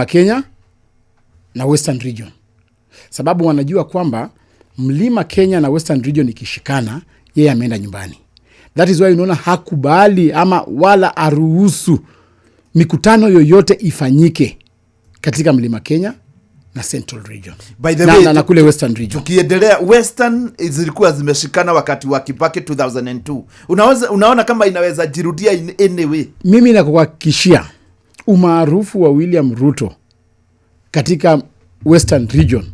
Kenya na Western Region, sababu wanajua kwamba Mlima Kenya na Western Region ikishikana, yeye ameenda nyumbani. That is why unaona hakubali ama wala aruhusu mikutano yoyote ifanyike katika Mlima Kenya na Central Region By the na, way, na kule Western Region. Tukiendelea, Western zilikuwa zimeshikana wakati wa Kibaki 2002. Unaona kama inaweza jirudia in any way? Mimi nakuhakikishia, umaarufu wa William Ruto katika Western Region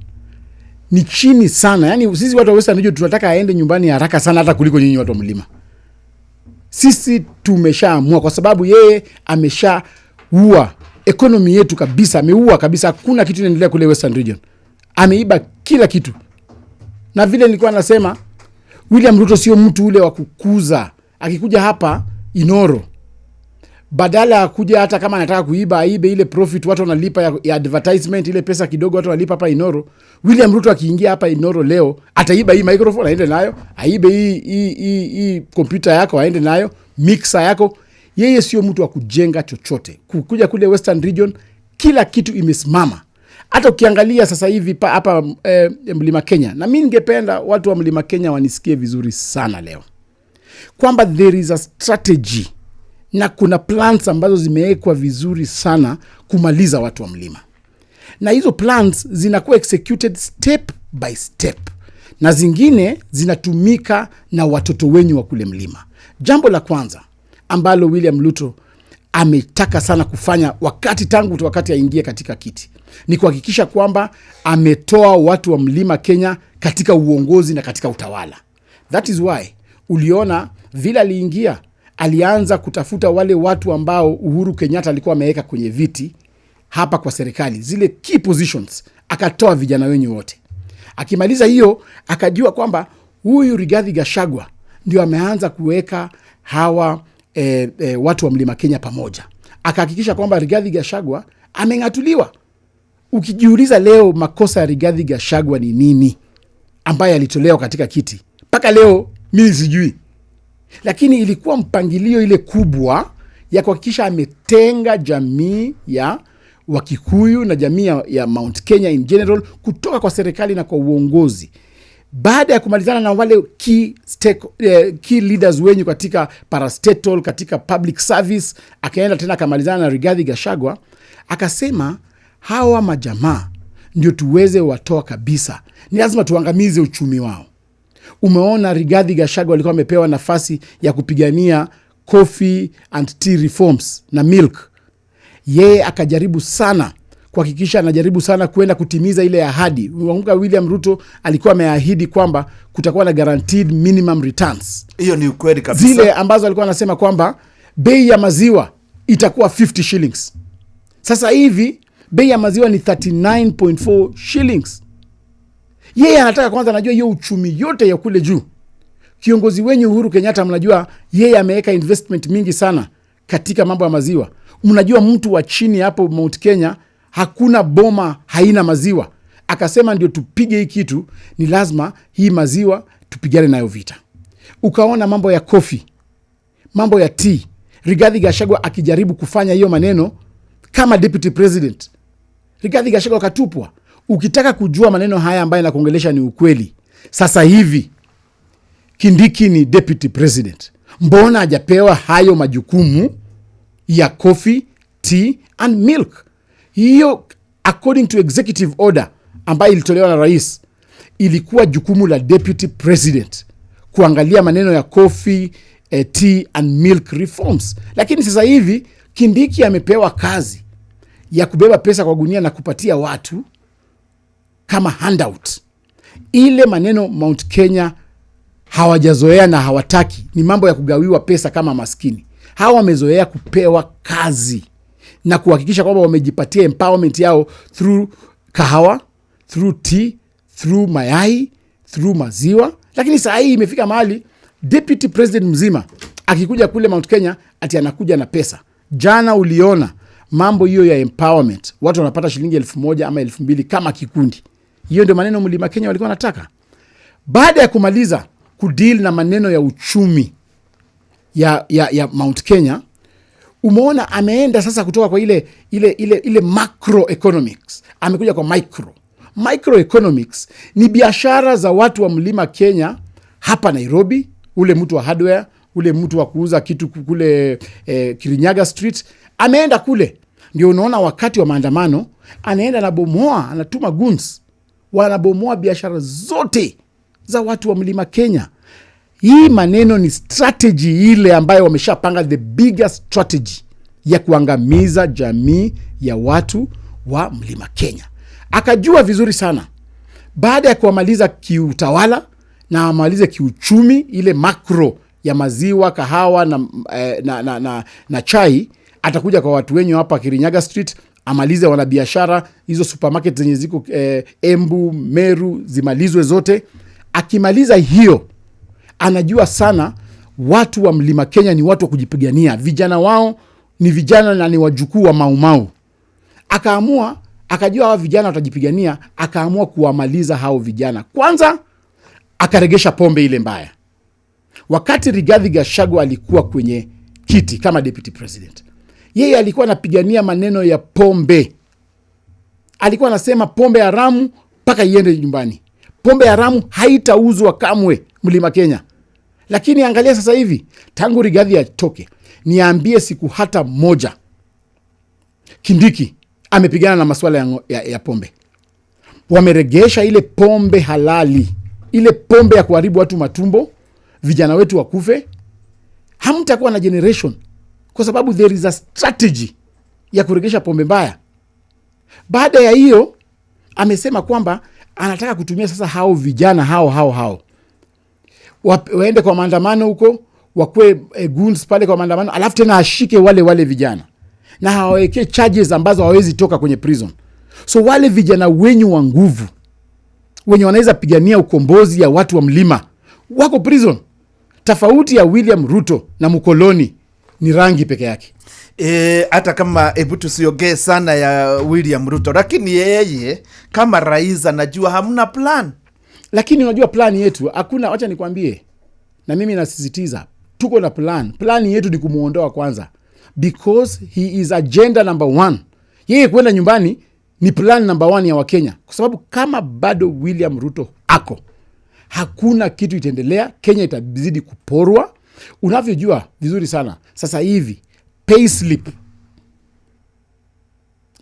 ni chini sana. Yaani sisi watu wa Western Region tunataka aende nyumbani haraka sana hata kuliko nyinyi watu wa mlima. Sisi tumeshaamua kwa sababu yeye ameshaua economy yetu kabisa, ameua kabisa. Hakuna kitu inaendelea kule Western Region, ameiba kila kitu. Na vile nilikuwa nasema, William Ruto sio mtu ule wa kukuza. Akikuja hapa Inoro, badala ya kuja, hata kama anataka kuiba, aibe ile profit watu wanalipa ya advertisement, ile pesa kidogo watu wanalipa hapa Inoro. William Ruto akiingia hapa Inoro leo, ataiba hii microphone aende nayo, aibe hii kompyuta yako aende nayo, mixer yako. Yeye sio mtu wa kujenga chochote. Kukuja kule Western Region, kila kitu imesimama. Hata ukiangalia sasa hivi hapa Mlima Kenya, na mi ningependa watu wa Mlima Kenya wanisikie vizuri sana leo kwamba there is a strategy na kuna plans ambazo zimewekwa vizuri sana kumaliza watu wa mlima, na hizo plans zinakuwa executed step by step, na zingine zinatumika na watoto wenyu wa kule mlima. Jambo la kwanza ambalo William Ruto ametaka sana kufanya wakati tangu wakati aingie katika kiti ni kuhakikisha kwamba ametoa watu wa Mlima Kenya katika uongozi na katika utawala. That is why uliona vile aliingia, alianza kutafuta wale watu ambao Uhuru Kenyatta alikuwa ameweka kwenye viti hapa kwa serikali, zile key positions, akatoa vijana wenyu wote. Akimaliza hiyo, akajua kwamba huyu Rigathi Gachagua ndio ameanza kuweka hawa watu wa Mlima Kenya pamoja, akahakikisha kwamba Rigathi Gachagua ameng'atuliwa. Ukijiuliza leo makosa ya Rigathi Gachagua ni nini ambaye alitolewa katika kiti, mpaka leo mimi sijui, lakini ilikuwa mpangilio ile kubwa ya kuhakikisha ametenga jamii ya Wakikuyu na jamii ya Mount Kenya in general kutoka kwa serikali na kwa uongozi. Baada ya kumalizana na wale key leaders wenyu katika parastatal, katika public service, akaenda tena akamalizana na Rigathi Gachagua, akasema hawa majamaa ndio tuweze watoa kabisa, ni lazima tuangamize uchumi wao. Umeona Rigathi Gachagua alikuwa amepewa nafasi ya kupigania coffee and tea reforms na milk. Yeye akajaribu sana kuhakikisha, anajaribu sana kwenda kutimiza ile ahadi. Unakumbuka William Ruto alikuwa ameahidi kwamba kutakuwa na guaranteed minimum returns, Hiyo ni ukweli kabisa. Zile ambazo alikuwa anasema kwamba bei ya maziwa itakuwa 50 shillings. Sasa hivi bei ya maziwa ni 39.4 shillings. Yeye anataka kwanza, anajua hiyo uchumi yote ya kule juu. Kiongozi wenyu Uhuru Kenyatta, mnajua yeye ameweka investment mingi sana katika mambo ya maziwa. Mnajua mtu wa chini hapo Mount Kenya, hakuna boma haina maziwa. Akasema ndio tupige hii kitu, ni lazima hii maziwa tupigane nayo vita. Ukaona mambo ya coffee, mambo ya tea, Rigathi Gachagua akijaribu kufanya hiyo maneno kama deputy president, Rigathi Gachagua akatupwa. Ukitaka kujua maneno haya ambayo nakuongelesha ni ukweli, sasa hivi Kindiki ni deputy president, mbona hajapewa hayo majukumu ya coffee, tea and milk? Hiyo according to executive order ambayo ilitolewa na rais, ilikuwa jukumu la deputy president kuangalia maneno ya coffee, tea and milk reforms. Lakini sasa hivi Kindiki amepewa kazi ya kubeba pesa kwa gunia na kupatia watu kama handout. Ile maneno Mount Kenya hawajazoea na hawataki ni mambo ya kugawiwa pesa kama maskini. Hawa wamezoea kupewa kazi na kuhakikisha kwamba wamejipatia empowerment yao through kahawa, through tea, through mayai, through maziwa. Lakini saa hii imefika mahali deputy president mzima akikuja kule Mount Kenya ati anakuja na pesa. Jana uliona mambo hiyo ya empowerment, watu wanapata shilingi 1000 ama 2000 kama kikundi. Hiyo ndio maneno Mlima Kenya walikuwa wanataka. Baada ya kumaliza kudeal na maneno ya uchumi ya Mount Kenya, Umeona ameenda sasa kutoka kwa ile macroeconomics, amekuja kwa micro. Microeconomics ni biashara za watu wa mlima Kenya hapa Nairobi, ule mtu wa hardware, ule mtu wa kuuza kitu kule Kirinyaga Street, ameenda kule. Ndio unaona wakati wa maandamano anaenda anabomoa, anatuma goons, wanabomoa biashara zote za watu wa mlima Kenya. Hii maneno ni strategy ile ambayo wameshapanga, the bigger strategy ya kuangamiza jamii ya watu wa mlima Kenya. Akajua vizuri sana baada ya kuwamaliza kiutawala na amalize kiuchumi, ile macro ya maziwa, kahawa na chai, atakuja kwa watu wenyu hapa Kirinyaga Street amalize wanabiashara, hizo supermarket zenye ziko Embu, Meru zimalizwe zote. Akimaliza hiyo, anajua sana watu wa mlima Kenya ni watu wa kujipigania, vijana wao ni vijana na ni wajukuu wa Maumau. Akaamua, akajua hawa vijana watajipigania, akaamua kuwamaliza hao vijana. Kwanza akaregesha pombe ile mbaya. Wakati Rigathi Gachagua alikuwa kwenye kiti kama deputy president, yeye alikuwa anapigania maneno ya pombe. Alikuwa anasema pombe haramu mpaka iende nyumbani, pombe haramu haitauzwa kamwe mlima Kenya. Lakini angalia sasa hivi, tangu Rigathi atoke, niambie siku hata moja Kindiki amepigana na masuala ya pombe. Wameregesha ile pombe halali, ile pombe ya kuharibu watu matumbo, vijana wetu wakufe. Hamtakuwa na generation, kwa sababu there is a strategy ya kuregesha pombe mbaya. Baada ya hiyo, amesema kwamba anataka kutumia sasa hao vijana hao waende kwa maandamano huko, wakue goons pale kwa maandamano, alafu tena ashike wale wale vijana na hawawekee charges ambazo hawawezi toka kwenye prison. So wale vijana wenyu wa nguvu wenye wanaweza pigania ukombozi ya watu wa mlima wako prison. Tofauti ya William Ruto na mkoloni ni rangi peke yake. Hata kama, hebu tusiongee sana ya William Ruto, lakini yeye kama rais anajua hamna plan. Lakini unajua plan yetu hakuna, wacha nikwambie, na mimi nasisitiza, tuko na plan. Plan yetu ni kumuondoa kwanza, because he is agenda number one. Yeye kwenda nyumbani ni plan number one ya Wakenya, kwa sababu kama bado William Ruto ako, hakuna kitu itaendelea. Kenya itazidi kuporwa. Unavyojua vizuri sana sasa hivi payslip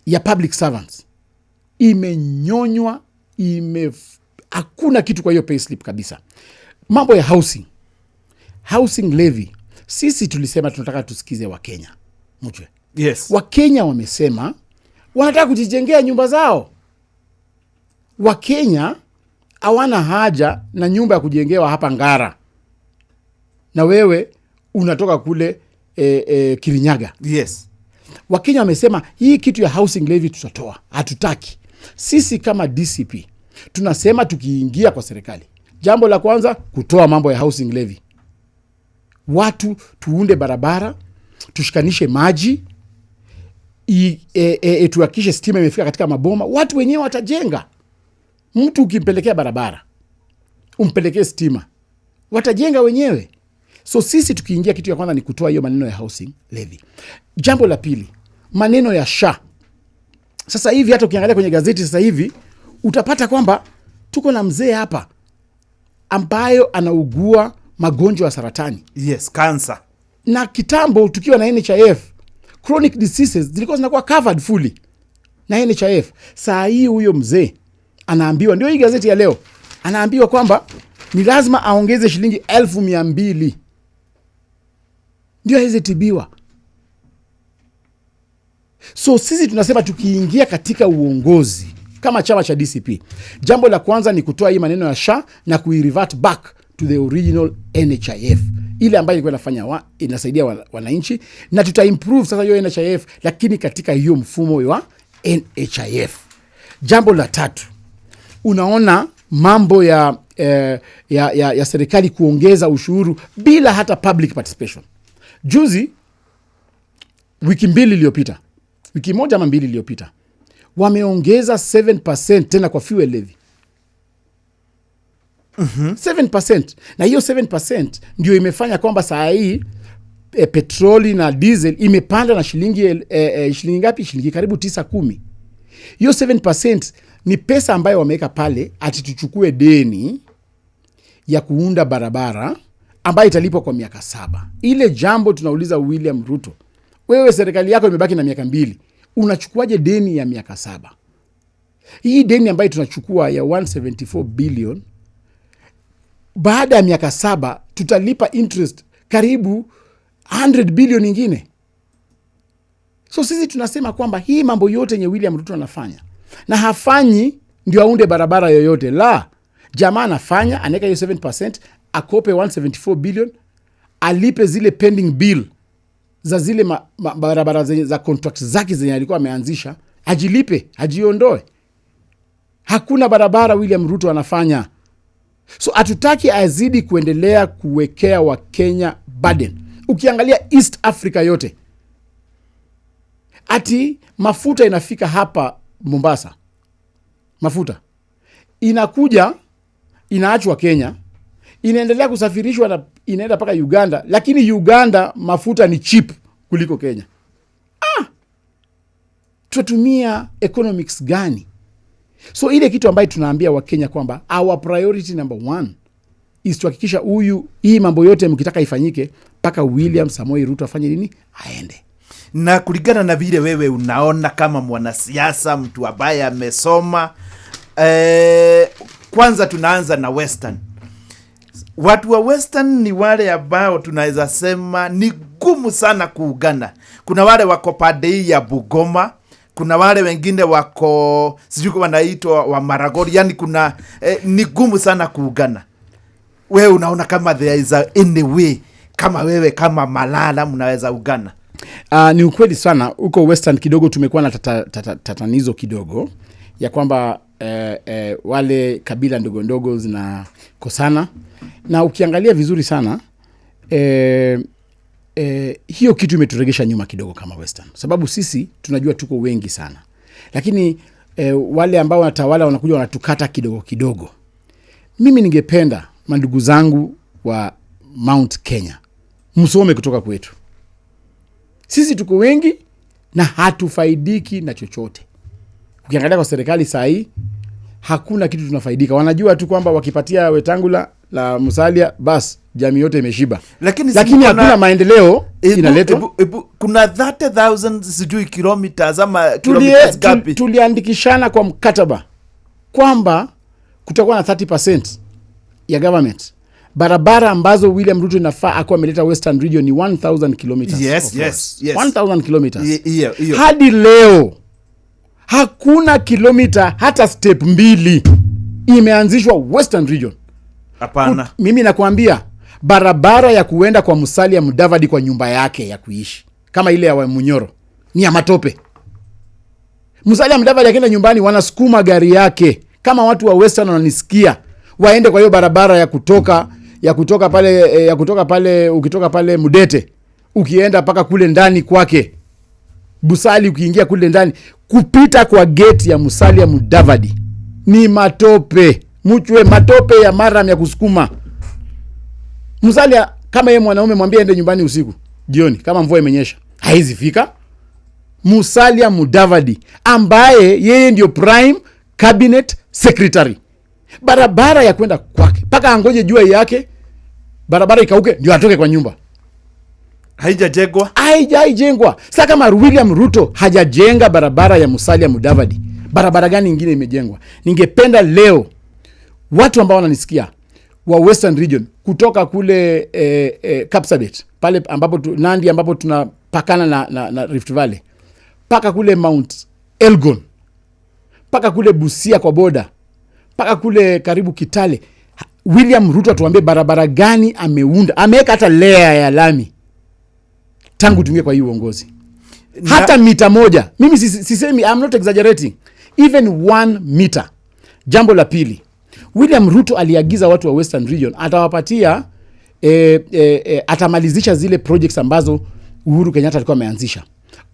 ya public servants imenyonywa, hakuna kitu kwa hiyo payslip kabisa. Mambo ya housing levy, sisi tulisema tunataka tusikize Wakenya mchwe. Wakenya wamesema wanataka kujijengea nyumba zao. Wakenya hawana haja na nyumba ya kujengewa hapa Ngara, na wewe unatoka kule Kirinyaga. Wakenya wamesema hii kitu ya housing levy tutatoa, hatutaki. Sisi kama DCP tunasema tukiingia kwa serikali, jambo la kwanza kutoa mambo ya housing levy. Watu tuunde barabara, tushikanishe maji, tuhakikishe stima imefika katika maboma, watu wenyewe watajenga. Mtu ukimpelekea barabara, umpelekee stima, watajenga wenyewe. So sisi tukiingia, kitu ya kwanza ni kutoa hiyo maneno ya housing levy. Jambo la pili, maneno ya SHA. Sasa hivi hata ukiangalia kwenye gazeti sasa hivi utapata kwamba tuko na mzee hapa ambayo anaugua magonjwa ya saratani. Yes, cancer. Na kitambo tukiwa na NHIF, chronic diseases zilikuwa zinakuwa covered fully na NHIF. Saa hii huyo mzee anaambiwa, ndio hii gazeti ya leo, anaambiwa kwamba ni lazima aongeze shilingi 200,000 ndio aweze tibiwa. So sisi tunasema tukiingia katika uongozi kama chama cha DCP, jambo la kwanza ni kutoa hii maneno ya SHA na kuirevert back to the original NHIF, ile ambayo ilikuwa inasaidia wananchi, na tutaimprove sasa hiyo NHIF, lakini katika hiyo mfumo wa NHIF. Jambo la tatu, unaona mambo ya serikali kuongeza ushuru bila hata public participation. Juzi, wiki mbili iliyopita, wiki moja ama mbili iliyopita, wameongeza 7% tena kwa fuel levy. 7%, na hiyo 7% ndio imefanya kwamba saa hii Petroli na diesel imepanda na shilingi ngapi? Shilingi karibu 9, 10. Hiyo 7% ni pesa ambayo wameweka pale ati tuchukue deni ya kuunda barabara ambayo italipwa kwa miaka 7. Ile jambo tunauliza William Ruto, wewe serikali yako imebaki na miaka 2, unachukuaje deni ya miaka 7? Hii deni ambayo tunachukua ya 174 billion, baada ya miaka 7 tutalipa interest karibu 100 billion ingine. So sisi tunasema kwamba hii mambo yote yenye William Ruto anafanya, na hafanyi ndio aunde barabara yoyote, la jamaa anafanya, anaweka hiyo 7%, akope 174 billion, alipe zile pending bill za zile barabara za contract zake zenye alikuwa ameanzisha, ajilipe, ajiondoe. Hakuna barabara William Ruto anafanya. So hatutaki azidi kuendelea kuwekea Wakenya burden. Ukiangalia East Africa yote, ati mafuta inafika hapa Mombasa, mafuta inakuja inaachwa Kenya, inaendelea kusafirishwa na inaenda mpaka Uganda, lakini Uganda mafuta ni cheap kuliko Kenya. Tutatumia economics gani? So ile kitu ambayo tunaambia Wakenya kwamba our priority number one is tuhakikisha hii mambo yote mkitaka ifanyike mpaka William Samoei Ruto afanye nini? Aende. Na kulingana na vile wewe unaona kama mwanasiasa, mtu ambaye amesoma, kwanza tunaanza na Western. Watu wa Western ni wale ambao tunaweza sema ni gumu sana kuungana. Kuna wale wako pande hii ya Bungoma, kuna wale wengine wako sijui wanaitwa wa Maragoli, yani kuna ni gumu sana kuungana. Wewe unaona kama there is a any way kama wewe kama Malala mnaweza ungana? Ni ukweli sana huko Western kidogo tumekuwa na tatanizo kidogo ya kwamba wale kabila ndogo ndogo zinakosana, na ukiangalia vizuri sana hiyo kitu imeturegesha nyuma kidogo kama Western, sababu sisi tunajua tuko wengi sana, lakini wale ambao wanatawala wanakuja wanatukata kidogo kidogo. Mimi ningependa mandugu zangu wa Mount Kenya msome kutoka kwetu. Sisi tuko wengi na hatufaidiki na chochote. Ukiangalia kwa serikali saa hii hakuna kitu tunafaidika. Wanajua tu kwamba wakipatia Wetangula la Musalia bas jamii yote imeshiba. Lakini si Lakini mko hakuna na maendeleo inaletwa. Ebu, kuna 30,000 sijui kilometers ama kilometers gapi? Tuliandikishana kwa mkataba kwamba kutakuwa na 30% ya government. Barabara ambazo William Ruto inafaa akuwa ameleta Western Region ni 1,000 kilometers. Of course. 1,000 kilometers. Hiyo, hiyo. Hadi leo hakuna kilomita hata step 2 imeanzishwa Western Region. Hapana. Mimi nakwambia barabara ya kuenda kwa Musalia Mudavadi kwa nyumba yake ya kuishi kama ile ya Munyoro ni ya matope. Musalia Mudavadi akienda nyumbani wanasukuma gari yake. Kama watu wa Western wananisikia, waende kwa hiyo barabara ya kutoka, ya kutoka pale ya kutoka pale, ukitoka pale Mudete ukienda mpaka kule ndani kwake Busali, ukiingia kule ndani kupita kwa gate ya Musalia Mudavadi ni matope, mchwe matope ya maram ya kusukuma. Musalia kama yeye mwanaume mwambie aende nyumbani usiku jioni kama mvua imenyesha, haizi fika. Musalia Mudavadi ambaye yeye ndio prime cabinet secretary, barabara ya kwenda kwake mpaka angoje jua yake barabara ikauke ndio atoke kwa nyumba. Haijajengwa? Haijajengwa. Sasa kama William Ruto hajajenga barabara ya Musalia Mudavadi, barabara gani nyingine imejengwa? Ningependa leo watu ambao wananisikia wa Western Region kutoka kule Kapsabet pale ambapo Nandi ambapo tunapakana na Rift Valley mpaka kule Mount Elgon, mpaka kule Busia kwa boda, mpaka kule karibu Kitale, William Ruto atuambie barabara gani ameunda, ameweka hata layer ya lami tangu tuingie kwa hii uongozi. Hata mita moja. Mimi sisemi, I'm not exaggerating. Even 1 meter. Jambo la pili, William Ruto aliagiza watu wa Western Region atawapatia, atamalizisha zile projects ambazo Uhuru Kenyatta alikuwa ameanzisha.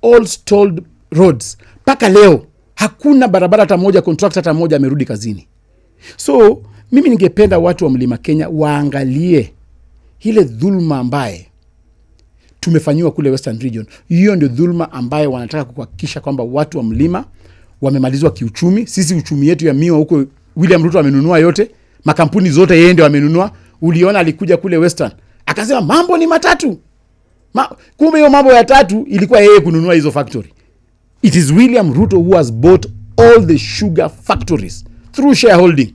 All stalled roads. Mpaka leo hakuna barabara hata moja, contractor hata moja amerudi kazini. So mimi ningependa watu wa Mlima Kenya waangalie ile dhulma ambaye tumefanyiwa kule Western Region. Hiyo ndio dhulma ambayo wanataka kuhakikisha kwamba watu wa mlima wamemalizwa kiuchumi. Sisi uchumi yetu ya miwa huko William Ruto amenunua yote, makampuni zote yeye ndio amenunua. Uliona alikuja kule Western akasema mambo ni matatu. Kumbe hiyo mambo ya tatu ilikuwa yeye kununua hizo factory. It is William Ruto who has bought all the sugar factories through shareholding.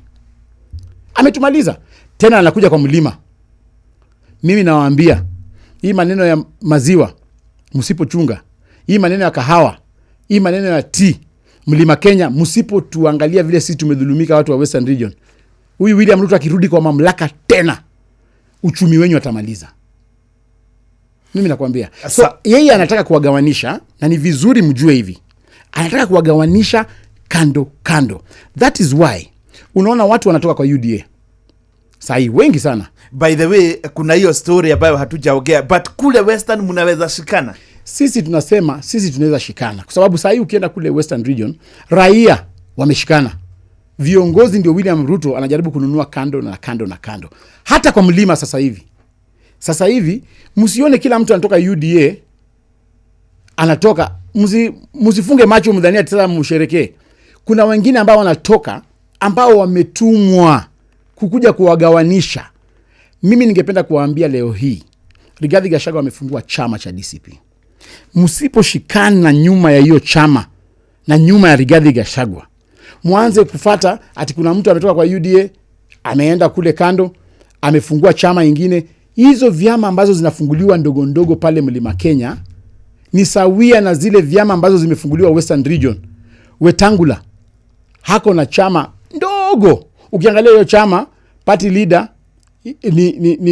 Ametumaliza. Tena anakuja kwa mlima. Mimi nawaambia, hii maneno ya maziwa msipochunga, hii maneno ya kahawa, hii maneno ya tea, mlima Kenya msipotuangalia vile sisi tumedhulumika watu wa Western Region, huyu William Ruto akirudi kwa mamlaka tena, uchumi wenyu atamaliza. Mimi nakwambia. So yeye anataka kuwagawanisha, na ni vizuri mjue hivi. Anataka kuwagawanisha kando kando. That is why unaona watu wanatoka kwa UDA sahi wengi sana. By the way, kuna hiyo story ambayo hatujaongea, but kule Western mnaweza shikana. Sisi tunasema sisi tunaweza shikana, kwa sababu sahi ukienda kule Western Region raia wameshikana. Viongozi ndio William Ruto anajaribu kununua kando na kando na kando. Hata kwa mlima sasa hivi. Sasa hivi msione kila mtu anatoka UDA anatoka, msifunge macho mdhania ati sasa msherekee. Kuna wengine ambao wanatoka ambao wametumwa kukuja kuwagawanisha. Mimi ningependa kuwaambia leo hii, Rigathi Gachagua amefungua chama cha DCP. Msiposhikana nyuma ya hiyo chama na nyuma ya Rigathi Gachagua, mwanze kufata ati kuna mtu ametoka kwa UDA ameenda kule kando amefungua chama ingine. Hizo vyama ambazo zinafunguliwa ndogo ndogo pale Mlima Kenya ni sawia na zile vyama ambazo zimefunguliwa Western Region. Wetangula hako na chama ndogo. Ukiangalia hiyo chama, party leader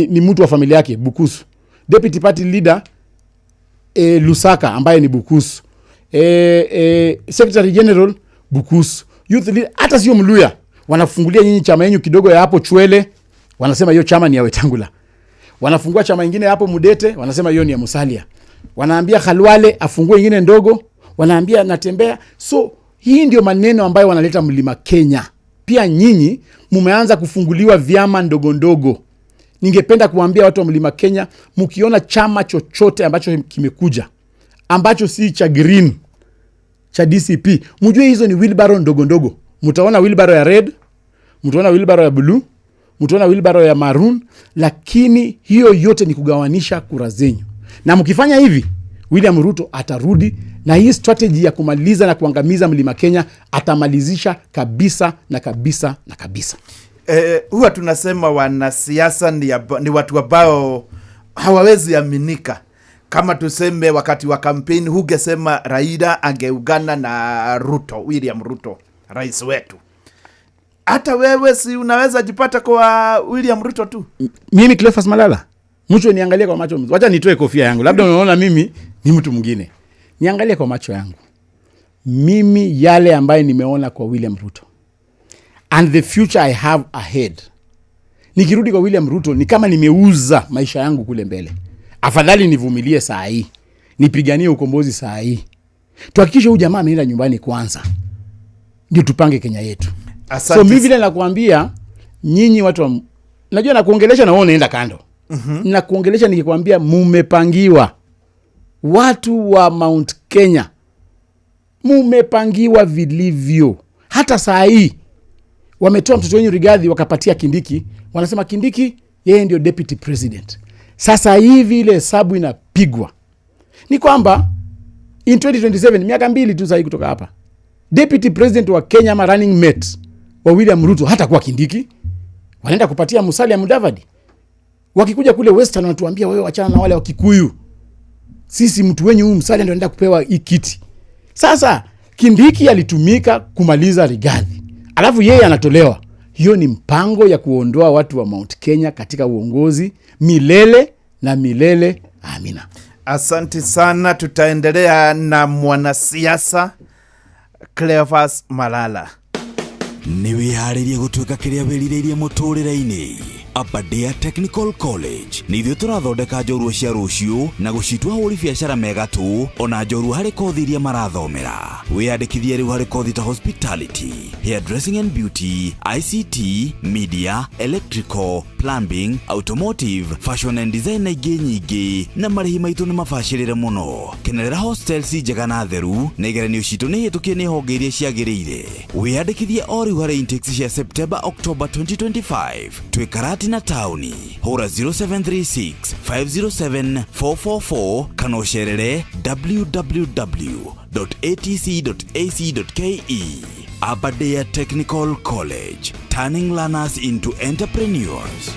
ni mtu wa familia yake Bukusu. Deputy party leader Lusaka ambaye ni Bukusu. Secretary General Bukusu. Youth leader hata sio Mluya. Wanafungulia nyinyi chama yenu kidogo ya hapo Chwele, wanasema hiyo chama ni ya Wetangula. Wanafungua chama ingine hapo Mudete, wanasema hiyo ni ya Musalia. Wanaambia Khalwale afungue ingine ndogo, wanaambia Natembea. So hii ndio maneno ambayo wanaleta Mlima Kenya. Pia nyinyi mumeanza kufunguliwa vyama ndogo ndogo. Ningependa kuambia watu wa Mlima Kenya, mkiona chama chochote ambacho kimekuja ambacho si cha green cha DCP, mjue hizo ni wheelbarrow ndogo ndogo. Mtaona wheelbarrow ya red, mtaona wheelbarrow ya blue, mtaona wheelbarrow ya maroon, lakini hiyo yote ni kugawanisha kura zenyu. Na mkifanya hivi, William Ruto atarudi na hii strategy ya kumaliza na kuangamiza Mlima Kenya atamalizisha kabisa na kabisa na kabisa. Huwa tunasema wanasiasa ni watu ambao hawawezi aminika. Kama tuseme wakati wa kampeni hungesema Raila angeungana na Ruto, William Ruto, rais wetu. Hata wewe si unaweza jipata kwa William Ruto tu? Mimi Cleophas Malala, mcho niangalie kwa macho. Wacha nitoe kofia yangu. Labda unaona mimi ni mtu mwingine. Niangalie kwa macho yangu. Mimi yale ambaye nimeona kwa William Ruto and the future I have ahead, nikirudi kwa William Ruto ni kama nimeuza maisha yangu kule mbele. Afadhali nivumilie saa hii, nipiganie ukombozi saa hii, tuhakikishe huyu jamaa ameenda nyumbani kwanza, ndio tupange Kenya yetu. Asante. So mimi vile nakwambia nyinyi watu wa najua nakuongelesha na wewe unaenda kando. Nakuongelesha nikikwambia mumepangiwa. Watu wa Mount Kenya mumepangiwa vilivyo. Hata saa hii wametoa mtoto wenyu Rigathi wakapatia Kindiki, wanasema Kindiki yeye ndio deputy president. Sasa hivi ile hesabu inapigwa ni kwamba in 2027, miaka 2 tu sasa kutoka hapa, deputy president wa Kenya ama running mate wa William Ruto hata kuwa Kindiki, wanaenda kupatia Musalia Mudavadi. Wakikuja kule Western wanatuambia wewe achana na wale wa Kikuyu, sisi mtu wenyu huyu Musalia ndio anaenda kupewa hii kiti. Sasa Kindiki alitumika kumaliza Rigathi, alafu yeye anatolewa. Hiyo ni mpango ya kuondoa watu wa Mount Kenya katika uongozi milele na milele. Amina. Asante sana. Tutaendelea na mwanasiasa Cleophas Malala. Nĩ wĩharĩirie gũtuĩka kĩrĩa wĩrirĩirie mũtũrĩre-inĩ? Aberdare Technical College nĩ ithuĩ tũrathondeka njorua cia rũciũ na gũcitua ahũri biacara mega tu, ona njorua harĩ kothi iria marathomera. Wĩyandĩkithie rĩu harĩ kothi ta hospitality, hairdressing and beauty, ICT, media, electrical, Plumbing, Automotive, Fashion and Design na ingĩ nyingĩ, na marĩhi maitũ nĩ mabacĩrĩre mũno. Kenerera hostels njega na theru, na igeranio citũ nĩ hĩtũkie nĩ honge iria ciagĩrĩire. Wĩyandĩkithie o rĩu harĩ intakes cia September October 2025. Twĩ Karatina taũni. Hũra 0736 507 444 kana ũcerere www.atc.ac.ke. Aberdare Technical College, turning learners into entrepreneurs.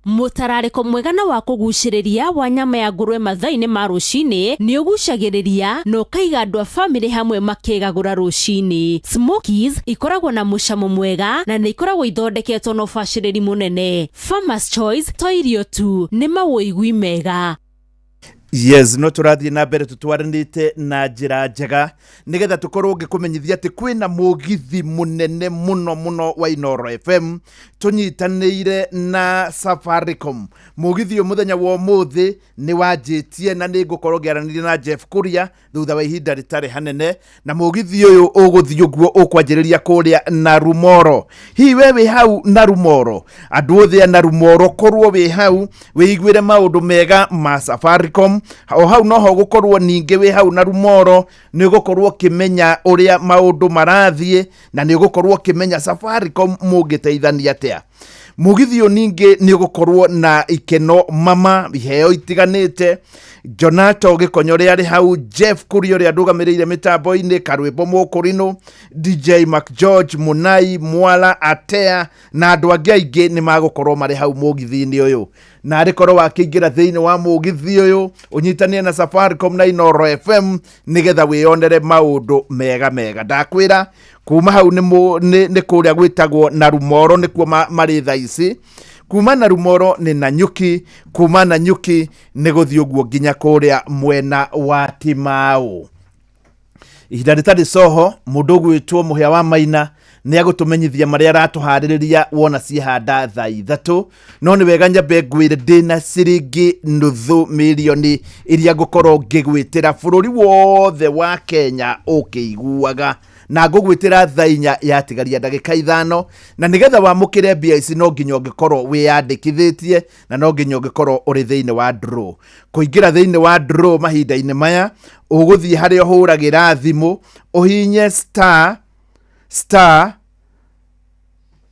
Mũtararĩko mwega na wa kũgucĩrĩria wa nyama ya ngũrwe mathaa-inĩ ma rũcinĩ nĩ ũgucagĩrĩria na ũkaiga andũ a famĩlĩ hamwe makĩgagũra rũcinĩ. Smokies ikoragwo na mũcamo mwega na nĩ ikoragwo ithondeketwo na ũbacĩrĩri mũnene. Farmers Choice to irio tu, nĩ mawũigui mega. Yes, no tũrathiĩ na mbere tũtwaranĩte na njĩra njega nĩgetha tũkorwo ngĩkũmenyithia atĩ kwĩna mũgithi mũnene mũno mũno wa Inoro FM tũnyitanĩire na Safaricom. Mũgithi ũyũ mũthenya wa ũmũthĩ nĩ wanjĩtie na nĩ ngũkorwo ngĩaranĩria na Jeff Kuria thutha wa ihinda rĩtarĩ hanene, na mũgithi ũyũ ũgũthiĩ ũguo ũkwanjĩrĩria kũrĩa Narumoro. Hihi we wĩ hau Narumoro? Andũ othe a Narumoro, korwo wĩ hau wĩiguĩre maũndũ mega ma Safaricom. O hau noho gũkorwo ningĩ wĩ hau Narumoro nĩ ũgũkorwo ũkĩmenya ũrĩa maũndũ marathiĩ, na nĩ ũgũkorwo ũkĩmenya Safaricom mũngĩteithania atĩa. Mũgithi ũyũ ningĩ nĩ ũgũkorwo na ikeno mama, iheo itiganĩte. Jonato Gĩkonyo arĩ hau, Jeff Kuria ũrĩa ndũgamĩrĩire mĩtambo-inĩ, Karwĩmbo Mũkũrinũ, DJ Mac George, Munai Mwala, Atea na andũ angĩ aingĩ nĩ magũkorwo marĩ hau mũgithi-inĩ ũyũ. Na arĩ korwo wakĩingĩra thĩinĩ wa mũgithi ũyũ ũnyitanie na Safaricom na Inoro FM nĩgetha wĩyonere maũndũ mega mega. Ndakwĩra kuma hau nĩ kũrĩa gwĩtagwo Narumoro nĩkuo marĩ thaa ici. Kuma Narumoro nĩ Nanyuki, kuma Nanyuki nĩ gũthiĩ ũguo nginya kũrĩa mwena wa Timau. Ihinda rĩtarĩ coho, mũndũ ũgwĩtwo Mũhĩa wa Maina nĩ agũtũmenyithia marĩa aratũharĩrĩria wona ciehanda thaa ithatũ. No nĩ wega nyambe ngwĩre ndĩna ciringi nuthu mirioni iria ngũkorwo ngĩgwĩtĩra bũrũri wothe wa Kenya ũkĩiguaga, na ngũgwĩtĩra thaa inya yatigaria ndagĩka ithano, na nĩgetha wamũkĩre mbia ici no nginya ũngĩkorwo wĩyandĩkithĩtie na no nginya ũngĩkorwo ũrĩ thĩinĩ wa draw. Kũingĩra thĩinĩ wa draw mahinda-inĩ maya, ũgũthiĩ harĩa ũhũragĩra thimũ, ũhinye star star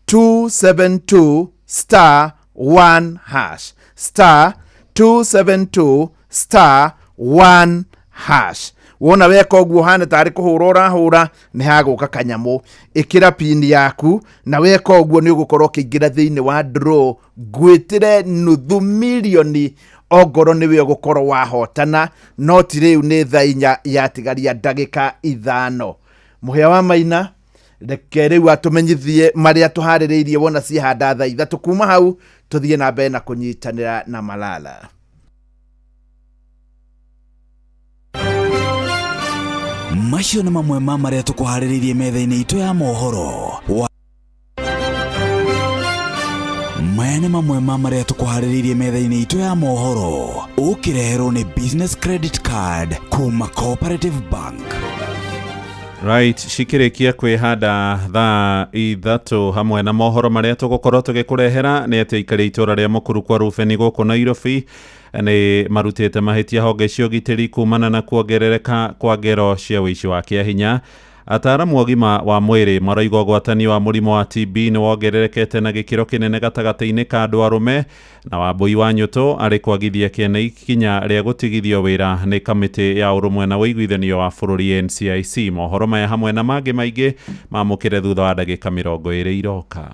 272 star 1 hash, star 272 star 1 hash. Wona weka ũguo hana tarĩ kũhũra ũrahũra, nĩ hagũka kanyamũ. Ĩkĩra pin yaku, na weka ũguo nĩ ũgũkorwo ũkĩingĩra thĩinĩ wa draw. Ngwĩtĩre nuthu mirioni ongorwo nĩwe ũgũkorwo wahotana, no ti rĩu nĩ thaa inya yatigaria ndagĩka ithano. Mũhĩa wa Maina reke rĩu atũmenyithie marĩa tũharĩrĩirie wona ciehanda thaa ithatũ. Kuma hau tũthiĩ na mbere na kũnyitanĩra na Malala. Macio nĩ mamwe ma marĩa tũkũharĩrĩirie metha-inĩ itũ ya mohoro. Maya nĩ mamwe ma marĩa tũkũharĩrĩirie metha-inĩ itũ ya mohoro, ũkĩreherwo nĩ Business Credit Card kuma Cooperative Bank. Right, cikĩrĩkia kwĩhanda thaa ithatũ hamwe na mohoro marĩa tũgũkorwo tũgĩkũrehera nĩ atĩ aikari a itũra rĩa Mũkuru kwa Rubeni gũkũ Nairobi nĩ marutĩte mahĩtia honge cia ũgitĩri kumana na kuongerereka kwa ngero cia ũici wa kĩahinya. Ataaramu a ũgima wa mwĩrĩ marauga ũgwatani wa mũrimũ wa TB nĩ wongererekete na gĩkĩro kĩnene gatagatĩ-inĩ ka andũ arũme, na Wambui wa Nyũtũ arĩ kwagithia kĩene ikinya rĩa gũtigithio wĩra nĩ kamĩtĩ ya ũrũmwe na ũiguithanio wa bũrũri NCIC. Mohoro maya hamwe na mangĩ maingĩ mamũkĩre thutha wa ndagĩka 20 iroka.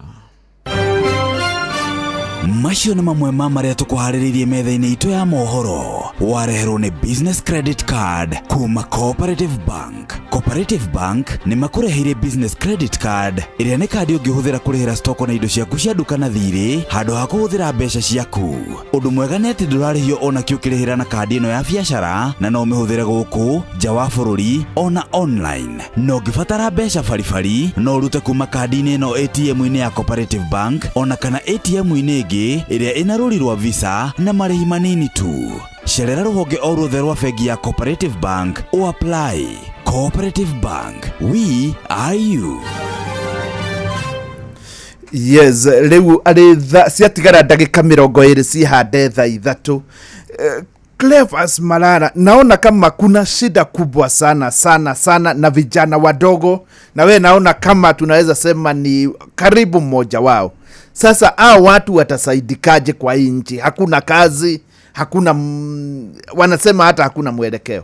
Macio nĩ mamwe ma marĩa tũkũharĩrĩirie metha-inĩ itũ ya mohoro, wareherwo nĩ Business Credit Card kuma Cooperative Bank. Cooperative Bank nĩ makũreheire Business Credit Card ĩrĩa nĩ kandi ũngĩhũthĩra kũrĩhĩra stoko na indo ciaku cia nduka na thirĩ handũ ha kũhũthĩra mbeca ciaku. Ũndũ mwega nĩ atĩ ndũrarĩhio ona kĩ ũkĩrĩhĩra na kandi ĩno ya biacara, na no ũmĩhũthĩre gũkũ nja wa bũrũri ona online. Na ũngĩbatara mbeca baribari no ũrute kuma kandi-inĩ ĩno ATM-inĩ ya Cooperative Bank ona kana ATM-inĩ ĩngĩ ĩrĩa ĩna rũri rwa Visa na marĩhi manini tu. Cerera rũhonge o ruothe rwa bengi ya Cooperative Bank o apply. Cooperative Bank, we are you. Yes, rĩu arĩ tha ciatigara ndagĩka 20 cihande thaa 3. Cleophas Malala, naona kama kuna shida kubwa sana sana sana na vijana wadogo, na we naona kama tunaweza sema ni karibu mmoja wao. Sasa hao watu watasaidikaje kwa hii nchi? Hakuna kazi, hakuna wanasema hata hakuna mwelekeo.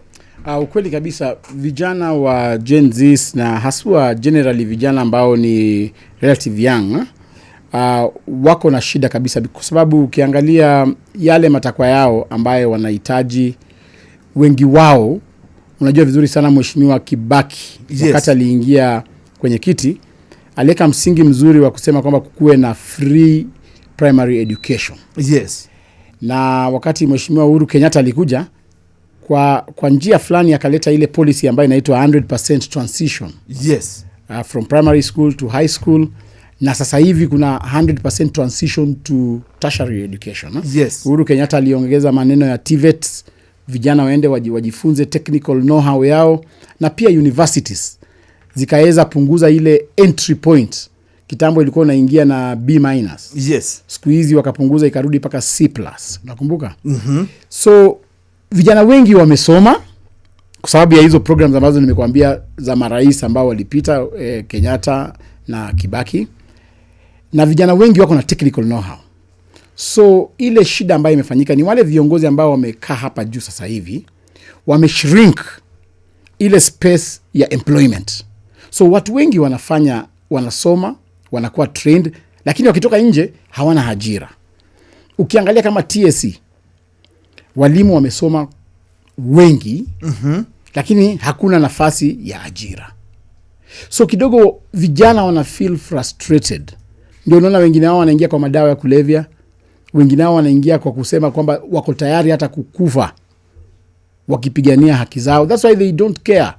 Ukweli kabisa, vijana wa Gen Z na haswa generally vijana ambao ni relative young wako na shida kabisa, kwa sababu ukiangalia yale matakwa yao ambayo wanahitaji, wengi wao, unajua vizuri sana Mheshimiwa Kibaki wakati aliingia kwenye kiti aliweka msingi mzuri wa kusema kwamba kukuwe na free primary education. Na wakati Mheshimiwa Uhuru Kenyatta alikuja kwa njia fulani akaleta ile policy ambayo inaitwa 100% transition. From primary school to high school, na sasa hivi kuna 100% transition to tertiary education. Uhuru Kenyatta aliongeza maneno ya TVET, vijana waende wajifunze technical know-how yao, na pia universities zikaweza punguza ile entry point. Kitambo ilikuwa unaingia na B minus. Siku hizi wakapunguza ikarudi mpaka C plus. Unakumbuka? So vijana wengi wamesoma kwa sababu ya hizo programs ambazo nimekuambia za marais ambao walipita, Kenyatta na Kibaki, na vijana wengi wako na technical know-how. So ile shida ambayo imefanyika ni wale viongozi ambao wamekaa hapa juu sasa hivi wameshrink ile space ya employment. So watu wengi wanasoma, wanakuwa trained, lakini wakitoka nje hawana ajira. Ukiangalia kama TSC, walimu wamesoma wengi, lakini hakuna nafasi ya ajira. So kidogo vijana wana feel frustrated. Ndio unaona wengine wao wanaingia kwa madawa ya kulevya, wengine wao wanaingia kwa kusema kwamba wako tayari hata kukufa wakipigania haki zao. That's why they don't care.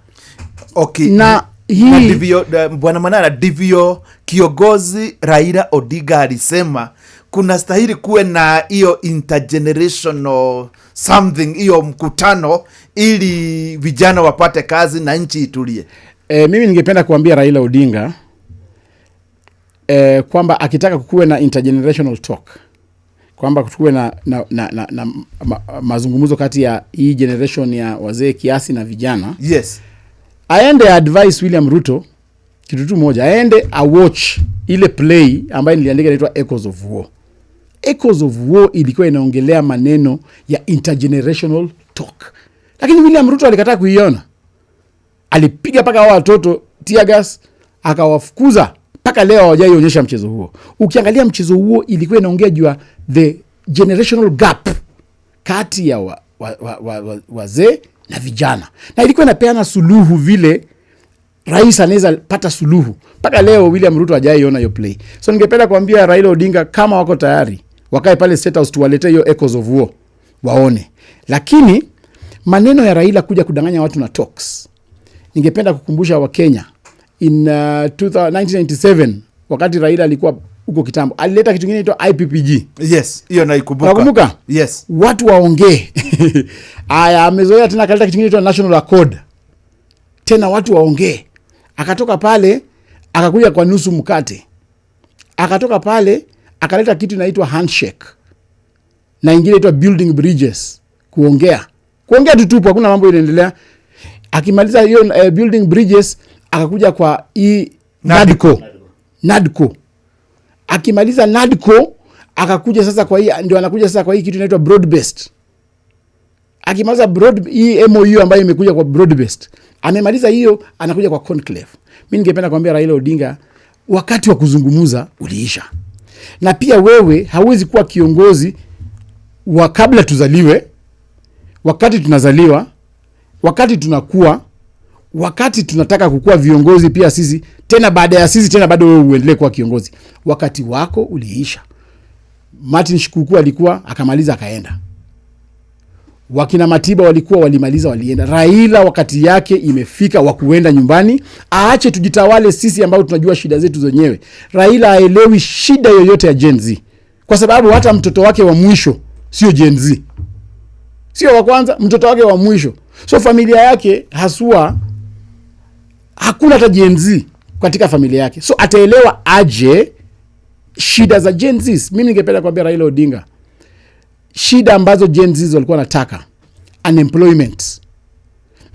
Na hii Na ndivyo, Bwana Manara, ndivyo kiongozi Raila Odinga alisema kuna stahili kuwe na hiyo intergenerational something, hiyo mkutano ili vijana wapate kazi na nchi itulie. Mimi ningependa kuambia Raila Odinga kwamba akitaka kukuwe na intergenerational talk, kwamba kuwe na mazungumzo kati ya hii generation ya wazee kiasi na vijana, aende advise William Ruto kitu tu moja, aende awatch ile play ambayo niliandika inaitwa Echoes of War. Echoes of War ilikuwa inaongelea maneno ya intergenerational talk, lakini William Ruto alikataa kuiona. Alipiga mpaka hao watoto tear gas, akawafukuza. Mpaka leo hawajaionyesha mchezo huo. Ukiangalia mchezo huo ilikuwa inaongea juu ya the generational gap kati ya wazee na vijana, na ilikuwa inapeana suluhu vile rais anaweza pata suluhu. Mpaka leo William Ruto hajaiona hiyo play. So ningependa kuambia Raila Odinga kama wako tayari wakae pale State House tuwaletee hiyo Echoes of War waone. Lakini maneno ya Raila kuja kudanganya watu na talks, ningependa kukumbusha Wakenya in 1997 wakati Raila alikuwa huko kitambo, alileta kitu kingine inaitwa IPPG. Yes, hiyo naikumbuka. Unakumbuka? Yes. Watu waongee. Aya, amezoea tena akaleta kitu kingine inaitwa National Accord, tena watu waongee. Akatoka pale akakuja kwa nusu mkate, akatoka pale akaleta kitu inaitwa handshake na ingine inaitwa building bridges, kuongea kuongea tu tupo, hakuna mambo inaendelea. Akimaliza hiyo building bridges, akakuja kwa hii NADCO. NADCO. Akimaliza NADCO akakuja sasa kwa hii, ndio anakuja sasa kwa hii kitu inaitwa broad based. Akimaliza broad hii MOU ambayo imekuja kwa broad based, amemaliza hiyo, anakuja kwa conclave. Mi ningependa kuambia Raila Odinga, wakati wa kuzungumza uliisha, na pia wewe hauwezi kuwa kiongozi wa kabla tuzaliwe, wakati tunazaliwa, wakati tunakuwa, wakati tunataka kukuwa viongozi pia sisi, tena baada ya sisi tena bado wewe uendelee kuwa kiongozi. Wakati wako uliisha. Martin Shikuku alikuwa akamaliza akaenda, wakina Matiba walikuwa walimaliza walienda. Raila wakati yake imefika wa kuenda nyumbani, aache tujitawale sisi ambao tunajua shida zetu zenyewe. Raila haelewi shida yoyote ya Gen Z, kwa sababu hata mtoto wake wa mwisho sio Gen Z, sio wa kwanza, mtoto wake wa mwisho. So familia yake haswa hakuna hata Gen Z katika familia yake, so ataelewa aje Shida za Gen Zs, mimi ningependa kuambia Raila Odinga, shida ambazo Gen Zs walikuwa wanataka, unemployment.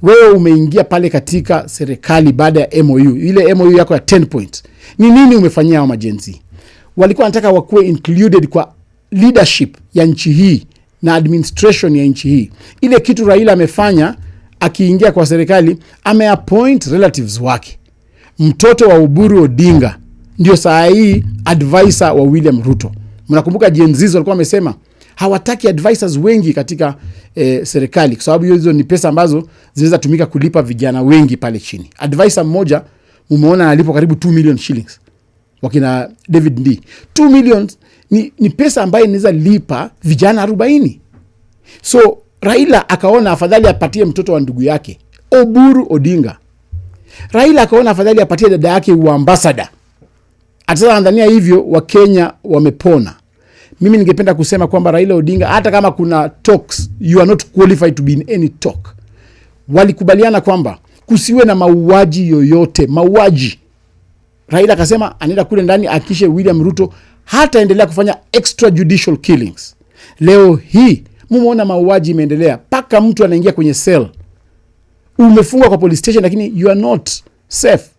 Wewe umeingia pale katika serikali baada ya MOU, ile MOU yako ya 10 point, ni nini umefanyia hao ma-Gen Z? Walikuwa wanataka wakuwe included kwa leadership ya nchi hii na administration ya nchi hii. Ile kitu Raila amefanya akiingia kwa serikali, ameappoint relatives wake. Mtoto wa Oburu Odinga ndio saa hii advisor wa William Ruto. Mnakumbuka Gen Z walikuwa wamesema hawataki advisors wengi katika serikali kwa sababu hizo ni pesa ambazo zinaweza tumika kulipa vijana wengi pale chini. Advisor mmoja umeona analipwa karibu 2 million shillings, wakina David Ndii. 2 million ni pesa ambayo inaweza lipa vijana 40. So Raila akaona afadhali apatie mtoto wa ndugu yake Oburu Odinga. Raila akaona afadhali apatie dada yake uambassador. Hata anadhania hivyo Wakenya wamepona. Mimi ningependa kusema kwamba Raila Odinga, hata kama kuna talks, you are not qualified to be in any talk. Walikubaliana kwamba kusiwe na mauaji yoyote, mauaji. Raila akasema anaenda kule ndani akishe William Ruto hataendelea kufanya extrajudicial killings. Leo hii mumeona mauaji imeendelea mpaka mtu anaingia kwenye cell, umefungwa kwa police station, lakini you are not safe.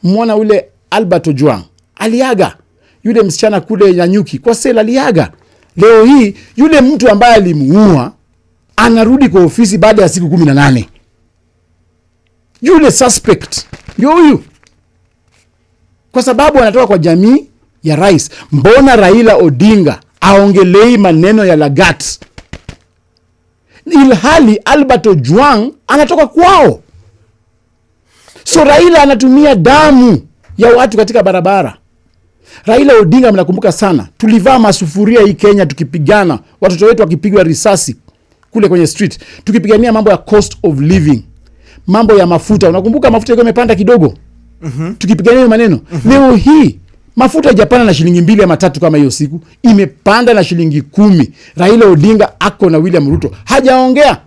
Muona ule Albert Ojwang aliaga, yule msichana kule Nanyuki kwa cell aliaga. Leo hii yule mtu ambaye alimuua anarudi kwa ofisi baada ya siku 18. Yule suspect ndio huyu, kwa sababu anatoka kwa jamii ya rais. Mbona Raila Odinga aongelei maneno ya Lagat ilhali Albert Ojwang anatoka kwao? So Raila anatumia damu ya watu katika barabara. Raila Odinga, mnakumbuka sana, tulivaa masufuria hii Kenya tukipigana, watoto wetu wakipigwa risasi kule kwenye street, tukipigania mambo ya cost of living, mambo ya mafuta. Unakumbuka mafuta ilikuwa imepanda kidogo, tukipigania hiyo maneno. Leo hii mafuta haijapanda na shilingi 2 ama 3 kama hiyo siku, imepanda na shilingi 10. Raila Odinga ako na William Ruto hajaongea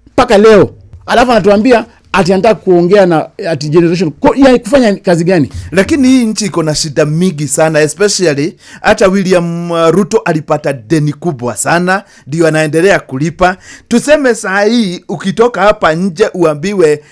mpaka leo, alafu anatuambia ati anataka kuongea na ati generation ya kufanya kazi gani? Lakini hii nchi iko na shida mingi sana, especially hata William Ruto alipata deni kubwa sana, ndio anaendelea kulipa. Tuseme saa hii ukitoka hapa nje uambiwe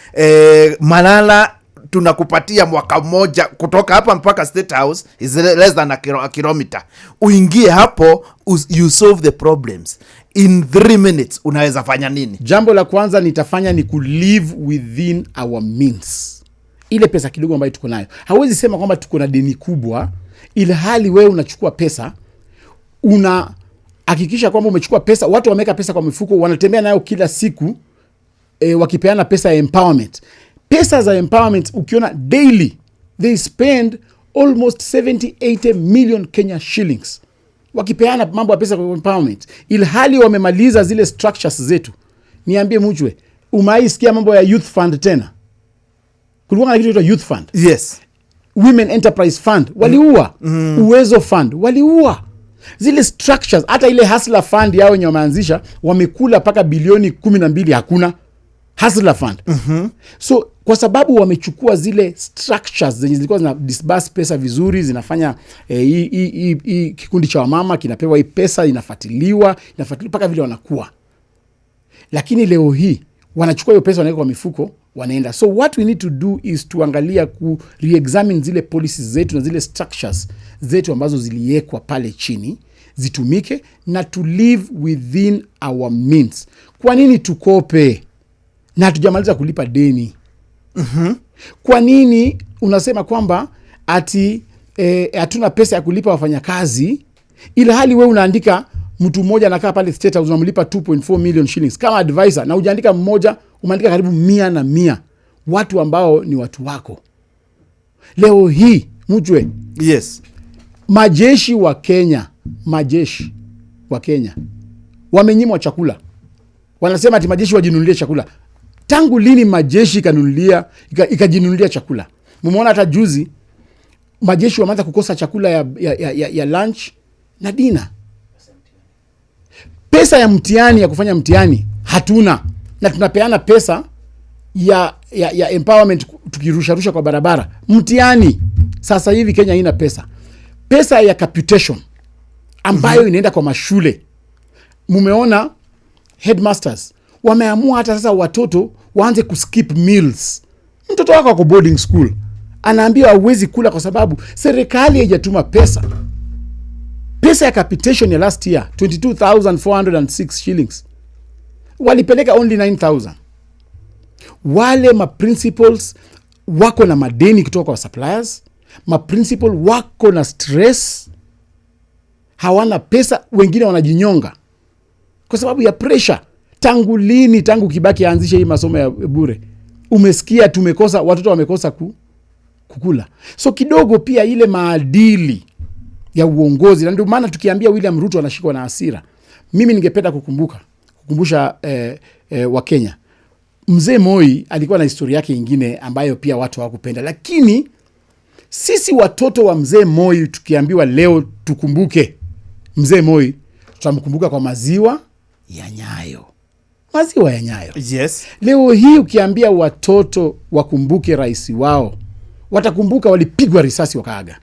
Malala tunakupatia mwaka mmoja kutoka hapa mpaka State House is less than a kilometer, uingie hapo you solve the problems in 3 minutes, unaweza fanya nini? Jambo la kwanza nitafanya ni ku live within our means. Ile pesa kidogo ambayo tuko nayo. Hauwezi sema kwamba tuko na deni kubwa ilhali wewe unachukua pesa, unahakikisha kwamba umechukua pesa, watu wameweka pesa kwa mifuko, wanatembea nayo kila siku, wakipeana pesa ya empowerment. Pesa za empowerment ukiona daily they spend almost 70-80 million Kenya shillings wakipeana mambo ya pesa kwa empowerment, ilhali wamemaliza zile structures zetu. Niambie Muchwe, umewahi mambo ya youth fund tena? Kulikuwa na kitu kinaitwa youth fund. Yes. Women Enterprise Fund waliua. Uwezo Fund waliua. Zile structures, hata ile Hustler Fund yao yenye wameanzisha wamekula mpaka bilioni 12, hakuna Hustler Fund. So kwa sababu wamechukua zile structures zenye zilikuwa zina disburse pesa vizuri, zinafanya hii kikundi cha wamama kinapewa hii pesa, inafuatiliwa mpaka vile wanakuwa. Lakini leo hii wanachukua hiyo pesa wanaweka kwa mifuko, wanaenda. So what we need to do is tuangalia ku re-examine zile policies zetu na zile structures zetu ambazo ziliwekwa pale chini zitumike, na to live within our means. Kwa nini tukope na hatujamaliza kulipa deni? Kwa nini unasema kwamba ati hatuna pesa ya kulipa wafanyakazi, ila hali wewe unaandika mtu mmoja anakaa pale State House unamlipa 2.4 million shillings kama advisor, na hujaandika mmoja, umeandika karibu 100 na 100 watu ambao ni watu wako. Leo hii Mchwe, Yes. majeshi wa Kenya wamenyimwa chakula. Wanasema ati majeshi wajinunulie chakula. Tangu lini majeshi ikajinunulia chakula? Mumeona hata juzi majeshi wameanza kukosa chakula ya lunch na dinner. Pesa ya mtihani, ya kufanya mtihani hatuna, na tunapeana pesa ya empowerment tukirusharusha kwa barabara. Mtihani sasa hivi Kenya haina pesa. Pesa ya capitation ambayo inaenda kwa mashule, mumeona headmasters wameamua hata sasa watoto waanze kuskip meals. Mtoto wako ako boarding school anaambiwa hauwezi kula kwa sababu serikali haijatuma pesa. Pesa ya capitation ya last year 22,406 shillings, walipeleka only 9000. Wale maprincipals wako na madeni kutoka kwa suppliers, maprincipal wako na stress, hawana pesa, wengine wanajinyonga kwa sababu ya pressure. Tangu lini? Tangu Kibaki aanzishe hii masomo ya bure, umesikia tumekosa watoto wamekosa kukula? So kidogo pia ile maadili ya uongozi, na ndio maana tukiambia William Ruto anashikwa na hasira. Mimi ningependa kukumbusha Wakenya, mzee Moi alikuwa na historia yake ingine ambayo pia watu hawakupenda, lakini sisi watoto wa mzee Moi tukiambiwa leo tukumbuke mzee Moi, tutamkumbuka kwa maziwa ya Nyayo, maziwa ya Nyayo. Leo hii ukiambia watoto wakumbuke rais wao, watakumbuka walipigwa risasi wakaaga.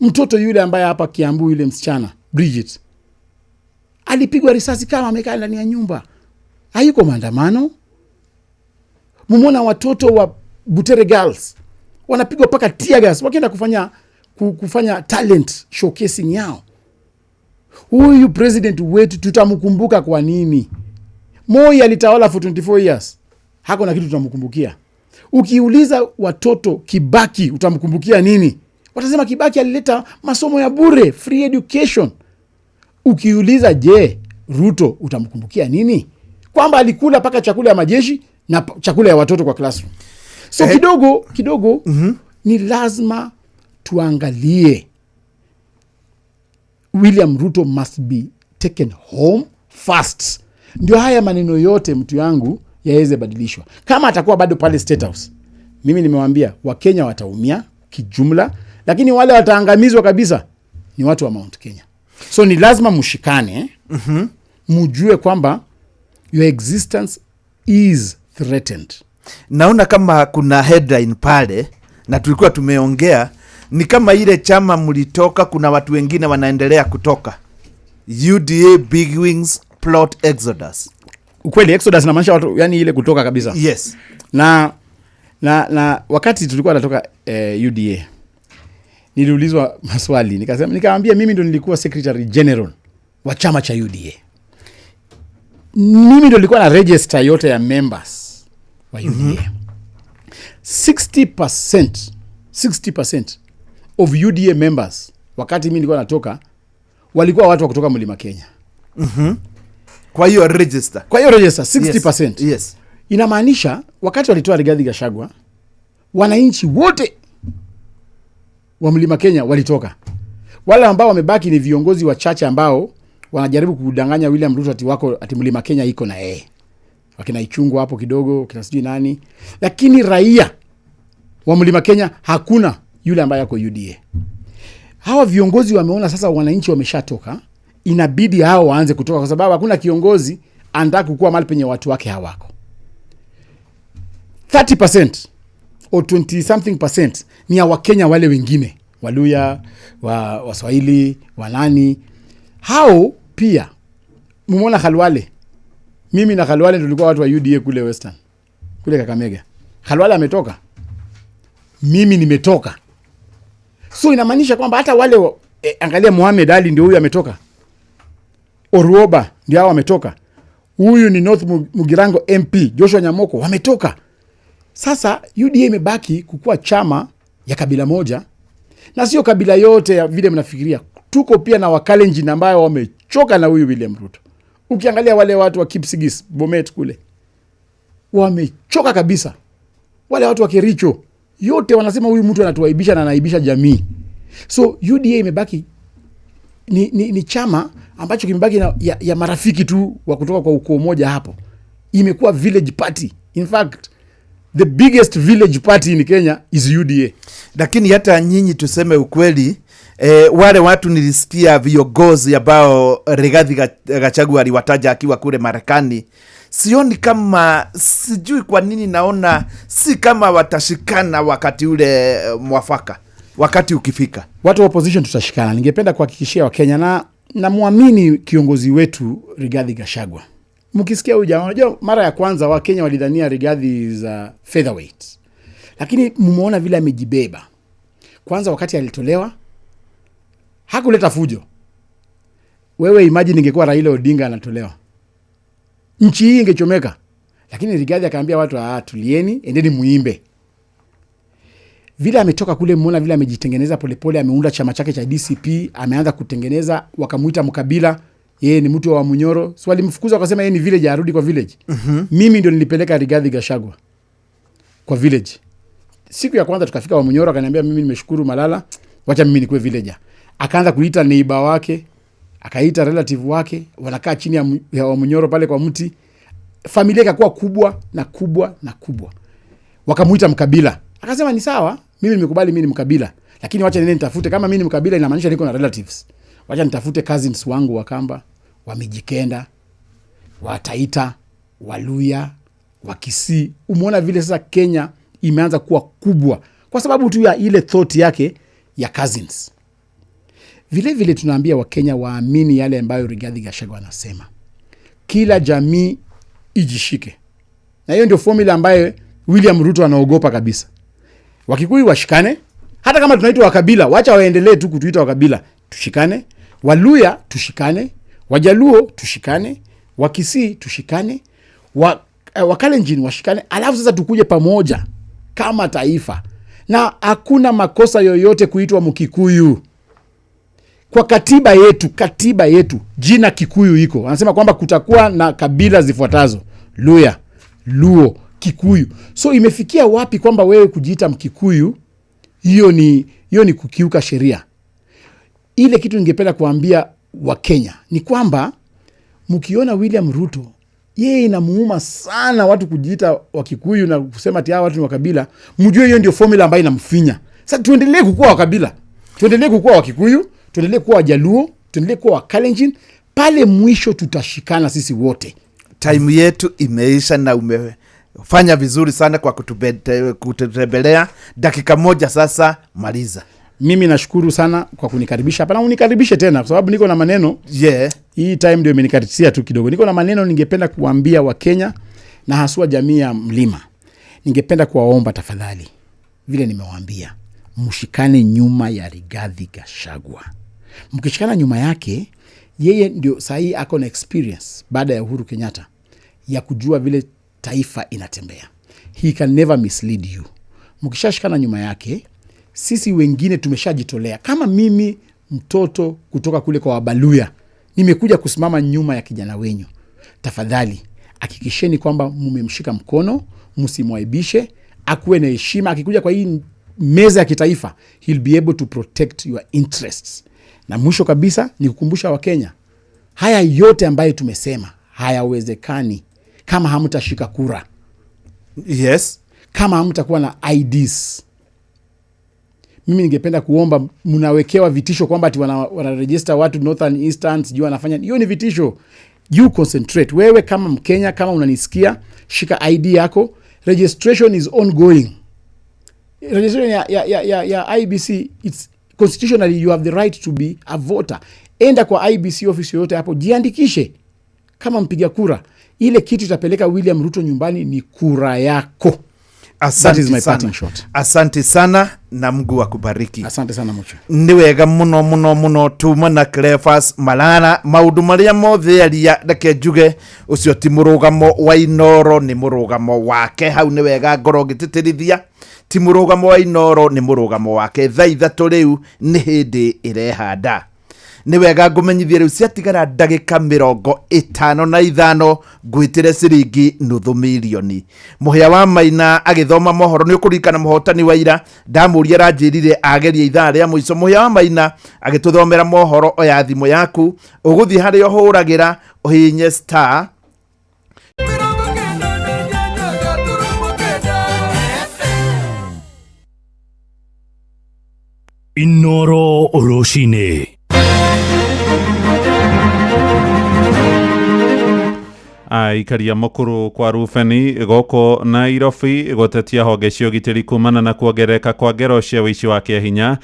Mtoto yule ambaye hapa Kiambu, yule msichana Bridget, alipigwa risasi kama amekaa ndani ya nyumba, hayuko maandamano. Mumona watoto wa Butere Girls wanapigwa mpaka tear gas wakienda kufanya talent showcasing yao. Huyu president wetu tutamkumbuka kwa nini? Moi alitawala for 24 years, hako na kitu tutamkumbukia. Ukiuliza watoto Kibaki utamkumbukia nini, watasema Kibaki alileta masomo ya bure, free education. Ukiuliza je, Ruto utamkumbukia nini? Kwamba alikula mpaka chakula ya majeshi na chakula ya watoto kwa classroom. So kidogo kidogo ni lazima tuangalie William Ruto must be taken home fast, ndio haya maneno yote mtu yangu yaweze badilishwa. Kama atakuwa bado pale State House, mimi nimewambia Wakenya wataumia kijumla, lakini wale wataangamizwa kabisa ni watu wa Mount Kenya. So ni lazima mshikane, mujue kwamba your existence is threatened. Naona kama kuna headline pale na tulikuwa tumeongea, ni kama ile chama mlitoka, kuna watu wengine wanaendelea kutoka. UDA big wings plot exodus. Ukweli exodus inamaanisha watu, yani ile kutoka kabisa. Na wakati tulikuwa natoka UDA niliulizwa maswali, nikasema, nikaambia mimi ndo nilikuwa secretary general wa chama cha UDA, mimi ndo nilikuwa na register yote ya members wa UDA. 60% of UDA members wakati mimi nilikuwa natoka walikuwa watu wa kutoka Mlima Kenya. Kwa hiyo register. Kwa hiyo register 60%. Inamaanisha wakati walitoa Rigathi Gachagua, wananchi wote wa Mlima Kenya walitoka. Wale ambao wamebaki ni viongozi wachache ambao wanajaribu kudanganya William Ruto ati wako, ati Mlima Kenya iko na yeye, wakina Ichung'wah hapo kidogo, wakina sijui nani, lakini raia wa Mlima Kenya hakuna yule ambaye ako UDA. Hawa viongozi wameona sasa wananchi wameshatoka, inabidi hao waanze kutoka, kwa sababu hakuna kiongozi anataka kukua mahali penye watu wake hawako. 30% or 20 something percent ni ya Wakenya wale wengine, Waluya, wa Waswahili, wanani hao pia. Mumeona Khalwale, mimi na Khalwale tulikuwa watu wa UDA kule Western, kule Kakamega. Khalwale ametoka, mimi nimetoka. So inamaanisha kwamba hata wale angalia Mohamed Ali ndio huyu ametoka, Oruoba ndio hao wametoka, huyu ni North Mugirango MP Joshua Nyamoko wametoka. Sasa UDA imebaki kukuwa chama ya kabila moja, na sio kabila yote ya vile mnafikiria. Tuko pia na Wakalenjin ambayo wamechoka na huyu William Ruto. Ukiangalia wale watu wa Kipsigis, Bomet kule wamechoka kabisa. Wale watu wa Kericho yote wanasema huyu mtu anatuaibisha na anaibisha jamii. So UDA imebaki ni chama ambacho kimebaki ya marafiki tu wa kutoka kwa ukoo moja hapo. Imekuwa village party. In fact, the biggest village party in Kenya is UDA. Lakini hata nyinyi tuseme ukweli, wale watu nilisikia viongozi ambao Rigathi Gachagua aliwataja akiwa kule Marekani, sioni kama, sijui kwa nini naona si kama watashikana wakati ule mwafaka. Wakati ukifika. Watu wa opposition tutashikana. Ningependa kuhakikishia Wakenya na namwamini kiongozi wetu Rigathi Gachagua. Mkisikia huyu jamaa, unajua mara ya kwanza Wakenya walidhania Rigathi is a featherweight, lakini mumeona vile amejibeba. Kwanza wakati alitolewa hakuleta fujo. Wewe imagine ingekuwa Raila Odinga anatolewa, nchi hii ingechomeka. Lakini Rigathi akaambia watu, tulieni, endeni muimbe. Vile ametoka kule, muona vile amejitengeneza polepole, ameunda chama chake cha DCP, ameanza kutengeneza, wakamuita mkabila, yeye ni mtu wa Munyoro. So walimfukuza wakasema yeye ni village, arudi kwa village. Mimi ndio nilipeleka Rigathi Gachagua kwa village. Siku ya kwanza tukafika wa Munyoro, akaniambia mimi nimeshukuru Malala, wacha mimi nikuwe villager. Akaanza kuita neighbor wake, akaita relative wake, wanakaa chini ya wa Munyoro pale kwa mti. Familia ikakuwa kubwa na kubwa na kubwa. Wakamuita mkabila. Akasema ni sawa, mimi nimekubali mimi ni mkabila, lakini wacha niende nitafute, kama mimi ni mkabila inamaanisha niko na relatives. Wacha nitafute cousins wangu Wakamba, Wamijikenda, Wataita, Waluya, Wakisii. Umeona vile sasa Kenya imeanza kuwa kubwa kwa sababu tu ya ile thought yake ya cousins. Vile vile tunaambia Wakenya waamini yale ambayo Rigathi Gachagua anasema. Kila jamii ijishike. Na hiyo ndio formula ambayo William Ruto anaogopa kabisa. Wakikuyu washikane, hata kama tunaitwa wakabila, wacha waendelee tu kutuita wakabila. Tushikane, Waluya tushikane, Wajaluo tushikane, Wakisii tushikane, Wakalenjin washikane, alafu sasa tukuje pamoja kama taifa. Na hakuna makosa yoyote kuitwa Mkikuyu. Kwa katiba yetu jina Kikuyu iko. Anasema kwamba kutakuwa na kabila zifuatazo: Luya, Luo, Kikuyu. So imefikia wapi kwamba wewe kujiita Mkikuyu hiyo ni kukiuka sheria? Ile kitu ningependa kuambia Wakenya ni kwamba mkiona William Ruto, yeye inamuuma sana watu kujiita Wakikuyu na kusema ati hawa watu ni wakabila, mjue hiyo ndio formula ambayo inamfinya. Sasa tuendelee kukua wakabila, tuendelee kukua Wakikuyu, tuendelee kuwa Wajaluo, tuendelee kuwa Wakalenjin, pale mwisho tutashikana sisi wote. Time yetu imeisha na umefanya vizuri sana kwa kututembelea. Dakika moja sasa, maliza. Mimi nashukuru sana kwa kunikaribisha hapa, na unikaribishe tena kwa sababu niko na maneno. Hii time ndio imenikaribia tu kidogo. Niko na maneno ningependa kuambia Wakenya na haswa jamii ya Mlima. Ningependa kuwaomba tafadhali, vile nimewaambia, mshikane nyuma ya Rigathi Gachagua. Mkishikana nyuma yake, yeye ndio sahi ako na experience baada ya Uhuru Kenyatta ya kujua vile taifa inatembea. He can never mislead you. Mkishashikana nyuma yake, sisi wengine tumeshajitolea. Kama mimi mtoto kutoka kule kwa Wabaluya, nimekuja kusimama nyuma ya kijana wenyu. Tafadhali hakikisheni kwamba mmemshika mkono, msimwaibishe, akuwe na heshima. Akikuja kwa hii meza ya kitaifa, he'll be able to protect your interests. Na mwisho kabisa ni kukumbusha Wakenya, haya yote ambayo tumesema hayawezekani kama hamtashika kura. Yes. Kama hamtakuwa na IDs. Mimi ningependa kuomba, mnawekewa vitisho kwamba ati wanaregister watu Northern Eastern, sijui wanafanya. Hiyo ni vitisho. You concentrate. Wewe kama Mkenya, kama unanisikia, shika ID yako. Registration is ongoing. Registration ya IBC, it's constitutionally you have the right to be a voter. Enda kwa IBC office yoyote hapo, jiandikishe kama mpiga kura. Ile kitu itapeleka William Ruto nyumbani ni kura yako. Asante That is my sana. parting shot. Asante sana na Mungu akubariki. Asante sana Mucho. Nĩ wega mũno mũno mũno tuma na Cleophas Malala maũndũ marĩa mothe aria reke njuge ũcio ti mũrũgamo wa Inoro, nĩ mũrũgamo wake. Hau nĩ wega ngorwo ngĩtĩtĩrithia, ti mũrũgamo wa Inoro, nĩ mũrũgamo wake. Thaa ithatũ rĩu nĩ hĩndĩ ĩrehanda. Nĩ wega ngũmenyithie rĩu ciatigara ndagĩka 55 ngwĩtĩre ciringi nuthu mirioni. Mũhĩa wa Maina agĩthoma mohoro, nĩ ũkũririkana mũhotani wa ira ndamũria aranjĩrire agerie ithaa rĩa mũico. Mũhĩa wa Maina agĩtũthomera mohoro, oya thimũ yaku ũgũthiĩ harĩa ũhũragĩra ũhihinye star Inoro Rũcinĩ. Aikaria Mukuru kwa Rubeni gũkũ Nairobi gũtetia honge cia ũgitĩri kumana na kuongerereka kwa ngero cia ũici wa kĩahinya.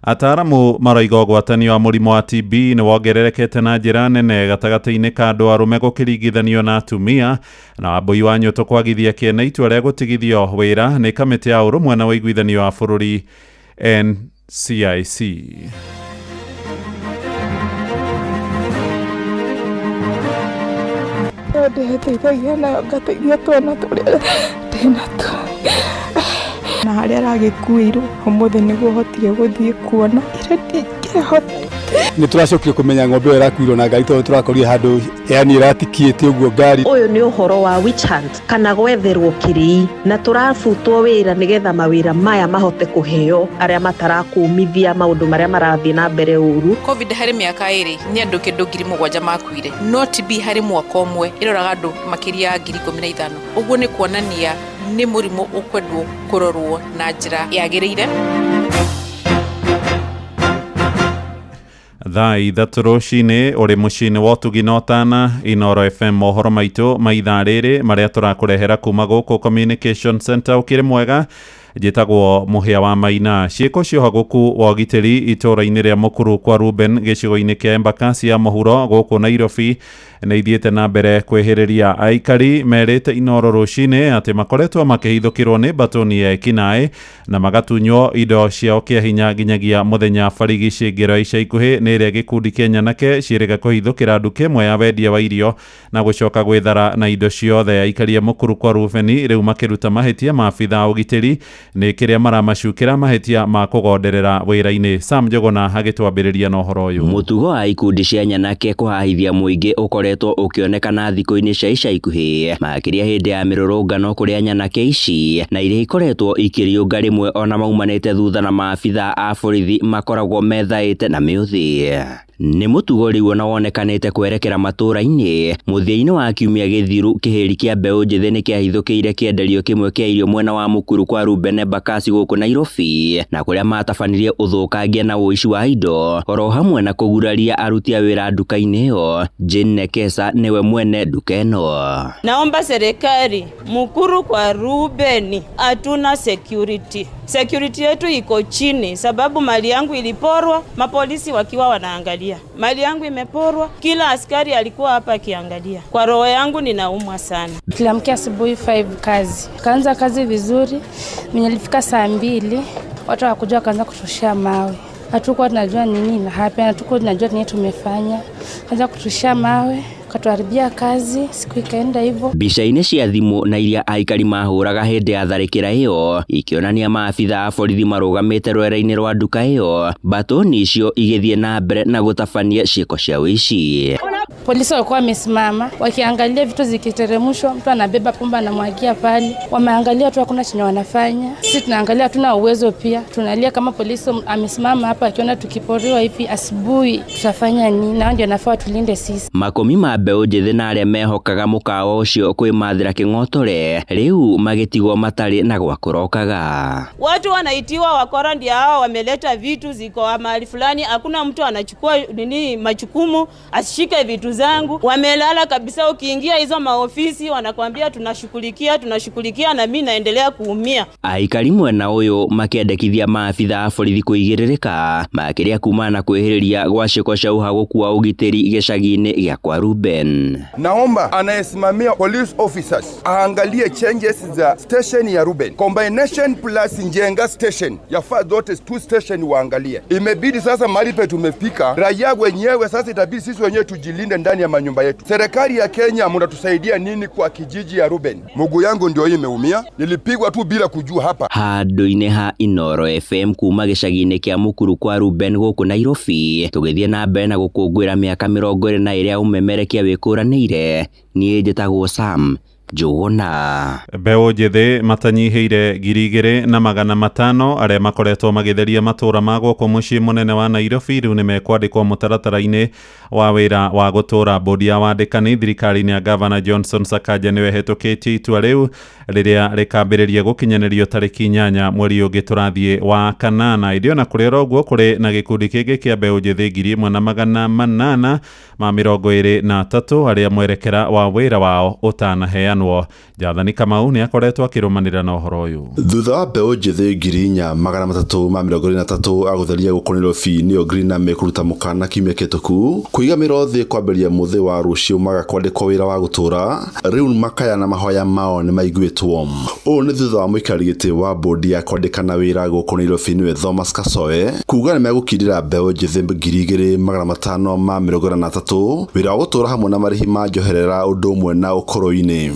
Ataaramu maroiga ũgwatanio wa mũrimũ wa TB nĩ wongererekete na njĩra nene gatagatĩ-inĩ ka andũ arũme gũkĩringithanio na atumia, na Wambui wa Nyũtũ kwagithia kĩene itua rĩa gũtigithio wĩra nĩ kamĩtĩ ya ũrũmwe na ũiguithanio wa bũrũri NCIC. Ndeteithagia nayo ngateithia twana tũrĩa ndĩnatuo na harĩa aragĩkuĩirwo ũmũthĩ nĩguo hotire gũthiĩ kuona ira ndingĩahotire. Nĩ tũracokire kũmenya ng'ombe ĩyo ĩrakuirwo na ngari tondũ tũrakorire handũ yani ĩratikiĩte ũguo ngari. Ũyũ nĩ ũhoro wa witch hunt kana gwetherwo kĩrĩi, na tũrabutwo wĩra nĩgetha mawĩra maya mahote kũheo arĩa matarakũmithia maũndũ marĩa marathiĩ na mbere ũru. Covid harĩ mĩaka 2 nĩ andũ kĩndũ 7,000 makuire, no TB harĩ mwaka ũmwe ĩroraga andũ makĩria ya 15,000. Ũguo nĩ kuonania nĩ mũrimũ ũkwendwo kũrorwo na njĩra yagĩrĩire. Thaa 3 rũcinĩ ũrĩ mũciĩ-inĩ wa ũtugi na ũtana Inoro FM, mohoro maitũ ma ithaa rĩrĩ marĩa tũrakũrehera kuma gũkũ Communication Center. Ũkĩrĩ mwega, njĩtagwo Mũhĩa wa Maina. Ciĩko cia ũhagũku wa ũgitĩri itũũra-inĩ rĩa Mukuru kwa Ruben gĩcigo-inĩ kĩa Embakasi ya mũhuro gũkũ Nairobi nĩ ithiĩte na mbere kwĩhĩrĩria. Aikari merĩte Inoro rũcinĩ atĩ makoretwo makĩhithũkĩrwo nĩ mbatũni ya ekinaĩ na magatunywo indo ciao kĩa hinya nginyagia mũthenya barigici. Ngero ica ikuhĩ nĩ ĩrĩa gĩkundi kĩa nyanake ciĩrĩga kũhithũkĩra nduka ĩmwe ya wendia wa irio na gũcoka gwĩthara na indo ciothe. Aikari a Mukuru kwa Rubeni rĩu makĩruta mahĩtia ma abithaa ũgitĩri nĩ kĩrĩa maramacukĩra mahĩtia ma kũgonderera wĩra-inĩ. Sam Njuguna agĩtwambĩrĩria na ũhoro ũyũ. Mũtugo wa ikundi cia nyanake kũhahithia mũingĩ ũkoretwo ũkĩonekana thikũ-inĩ cia ica ikuhĩ, makĩria hĩndĩ ya mĩrũrũngano kũrĩa nyanake ici na iria ikoretwo ikĩriũnga rĩmwe ona maumanĩte thutha na maabithaa a borithi makoragwo methaĩte na mĩũthĩ. Nĩ mũtugo rĩu ona wonekanĩte kwerekera matũũra-inĩ. Mũthia-inĩ wa kiumia gĩthiru kĩhĩri kĩa mbeũ njĩthĩ nĩ kĩahithũkĩire kĩenderio kĩmwe kĩa irio mwena wa Mukuru kwa Ruben Embakasi gũkũ Nairobi, na kũrĩa matabanirie ũthũkangia na ũici wa indo oro hamwe na kũguraria aruti a wĩra nduka-inĩ ĩyo. Jane Nekesa nĩwe mwene nduka ĩno. Naomba serikali, Mukuru kwa Ruben hatuna security. Security yetu iko chini sababu mali yangu iliporwa, mapolisi wakiwa wanaangalia. Mali yangu imeporwa, kila askari alikuwa hapa akiangalia. Kwa roho yangu ninaumwa sana. Tuliamkia asubuhi 5 kazi. Kaanza kazi vizuri, mimi nilifika saa 2, watu hawakuja wakaanza kutushia mawe. Hatukuwa tunajua nini na hapa, hatukuwa tunajua nini tumefanya. Kaanza kutushia mawe, katuharibia kazi, siku ikaenda hivyo. Mbica-inĩ cia thimũ na iria aikari mahũraga hĩndĩ ya tharĩkĩra ĩyo ikĩonania maabithaa a borithi marũgamĩte rwere-inĩ rwa nduka ĩyo, mbatũni icio igĩthiĩ na mbere na gũtabania ciĩko cia ũici. Polisi walikuwa wamesimama wakiangalia vitu zikiteremshwa, mtu anabeba pumba anamwagia pale. Wameangalia tu hakuna chenye wanafanya. Sisi tunaangalia hatuna uwezo pia. Tunalia kama polisi amesimama hapa akiona tukiporiwa hivi asubuhi tutafanya nini? Na ndio nafaa tulinde sisi. Makomi ma mbeũ njĩthĩ na arĩa mehokaga mũkawa ũcio kwĩmathĩra kĩng'otore rĩu magĩtigwo matarĩ na gwa kũrokaga. Watu wanaitiwa wakora ndio hao wameleta vitu ziko mahali fulani, hakuna mtu anachukua nini majukumu asishike vitu zangu. Wamelala kabisa, ukiingia hizo maofisi wanakuambia tunashughulikia tunashughulikia, na mimi naendelea kuumia. Aikari mwena ũyũ makĩendekithia maabithaa a borithi kũigĩrĩrĩka makĩria kumana na kwĩhĩrĩria gwa ciĩko cia ũhagũku wa ũgitĩri gĩcagi-inĩ gĩa kwa Ruben. Naomba anayesimamia police officers aangalie changes za station ya Ruben combination plus Njenga station, yafaa zote two station waangalie. Imebidi sasa mahali pe tumefika, raia wenyewe sasa itabidi sisi wenyewe tujilinde ndani ya manyumba yetu. Serikali ya Kenya mnatusaidia nini kwa kijiji ya Ruben? Mguu yangu ndio imeumia, nilipigwa tu bila kujua hapa. Handũ-inĩ ha Inoro FM kuma gĩcagi-inĩ kĩa Mukuru kwa Ruben gũkũ Nairobi, tũgĩthiĩ na mbere na gũkũngũĩra mĩaka 22 ya ũmemerekia wĩkũranĩire. Niĩ njĩtagwo Sam Njuguna. Mbeũ njĩthĩ matanyihĩire 2,500 arĩa makoretwo magĩtheria matũũra ma gũkũ mũciĩ mũnene wa Nairobi rĩu nĩmekwandĩkwo mũtaratara-inĩ wa wĩra wa gũtũũra. Bodi ya wandĩkani thirikari-inĩ ya Gavana Johnson Sakaja nĩwe ĩhetũkĩtie itua rĩu Rĩrĩa rĩkambĩrĩria gũkinyanĩrio tarĩki 8 mweri ũngĩ tũrathiĩ wa kanana. Ĩndĩ ona kũrĩ oro ũguo, kũrĩ na gĩkundi kĩngĩ kĩa mbeũ njĩthĩ 1823 arĩa mwerekera wa wĩra wao ũtanaheanwo. Jathani Kamau nĩ akoretwo akĩrũmanĩrĩra na ũhoro ũyũ. Thutha wa mbeũ njĩthĩ 4323 a gũtheria gũkũ Nairobi nĩyo Green Army kũruta mũkana kiumia kĩhĩtũku kũiga mĩro thĩ kwambĩrĩria mũthĩ wa rũciũ maga kwandĩkwo wĩra wa gũtũra, rĩu makaya na mahoya mao nĩ maiguĩtwo. Ũũ nĩ thutha wa mũikarĩri gĩtĩ wa bodi ya kwandĩkana wĩra gũkũ Nairobi nĩwe Thomas Kasoe kuga nĩ megũkindĩra mbeũ njĩthĩ 2543 wĩra wa gũtũra hamwe na marĩhi ma njoherera ũndũ ũmwe na ũkũrũ-inĩ.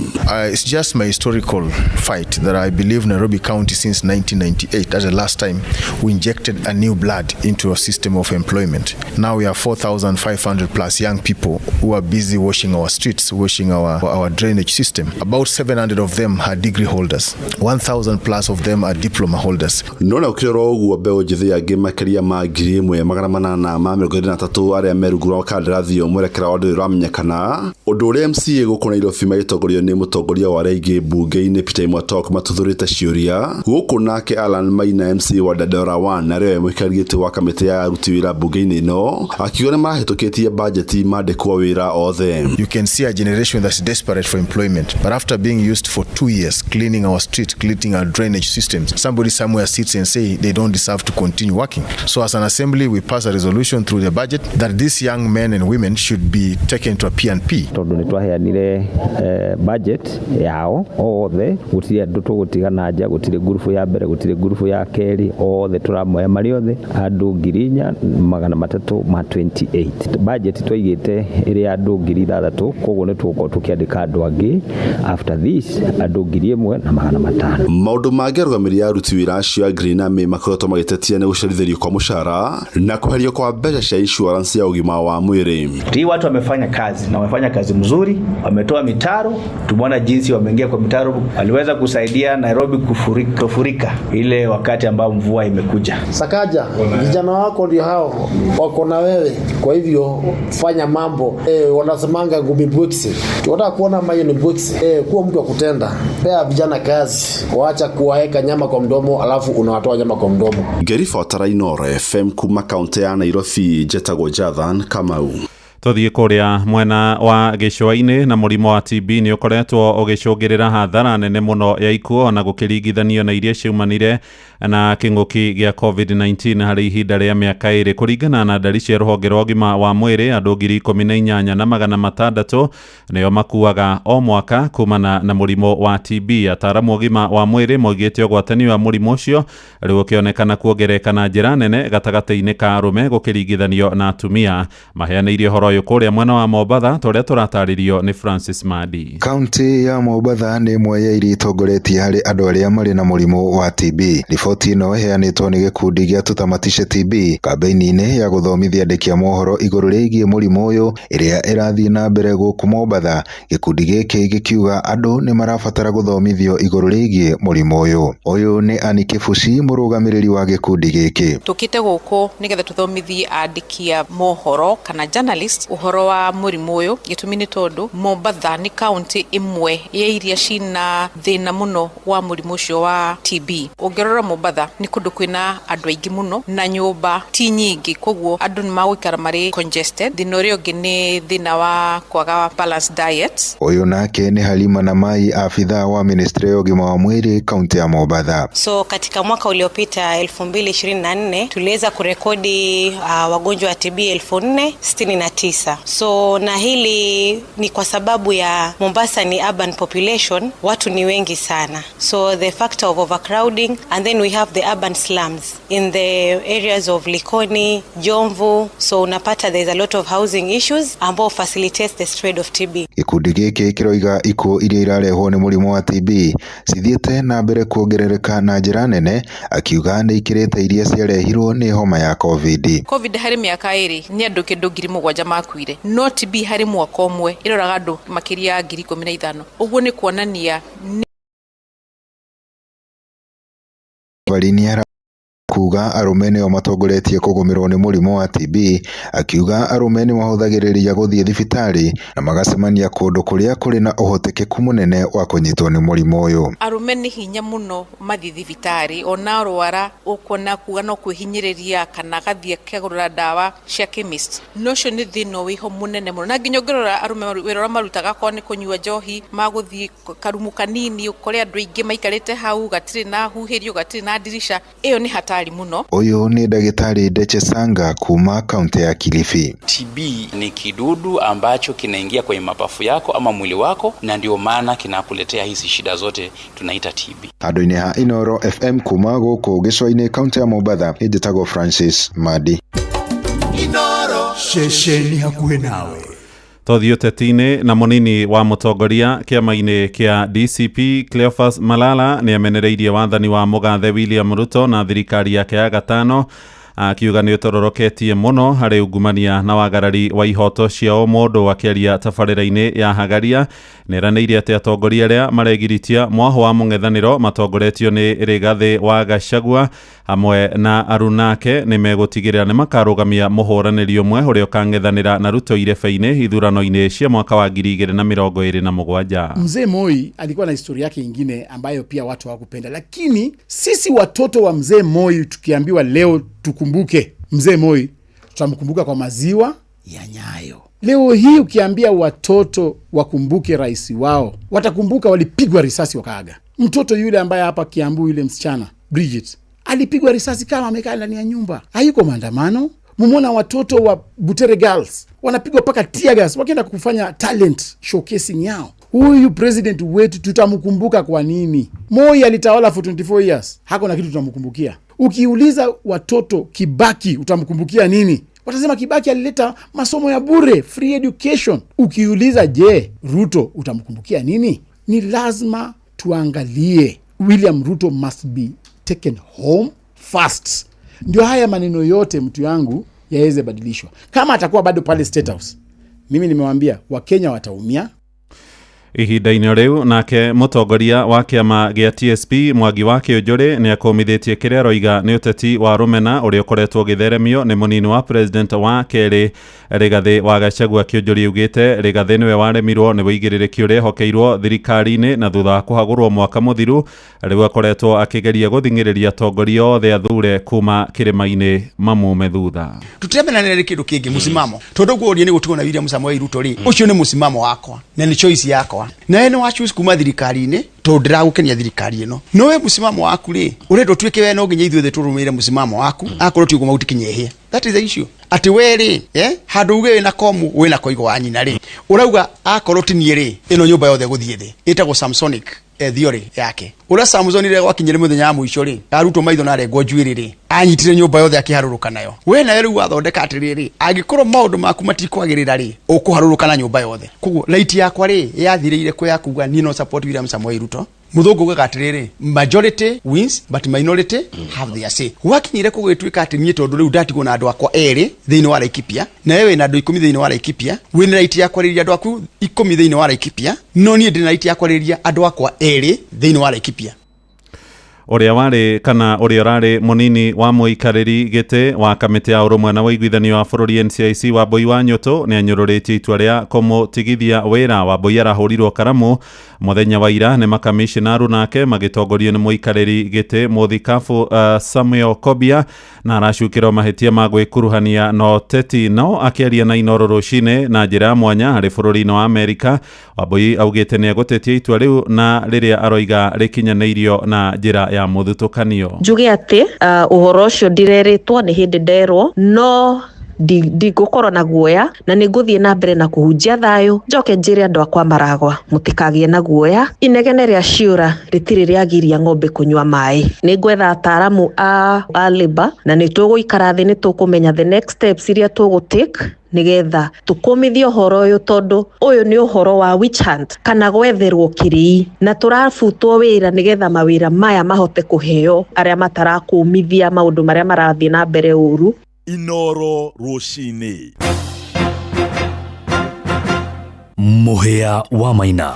It's just my historical fight that I believe Nairobi County since 1998, that's the last time we injected a new blood into our system of employment. Now we have 4,500 plus young people who are busy washing our streets, washing our drainage system. About 700 of them are degree holders. 1,000 plus of them are diploma holders. No na ũkĩrora ũguo, mbeũ njĩthĩ angĩ makĩria ma 1823 arĩa me rungu rwa kandarathi ĩyo mwerekera wa ndũrĩ ũramenyekana, ũndũ ũrĩa MCA gũkũ Nairobi magĩtongorio nĩ mũtongoria wa arĩa aingĩ mbunge-inĩ Peter Imwatok matuthũrĩte ciũria gũkũ. Nake Alan Maina, MCA wa Dandora 1 arĩa we mũikarĩri gĩtĩ wa kamĩtĩ ya aruti wĩra mbunge-inĩ ĩno, akiuga nĩ marahĩtũkĩtie bajeti mandĩkwo wĩra othe. You can see a generation that's desperate for employment, but after being used for 2 years, cleaning our streets, cleaning our drainage systems, somebody somewhere sits and say they don't deserve to continue working. So as an assembly, we pass a resolution through the budget that these young men and women should be taken to a P&P. Tondũ nĩ twaheanire budget yao othe, gũtirĩ andũ tũgũtiga na nja, gũtirĩ ngurubu ya mbere, gũtirĩ ngurubu ya kerĩ, othe tũramoya marĩ othe andũ 4328. Budget twaigĩte ĩrĩ ya andũ 6000, koguo nĩ tũgũkorwo tũkĩandĩka andũ angĩ after this andũ 1500. Maũndũ mangĩ arũgamĩrĩri a aruti wĩra acio a Green Army makoretwo magĩtetia nĩ gũcerithĩrio kwa mũcara na kweherio kwa mbeca cia insurance ya ũgima wa mwĩrĩ. Hii watu wamefanya kazi na wamefanya kazi mzuri, wametoa mitaro, tumeona jinsi wameingia kwa mitaro, waliweza kusaidia Nairobi kufurika ile wakati ambao mvua imekuja. Sakaja, vijana wako ndio hao wako na wewe, kwa hivyo fanya mambo wanasemanga ngumi bwiksi. Tunataka kuona mayo ni bwiksi. Kuwa mtu wa kutenda, pea vijana kazi, waacha kuwaeka nyama kwa mdomo alafu unawatoa nyama kwa mdomo. Ngĩribotera Inooro FM kuma kaunti ya Nairobi, njetagwo Jathan Kamau. Tuthiĩ kũrĩa mwena wa gĩcũa-inĩ, na mũrimũ wa TB nĩ ũkoretwo ũgĩcũngĩrĩra hathara nene mũno ya ikuũ na gũkĩringithanio na iria ciaumanire na kĩng'ũki gĩa COVID-19 harĩ ihinda rĩa mĩaka 2. Kũringana na ndari cia rũhonge rwa ũgima wa mwĩrĩ, andũ 18,600 nĩo makuaga o mwaka kumana na mũrimũ wa TB. Ataaramu ũgima wa mwĩrĩ maugĩte ũgwatanio wa mũrimũ ũcio rĩu ũkĩonekana kuongerereka na njĩra nene gatagatĩ-inĩ ka arũme gũkĩringithanio na atumia. Maheanĩire ũhoro ũyũ kũrĩa mwena wa Mombatha, ta ũrĩa tũratarĩrio nĩ Francis Madi. Kaunti ya Mombatha nĩ ĩmwe ya iria itongoretie harĩ andũ arĩa marĩ na mũrimũ wa TB. Riboti ĩno ĩheanĩtwo nĩ gĩkundi gĩa Tutamatishe TB kambĩini-inĩ ya gũthomithia andĩki a mohoro igũrũ rĩgiĩ mũrimũ ũyũ ĩrĩa ĩrathiĩ na mbere gũkũ Mombatha. Gĩkundi gĩkĩ gĩkiuga andũ nĩ marabatara gũthomithio igũrũ rĩgiĩ mũrimũ ũyũ. Ũyũ nĩ Annie Kĩbuci, mũrũgamĩrĩri wa gĩkundi gĩkĩ. Tukite gũkũ nĩgetha tũthomithie andĩki a mohoro kana journalist ũhoro wa mũrimũ ũyũ. Gĩtũmi nĩ tondũ Mombatha nĩ kaunti ĩmwe ya iria cina thĩna mũno wa mũrimũ ũcio wa TB. Ũngĩrora Mombatha nĩ kũndũ kwĩna andũ aingĩ mũno na nyũmba ti nyingĩ, koguo andũ nĩ magũikara marĩ congested. Thĩna ũrĩa ũngĩ nĩ thĩna wa kwaga balanced diet. Ũyũ nake nĩ Halima Namai, afitha wa ministry ya ũgima wa mwĩrĩ kaunti ya Mombatha. So katika mwaka uliopita 2024 tuliweza kurekodi wagonjwa wa TB 4069. So na hili ni kwa sababu ya Mombasa ni urban population, watu ni wengi sana. So the factor of overcrowding, and then we have the urban slums in the areas of Likoni, Jomvu. So unapata there's a lot of housing issues ambao facilitates the spread of TB. Gĩkundi gĩkĩ kĩroiga ikuũ iria irarehwo nĩ mũrimũ wa TB cithiĩte na mbere kuongerereka na njĩra nene, akiuga nĩ ikĩrĩte iria ciarehirwo nĩ homa ya COVID. COVID harĩ mĩaka 2 nĩ andũ kĩndũ 7000 makuire, no TB harĩ mwaka ũmwe ĩroraga andũ makĩria ya 15,000. Ũguo nĩ kuonania Bari. Kuga arũme nĩo matongoretie kũgũmĩrwo nĩ mũrimũ wa TB, akiuga arũme nĩmahũthagĩrĩria gũthiĩ thibitarĩ na magacemania kũndũ kũrĩa kũrĩ na ũhotekeku mũnene wa kũnyitwo nĩ mũrimũ ũyũ. Arũme nĩ hinya mũno mathiĩ thibitarĩ, ona arwara ũkuona kuga no kwĩhinyĩrĩria kana agathiĩ akagũra ndawa cia chemist. Na ũcio nĩ thĩna wĩho mũnene mũno, na nginya ũngĩrora arũme wĩra ũrĩa marutaga akorwo nĩ kũnyua njohi, magũthiĩ karumu kanini ũkore andũ aingĩ maikarĩte hau, gatirĩ na huhĩrio, gatirĩ na ndirica, ĩyo nĩ hatari mũno. Ũyũ nĩ ndagĩtarĩ Deche Sanga kuma kaunti ya Kilifi. TB ni kidudu ambacho kinaingia kwenye mapafu yako ama mwili wako, na ndio maana kinakuletea hizi shida zote tunaita TB. Handũ-inĩ ha Inooro FM kuma gũkũ gĩcũa-inĩ kaunti ya Mombatha, njĩtagwo Francis Madi. Ceceni hakuhĩ nawe. Tũthiĩ ũteti-inĩ na mũnini wa mũtongoria kĩama-inĩ kĩa DCP Cleophas Malala nĩ amenereirie wathani wa mũgathe William Ruto na thirikari yake ya gatano, akiuga nĩ ũtororoketie mũno harĩ ungumania na wagarari wa ihoto cia ũmũndũ. Akĩaria tabarĩra-inĩ ya Hagaria nĩeranĩire atĩ atongoria arĩa maregiritia mwaho wa mũng'ethanĩro matongoretio nĩ Rigathĩ wa Gachagua hamwe na arunake nĩ megũtigĩrĩra nĩ makarũgamia mũhũranĩri ũmwe ũrĩa ũkang'ethanĩra na Ruto irebe-inĩ ithurano-inĩ cia mwaka wa 2027. Mzee Moi alikuwa na historia yake ingine ambayo pia watu hawakupenda, lakini sisi watoto wa mzee Moi tukiambiwa leo tukumbuke mzee Moi, tutamkumbuka kwa maziwa ya Nyayo. Leo hii ukiambia watoto wakumbuke rais wao, watakumbuka walipigwa risasi wakaaga. Mtoto yule ambaye hapa Kiambu, yule msichana Bridget, alipigwa risasi kama amekaa ndani ya nyumba, hayuko maandamano. Mumona watoto wa Butere Girls wanapigwa mpaka tear gas wakienda kufanya talent showcasing yao. Huyu president wetu tutamkumbuka kwa nini? Moi alitawala for 24 years, hakuna kitu tutamkumbukia. Ukiuliza watoto Kibaki utamkumbukia nini? Watasema Kibaki alileta masomo ya bure, free education. Ukiuliza je, Ruto utamkumbukia nini? Ni lazima tuangalie, William Ruto must be taken home fast. Ndio haya maneno yote mtu yangu yaweze badilishwa. Kama atakuwa bado pale State House, mimi nimewaambia Wakenya wataumia. Ihinda-inĩ rĩu nake mũtongoria wa kĩama gĩa TSP Mwangi wa Kĩũnjũrĩ nĩ akũmithĩtie kĩrĩa aroiga nĩ ũteti wa rũmena ũrĩa ũkoretwo ũgĩtheremio nĩ mũnini wa president wa kerĩ Rigathĩ wa Gachagua. Kĩũnjũrĩ augĩte Rigathĩ nĩwe waremirwo nĩ wĩigĩrĩrĩki ũrĩa ehokeirwo thirikari-inĩ na thutha wa kũhagũrwo mwaka mũthiru rĩu akoretwo akĩgeria gũthing'ĩrĩria atongoria othe athure kuma kĩrĩma-inĩ mamume thutha. Tutiamenanĩre kĩndũ kĩngĩ mũcimamo tondũ guorie nĩ gũtigwo na William Samoei Ruto rĩ, ũcio nĩ mũcimamo wakwa na nĩ choice yakwa, nawe nĩ wa choose kuma thirikari-inĩ tondũ ndĩragũkenia thirikari ĩno. No we mũcimamo waku rĩ, ũrenda ũtuĩke we no nginya ithuĩ tũrũmĩrĩre mũcimamo waku, akorwo ti ũguo mahuti kinyehia. That is the issue. Atĩ we rĩ, handũ uge wĩna komu wĩna koigo wa nyina rĩ, ũrauga akorwo ti niĩ rĩ, ĩno nyũmba yothe gũthiĩ thĩ ĩtagwo Samsonic theory yake. Ũrĩa Samson rĩrĩa gwakinyire mũthenya wa mũico rĩ, arutwo maitho na arengwo njuĩrĩ rĩ, anyitire nyũmba yothe akĩharũrũka nayo. We nawe rĩu wathondeka atĩrĩrĩ, angĩkorwo maũndũ maku matikwagĩrĩra rĩ, ũkũharũrũka na nyũmba yothe. Koguo right yakwa rĩ, yathirĩire kũ ya kuga niĩ no support William Samoei Ruto. Mũthũngũ ugaga atĩrĩrĩ, majority wins but minority have their say. Gwakinyire kũgĩtuĩka atĩ niĩ tondũ rĩu ndatigwo na andũ akwa erĩ thĩinĩ wa Laikipia, nawe wĩna andũ 10 thĩinĩ wa Laikipia, wĩna right ya kwarĩria andũ aku 10 thĩinĩ wa Laikipia, no niĩ ndĩna right ya kwarĩria andũ akwa erĩ thĩinĩ wa Laikipia. Ũrĩa warĩ kana ũrĩa ũrarĩ mũnini wa mũikarĩri gĩtĩ wa kamĩtĩ ya ũrũmwe na ũiguithanio wa bũrũri NCIC Wambui wa Nyũtũ nĩ anyũrũrĩtie itua rĩa kũmũtigithia wĩra. Wambui arahũrirwo karamu mũthenya wa ira nĩ makamishna arunake magĩtongorio nĩ mũikarĩri gĩtĩ mũthikabu Samuel Kobia, na aracukĩrwo mahĩtia ma gwĩkuruhania na ũteti. No akĩaria na Inooro rũcinĩ na njĩra ya mwanya harĩ bũrũri-inĩ wa Amerika, Wambui augĩte nĩ egũtetia itua rĩu na rĩrĩa aroiga rĩkinyanĩirio na njĩra ya mũthutũkanio. Njuge atĩ ũhoro ũcio ndirerĩtwo nĩ hĩndĩ nderwo, no ndingũkorwo na guoya na nĩ ngũthiĩ na mbere na kũhunjia thayũ, njoke njĩre andũ akwa maragwa mũtikagĩe na guoya. Inegene rĩa ciũra rĩtirĩ rĩagiria ng'ombe kũnyua maĩ. Nĩ ngwetha ataaramu a labour na nĩ tũgũikara thĩ, nĩ tũkũmenya the next steps iria tũgũ take nĩgetha tũkũmithie ũhoro ũyũ, tondũ ũyũ nĩ ũhoro wa witch hunt kana gwetherwo kĩrĩi, na tũrabutwo wĩra nĩgetha mawĩra maya mahote kũheo arĩa matarakũmithia maũndũ marĩa marathiĩ na mbere ũru. Inooro rũcinĩ. Mũhĩa wa Maina.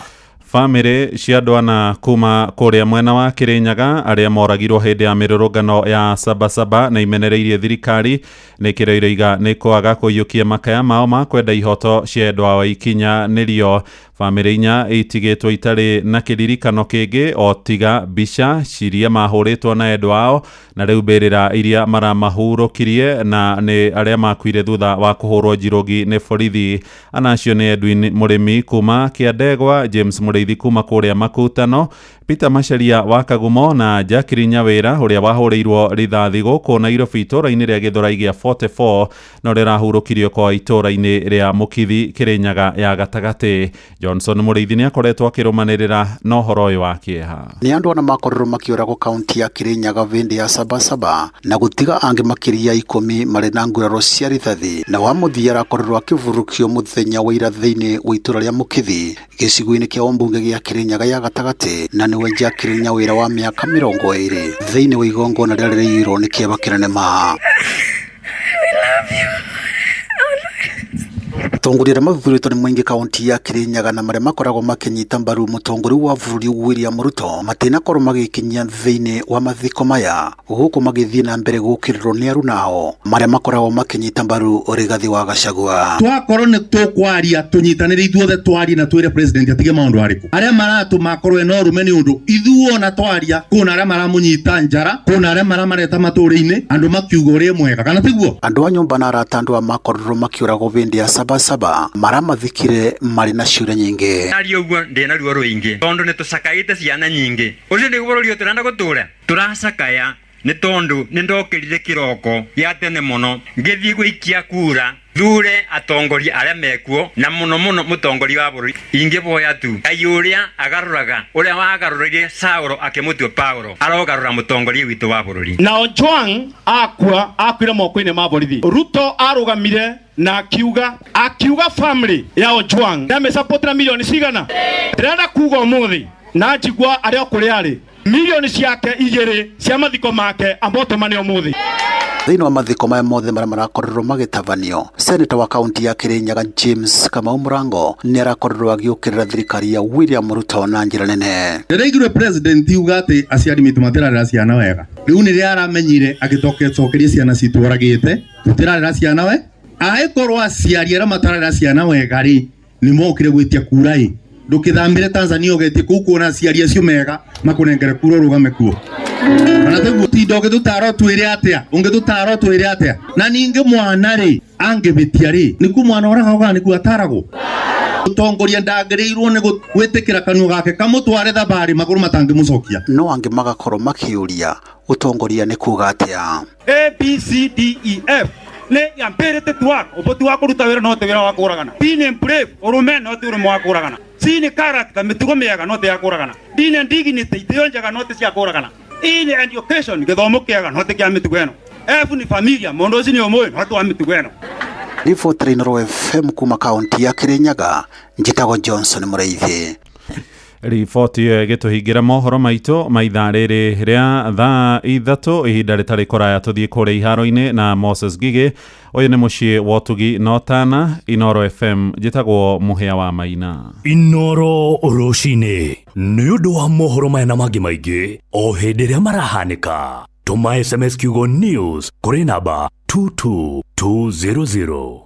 Bamĩrĩ cia andũ ana kuma kũrĩa mwena wa Kĩrĩnyaga arĩa moragirwo hĩndĩ ya mĩrũrũngano ya Sabasaba na imenereirie thirikari nĩ kĩrĩa iroiga nĩ kwaga kũiyũkia makaya mao ma kwenda ihoto cia endwa ao ikinyanĩrio. Bamĩrĩ inya itigĩtwo itarĩ na kĩririkano kĩngĩ o tiga mbica ciria mahũrĩtwo na endwa ao na rĩu mbĩrĩra iria maramahurũkirie na nĩ arĩa makuire thutha wa kũhũrwo njirũngi nĩ borithi. Ana acio nĩ Edwin Mũrĩmi kuma Kĩandegwa, James Mũrĩithi kuma kũrĩa Makutano, Peter Macharia wa Kagumo na Jacqueline Nyawĩra ũrĩa wahũrĩirwo rithathi gũkũ Nairobi itũũra-inĩ rĩa Gĩthũrai gĩa 44 na ũrĩa ũrahurũkirio kwa itũũra-inĩ rĩa Mũkithi Kĩrĩnyaga ya gatagatĩ. Johnson Mũrĩithi nĩ akoretwo akĩrũmanĩrĩra na ũhoro ũyũ wa kĩeha. Nĩ andũ ana makorirwo makĩũragwo kaunti ya Kĩrĩnyaga vĩndĩ ya Sabasaba na gũtiga angĩ makĩria 10 marĩ na nguraro cia rithathi na wa mũthia arakorirwo akĩvurũkio mũthenya wa ira thĩinĩ wa itũũra rĩa Mũkithi gĩcigo-inĩ kĩa ũmbunge gĩa Kĩrĩnyaga ya gatagatĩ na nĩwe Jacqueline Nyawĩra wa mĩaka 20 thĩinĩ wa igongona rĩrĩa rĩrĩirwo nĩ kĩeva kĩnene ma. Atongoria arĩa mathuthurĩtwo nĩ mũingĩ kaunti ya Kĩrĩnyaga na marĩa makoragwo makĩnyita mbaru mũtongoria wa bũrũri William Ruto matinakorwo magĩkinyia thĩinĩ wa mathiko maya gũkũ magĩthiĩ na mbere gũkĩrĩrwo nĩ arunao marĩa makoragwo makĩnyita mbaru Rigathi wa Gachagua. Twakorwo nĩ tũkwaria tũnyitanĩre ithuothe twarie na twĩre president atige maũndũ arĩkũ arĩa maratũma akorwo ena ũrũme nĩ ũndũ ithuona twaria kũna arĩa maramũnyita njara kũna arĩa maramareta matũũra-inĩ andũ makiuga ũrĩa mwega kana tiguo. Andũ a nyũmba na arata andũ a makorirwo makĩũragwo vĩndĩ ya Sabasaba maramathikire marĩ na ciũria nyingĩ. Aria ũguo ndĩna ruo rũingĩ tondũ nĩ tũcakaĩte ciana nyingĩ ũcio nĩguo bũrũri ũyũ tũrenda gũtũra tũracakaya nĩ tondũ nĩ ndokĩrire kĩroko gĩa tene mũno ngĩthiĩ gũikia kura thure atongoria arĩa mekuo na mũno mũno mũtongoria wa bũrũri ingĩboya tu Ngai ũrĩa agarũraga ũrĩa wagarũrire Saũlũ akĩmũtua Paũlũ arogarũra mũtongoria witũ wa bũrũri. Na Ojwang akua akuire moko-inĩ ma borithi. Ruto arũgamire na akiuga family ya Ojwang ndamĩsapotera milioni cigana. Ndĩrenda kuga ũmũthĩ na njigua arĩa kũrĩa arĩ milioni ciake 2 cia mathiko make ambotũmane ũmũthĩ. Thĩinĩ wa mathiko maya mothe marĩa marakorirwo magĩtabanio, seneta wa kaunti ya Kĩrĩnyaga James Kamau Mũrango nĩ arakorirwo agĩũkĩrĩra thirikari ya William Ruto na njĩra nene. Ndĩraiguire president uga atĩ aciari mitũ matirarera ciana wega. Rĩu nĩrĩa aramenyire agĩcokeria ciana citũ oragĩte tũtirarera ciana we angĩkorwo aciari arĩa matararera ciana wega rĩ nĩ mokire gwĩtia kura ĩ ndũkĩthamĩre Tanzania ũgetie kũu kuona aciari acio mega makũnengere kura ũrũgame kuo. Kana tiguo tinda ũngĩtũtara ũtwĩre atĩa ũngĩtũtara ũtwĩre atĩa na ningĩ mwana rĩ angĩbĩtia rĩ nĩkuo mwana oragagwo kana nĩkuo ataragwo. Mũtongoria ndagĩrĩirwo nĩ gwĩtĩkĩra kanua gake kamũtware thabarĩ magũrũ matangĩmũcokia. No angĩ magakorwo makĩũria ũtongoria nĩ kuga atĩa. A B C D E F nĩ yambĩrĩte tu wako ũboti wa kũruta wĩra no ti wĩra wa kũragana. B nĩ brave ũrũme no ti ũrũme wa kũragana. C nĩ character mĩtugo mĩega no ti ya kũragana. D nĩ dignity itĩo njega no ti cia kũragana. E nĩ education gĩthomo kĩega no ti kĩa mĩtugo ĩno. F nĩ familia mũndũ ũcio nĩ ũmũĩ no ti wa mĩtugo ĩno. Riboti Inooro FM kuma kaunti ya Kĩrĩnyaga njĩtagwo Johnson Mũrĩithi. Riboti ĩyo ĩgĩtũhingĩra mohoro maitũ ma ithaa rĩrĩ rĩa thaa 3 ihinda rĩtarĩ kũraya tũthiĩ kũrĩa iharo-inĩ na Moses Ngigĩ. Ũyũ nĩ mũciĩ wa ũtugi na ũtana Inooro FM njĩtagwo Mũhĩa wa Maina. Inooro rũcinĩ nĩ ũndũ wa mohoro maya na mangĩ maingĩ o hĩndĩ ĩrĩa marahanĩka. Tũma SMS kiugo news kũrĩ namba 22200.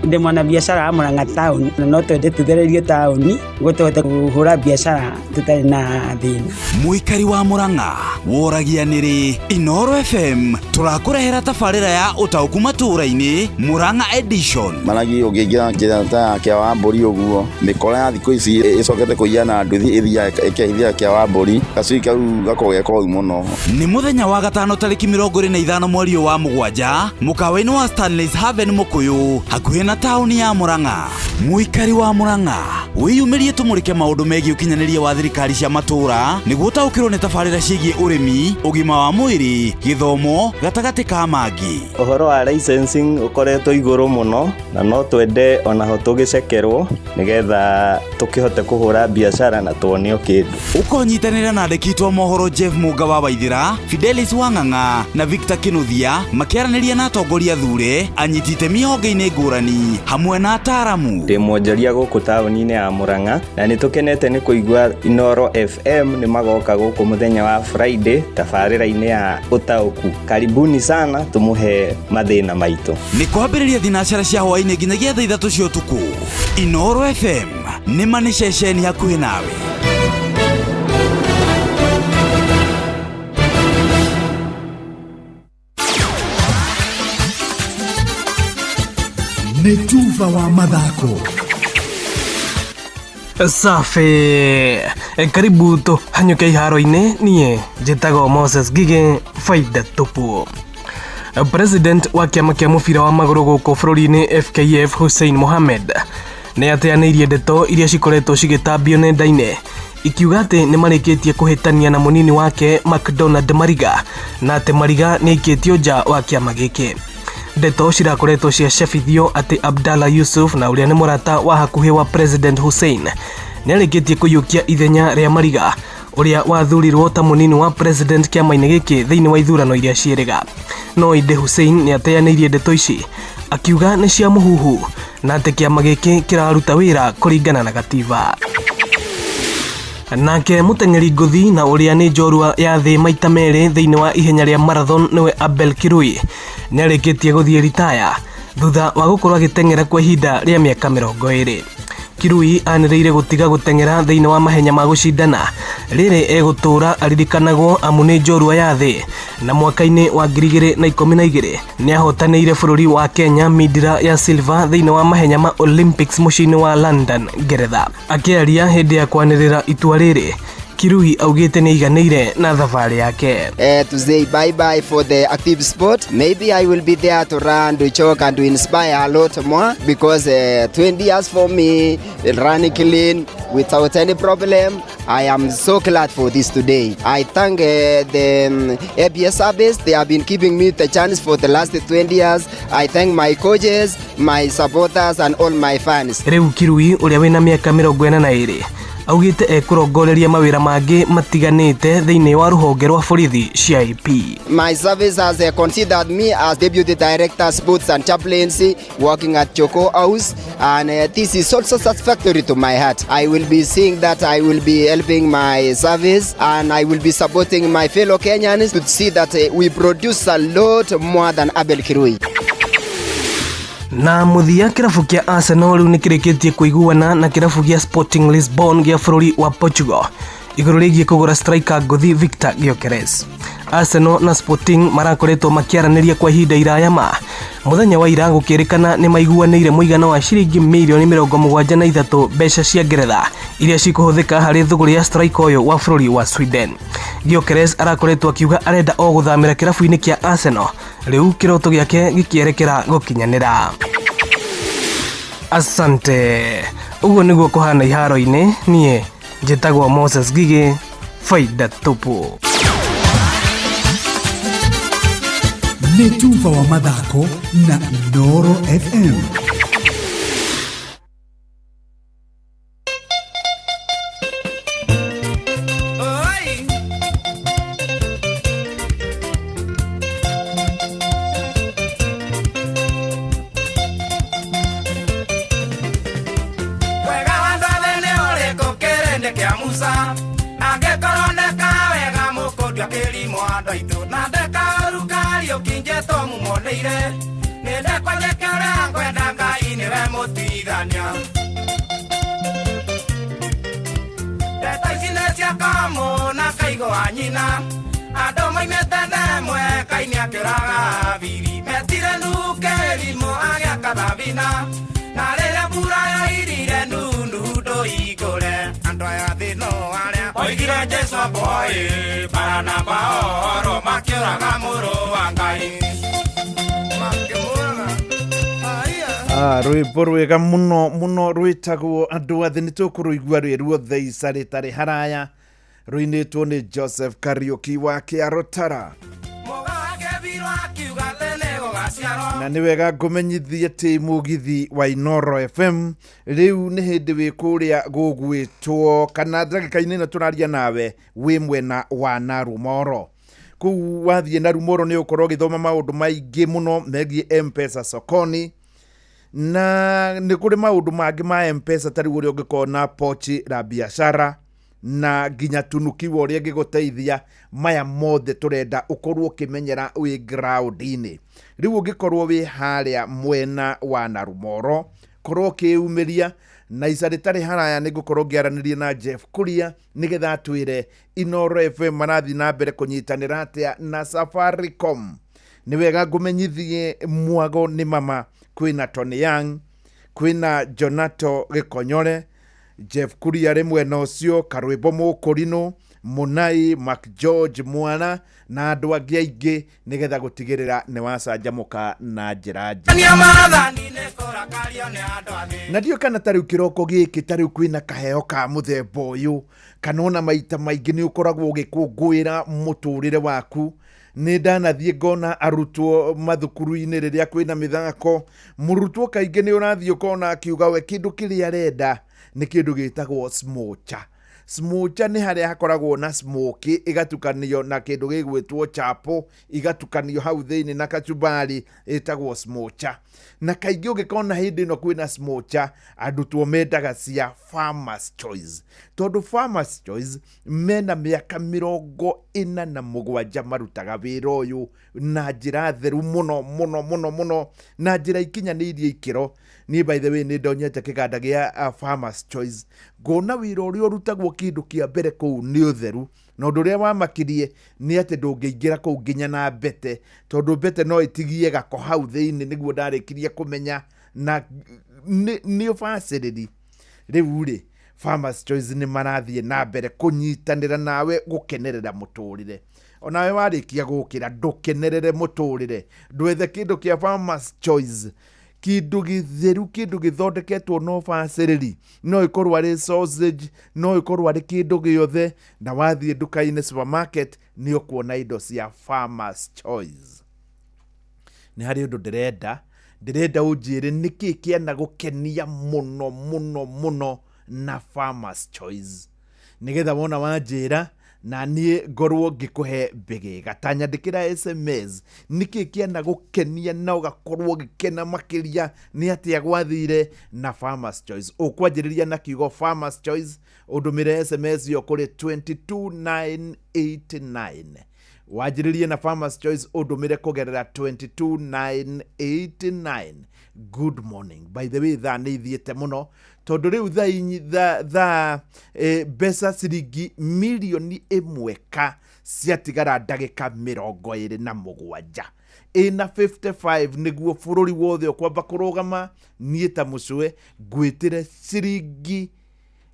Ndĩ mwanabiacara wa Murang'a town na no twende tũthererio taũni nĩguo tũhote kũhũra biacara tũtarĩ na thĩna. Mũikari wa Murang'a woragia nĩrĩ Inooro FM tũrakũrehera tabarĩra ya ũtaũku matũũra-inĩ Murang'a edition. Maragi ũngĩingĩra njĩra ta ya kĩa wa mbũri ũguo mĩkora ya thikũ ici ĩcokete kũiya na nduthi ĩthiaga ĩkehithia kĩa wa mbũri gacui kau gakoragwo ge koru mũno. Nĩ mũthenya wa gatano tarĩki 25 mweri ũyũ wa 7 mũkawa-inĩ wa Stanley's Haven Mũkũyũ hakuhĩ na taũni ya Murang'a. Mũikari wa Murang'a Wĩyumĩrie tũmũrĩke maũndũ megiĩ ũkinyanĩria wa thirikari cia matũũra nĩguo ũtaũkĩrwo nĩ tabarĩra ciĩgiĩ ũrĩmi, ũgima wa mwĩrĩ, gĩthomo, gatagatĩ ka mangĩ. Ũhoro wa licensing ũkoretwo igũrũ mũno na no twende onaho tũgĩcekerwo nĩgetha tũkĩhote kũhũra biacara na tuonio kĩndũ. Ũkonyitanĩra na andĩki aitũ a mohoro Jeff Mũnga wa Waithĩra, Fidelis Wang'ang'a na Victor Kĩnuthia makĩaranĩria na atongoria thure, anyiti itemi honge-inĩ ngũrani hamwe na ataaramu. Ndĩ mwonjoria gũkũ taũni-inĩ ya Murang'a na nĩ tũkenete nĩ kũigua Inooro FM nĩ magoka gũkũ mũthenya wa Friday tabarĩra-inĩ ya ũtaũku. Karibuni sana tũmũhe mathĩna maitũ. Nĩ kwambĩrĩria thinacara cia hwaĩ-inĩ nginyagia thaa 3 cia ũtukũ. Inooro FM nĩ ma nĩ ceceni hakuhĩ nawe. Nĩ tuba wa mathako. Safi, karibu tũhanyũke iharo-inĩ. Niĩ njĩtagwo Moses Ngigĩ, faida tupu. President wa kĩama kĩa mũbira wa magũrũ gũkũ bũrũri-inĩ FKF Hussein Mohamed nĩ ateanĩirie ndeto iria cikoretwo cigĩtambio nenda-inĩ ikiuga atĩ nĩ marĩkĩtie kũhĩtania na mũnini wake McDonald Mariga na atĩ Mariga nĩ aikĩtio nja wa kĩama gĩkĩ. Ndeto cirakoretwo ciacabithio atĩ Abdallah Yusuf na ũrĩa nĩ mũrata wa hakuhĩ wa President Hussein nĩ arĩkĩtie kũiyũkia ithenya rĩa Mariga ũrĩa wathurirwo ta mũnini wa president kĩama-inĩ gĩkĩ thĩinĩ wa ithurano iria ciĩrĩga. No ĩndĩ Hussein nĩ ateanĩirie ndeto ici akiuga nĩ cia mũhuhu na atĩ kĩama gĩkĩ kĩraruta wĩra kũringana na gatiba. Nake mũteng'eri ngũthi na ũrĩa nĩ njorua ya thĩ maita merĩ thĩinĩ wa ihenya rĩa marathon nĩwe Abel Kirui nĩ arĩkĩtie gũthiĩ ritaya thutha wa gũkorwo agĩteng'era kwa ihinda rĩa mĩaka 20. Kirui anĩrĩire gũtiga gũteng'era thĩinĩ wa mahenya ma gũcindana rĩrĩ egũtũũra aririkanagwo amu nĩ njorua ya thĩ, na mwaka-inĩ wa 2012 nĩ ahotanĩire bũrũri wa Kenya mindira ya silver thĩinĩ wa mahenya ma Olympics mũciĩ-inĩ wa London, Ngeretha. Akĩaria hĩndĩ ya kwanĩrĩra itua rĩrĩ, Kirui augĩte nĩ aiganĩire na thabarĩ yake. To say bye bye for the active sport. Maybe I will be there to run, to jog and to inspire a lot more because 20 years for me, running clean without any problem. I am so glad for this today. I thank the ABS service. They have been giving me the chance for the last 20 years. I thank my coaches, my supporters and all my fans. Rĩu Kirui ũrĩa wĩna mĩaka 42 augĩte ekũrongoreria mawĩra mangĩ matiganĩte thĩinĩ wa rũhonge rwa borithi cia AP. My service has considered me as Deputy Director Sports and Chaplaincy working at Choco House, and this is also satisfactory to my heart. I will be seeing that I will be helping my service and I will be supporting my fellow Kenyans to see that we produce a lot more than Abel Kirui. Na mũthia kĩrabu kĩa Arsenal rĩu nĩ kĩrĩkĩtie kũiguana na kĩrabu gĩa Sporting Lisbon gĩa bũrũri wa Portugal igũrũ rĩgiĩ kũgũra striker ngũthi Victor Gyökeres. Arsenal na Sporting marakoretwo makĩaranĩria kwa ihinda iraya ma mũthenya wa ira gũkĩrĩkana nĩ maiguanĩire mũigana wa ciringi mirioni 73 mbeca cia Ngeretha iria cikũhũthĩka harĩ thũgũrĩ ya striker ũyũ wa bũrũri wa Sweden. Gyökeres arakoretwo akiuga arenda o gũthamĩra kĩrabu-inĩ kĩa Arsenal, rĩu kĩroto gĩake gĩkĩerekera gũkinyanĩra. Asante. Ũguo nĩguo kũhana iharo-inĩ. Niĩ njĩtagwo Moses Ngigĩ, faida tupu. Nĩ tuba wa mathako na Inooro FM. Rwĩmbo rwega mũno mũno rwĩtagwo andũ athĩ nĩ tũkũrũigua rwĩ ruothe ica rĩtarĩ haraya rũinĩtwo nĩ Joseph Kariuki wa Kĩarotara. Na nĩ wega ngũmenyithie atĩ mũgithi wa Inoro FM rĩu nĩ hĩndĩ wĩ kũrĩa gũgwĩtwo kana ndagĩka-inĩ ĩno tũraria nawe wĩ mwena wa Narumoro. Kũu wathiĩ Narumoro nĩ ũgũkorwo ũgĩthoma maũndũ maingĩ mũno megiĩ M-Pesa sokoni, na nĩ kũrĩ maũndũ mangĩ ma M-Pesa ta rĩu ũrĩa ũngĩkorwo na pochi la biashara na nginya tunukiwa ũrĩa ĩngĩgũteithia. Maya mothe tũrenda ũkorwo ũkĩmenyera wĩ ground-inĩ. Rĩu ũngĩkorwo wĩ harĩa mwena wa Narumoro, korwo ũkĩyumĩria na ica rĩtarĩ haraya nĩ ngũkorwo ngĩaranĩria na Jeff Kuria nĩgetha atwĩre Inoro FM marathiĩ na mbere kũnyitanĩra atĩa na Safaricom. Nĩ wega ngũmenyithie mwago nĩ mama, kwĩna Tony Young, kwĩna Jonato Gĩkonyore, Jeff Kuria rĩ mwena ũcio, Karwĩmbo Mũkũrinũ, Mũnai Mac George Mwana na andũ angĩ aingĩ nĩgetha gũtigĩrĩra nĩ wacanjamũka na njĩra njega. Na ndiũ kana ta rĩu kĩroko gĩkĩ ta rĩu kwĩna kaheo ka mũthemba ũyũ, kana ona maita maingĩ nĩ ũkoragwo ũgĩkũngũĩra mũtũrĩre waku. Nĩ ndanathiĩ ngona arutwo mathukuru-inĩ rĩrĩa kwĩna mĩthako, mũrutwo kaingĩ nĩ ũrathiĩ ũkona akiuga we kĩndũ kĩrĩa arenda nĩ kĩndũ gĩtagwo smocha. Smocha nĩ harĩa hakoragwo na smoky ĩgatukanio na kĩndũ gĩgwĩtwo chapo, igatukanio hau thĩinĩ na kachumbari, ĩtagwo smocha. Na kaingĩ ũngĩkona hĩndĩ ĩno kwĩna smocha, arutwo mendaga cia Farmers Choice, tondũ Farmers Choice mena mĩaka 47 marutaga wĩra ũyũ na njĩra theru mũno mũno mũno mũno, na njĩra ikinyanĩirie ikĩro. Niĩ by the way nĩ ndonyete kĩganda gĩa Farmers Choice, ngona wĩra ũrĩa ũrutagwo kĩndũ kĩa mbere kũu nĩ ũtheru, na ũndũ ũrĩa wamakirie nĩ atĩ ndũngĩingĩra kũu nginya na mbete, tondũ mbete no ĩtigie gako hau thĩinĩ, nĩguo ndarĩkirie kũmenya na nĩ ũbacĩrĩri. Rĩu rĩ, Farmers Choice nĩ marathiĩ na mbere kũnyitanĩra nawe gũkenerera mũtũrĩre. Onawe warĩkia gũkĩra ndũkenerere mũtũrĩre, ndwethe kĩndũ kĩa Farmers Choice, kĩndũ gĩtheru, kĩndũ gĩthondeketwo na ũbacĩrĩri, no ĩkorwo arĩ sausage, no ĩkorwo arĩ kĩndũ gĩothe, na wathiĩ nduka-inĩ supermarket nĩ ũkuona indo cia Farmers Choice. Nĩ harĩ ũndũ ndĩrenda ũnjĩre nĩkĩ kĩana gũkenia mũno mũno mũno na Farmers Choice, nĩgetha wona wanjĩra na niĩ ngorwo ngĩkũhe mbĩgĩga. Ta nyandĩkĩra SMS nĩkĩ kĩana gũkenia na ũgakorwo ũgĩkena makĩria nĩ atĩa gwathire na Farmers Choice. Ũkwanjĩrĩria na kiugo Farmers Choice, ũndũmĩre SMS ĩyo kũrĩ 22989. Wanjĩrĩrie na Farmers Choice ũndũmĩre kũgerera 22989. Good morning. By the way, thaa nĩ ithiĩte mũno tondũ rĩu thaa mbeca ciringi 1 ka ciatigara ndagĩka 27 ĩna 55 nĩguo bũrũri wothe ũkwamba kũrũgama. Niĩ ta mũcwe ngwĩtĩre ciringi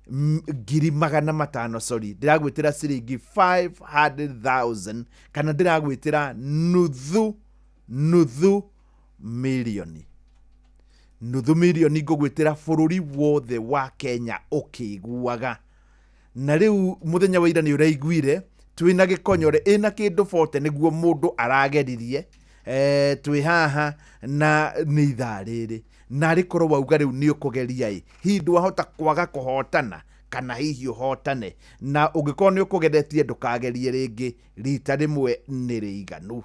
500,000, sorry, ndĩragwĩtĩra ciringi 500,000 kana ndĩragwĩtĩra nuthu milioni. Nuthu milioni ngũgwĩtĩra bũrũri wothe wa Kenya ũkĩiguaga. Na rĩu mũthenya wa ira nĩ ũraiguire twĩna gĩkonyore ĩna kĩndũ 40 nĩguo mũndũ arageririe, twĩ haha na nĩ ithaa rĩrĩ, na rĩkorwo wauga rĩu nĩ ũkũgeria ĩ, hihi ndwahota kwaga kũhotana kana hihi ũhotane, na ũngĩkorwo nĩ ũkũgeretie ndũkagerie rĩngĩ, rita rĩmwe nĩ rĩiganu,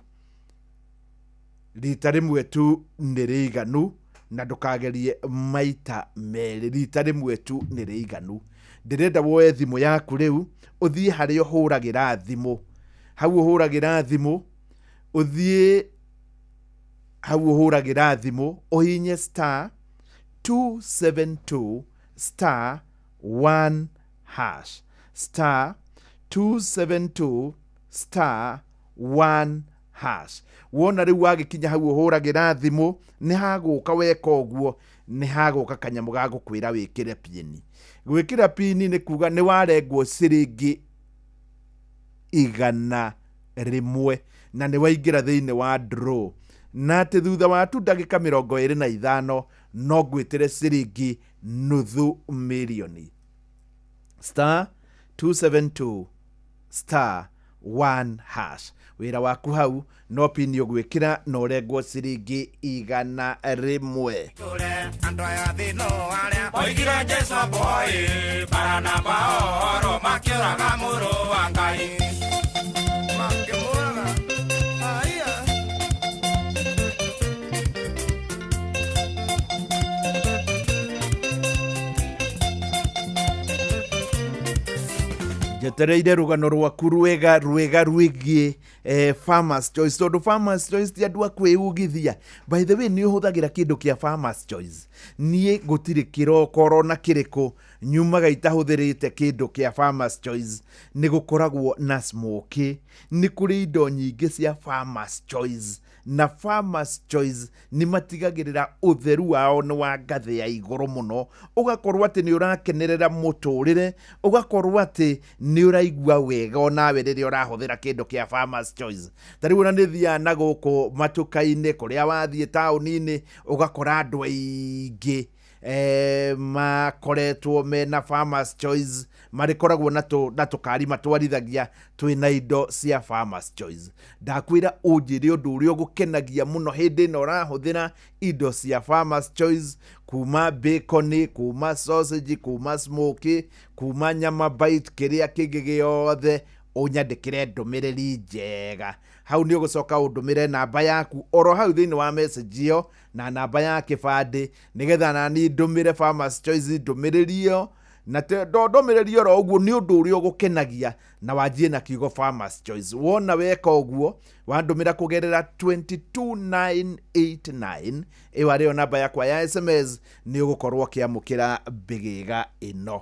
rita rĩmwe tu nĩ rĩiganu, na ndũkagerie maita merĩ, rita rĩmwe tu nĩ rĩiganu. Ndĩrenda woe thimũ yaku rĩu ũthiĩ harĩa ũhũragĩra thimũ, hau ũhũragĩra thimũ, ũthiĩ hau ũhũragĩra thimũ, ũhinye star 272 star 1 hash, star 272 star 1 hash. Wona rĩu wagĩkinya hau ũhũragĩra thimũ, nĩ hagũka weka ũguo, nĩ hagũka kanyamũ ga gũkwĩra wĩkĩre pini. Gwĩkĩra pini nĩ kuga nĩ warengwo ciringi 100 na nĩ waingĩra thĩinĩ wa draw, na atĩ thutha wa tu ndagĩka 25 No ngwĩtĩre ciringi nuthu mirioni. Star 272 star 1 hash. Wĩra waku hau no pini ũgwĩkĩra na ũrengwo ciringi 100. Oigire Jesu boy Baranaba oro makĩũraga mũrũ wa Ngai makĩmũraga. Aya. Njetereire rũgano rwaku rwega rwega rwĩgiĩ Farmers Choice, tondũ Farmers Choice ti andũ a kwĩugithia. By the way, nĩ ũhũthagĩra kĩndũ kĩa Farmers Choice? Niĩ gũtirĩ kĩrokoro na kĩrĩkũ nyumaga itahũthĩrĩte kĩndũ kĩa Farmers Choice. Nĩ gũkoragwo na smoky, nĩ kũrĩ indo nyingĩ cia Farmers Choice, na Farmers Choice nĩ matigagĩrĩra ũtheru wao nĩ wa ngathĩ ya igũrũ mũno, ũgakorwo atĩ nĩ ũrakenerera mũtũrĩre, ũgakorwo atĩ nĩ ũraigua wega onawe rĩrĩa ũrahũthĩra kĩndũ kĩa Farmers Choice. Ta rĩu ona nĩ thiaga na gũkũ matuka-inĩ kũrĩa wathiĩ taũni-inĩ, ũgakora andũ aingĩ makoretwo mena Farmers Choice, marĩkoragwo na tũkari matwarithagia twĩna indo cia Farmers Choice. Ndakwĩra ũnjĩre ũndũ ũrĩa ũgũkenagia mũno hĩndĩ ĩno ũrahũthĩra indo cia Farmers Choice, kuma bacon, kuma sausage, kuma smoky, kuma nyama bite, kĩrĩa kĩngĩ gĩothe, ũnyandĩkĩre ndũmĩrĩri njega. Hau nĩ ũgũcoka ũndũmĩre namba yaku oro hau thĩinĩ wa message ĩyo na namba ya kĩbandĩ, nĩgetha nani ndũmĩre Farmers Choice ndũmĩrĩri ĩyo, na ndũmĩrĩri oro ũguo nĩ ũndũ ũrĩa ũgũkenagia, na wanjie na kiugo Farmers Choice. Wona weka ũguo, wandũmĩra kũgerera 22989, ĩyo arĩyo namba yakwa ya SMS, nĩ ũgũkorwo ũkĩamũkĩra mbĩgĩga ĩno.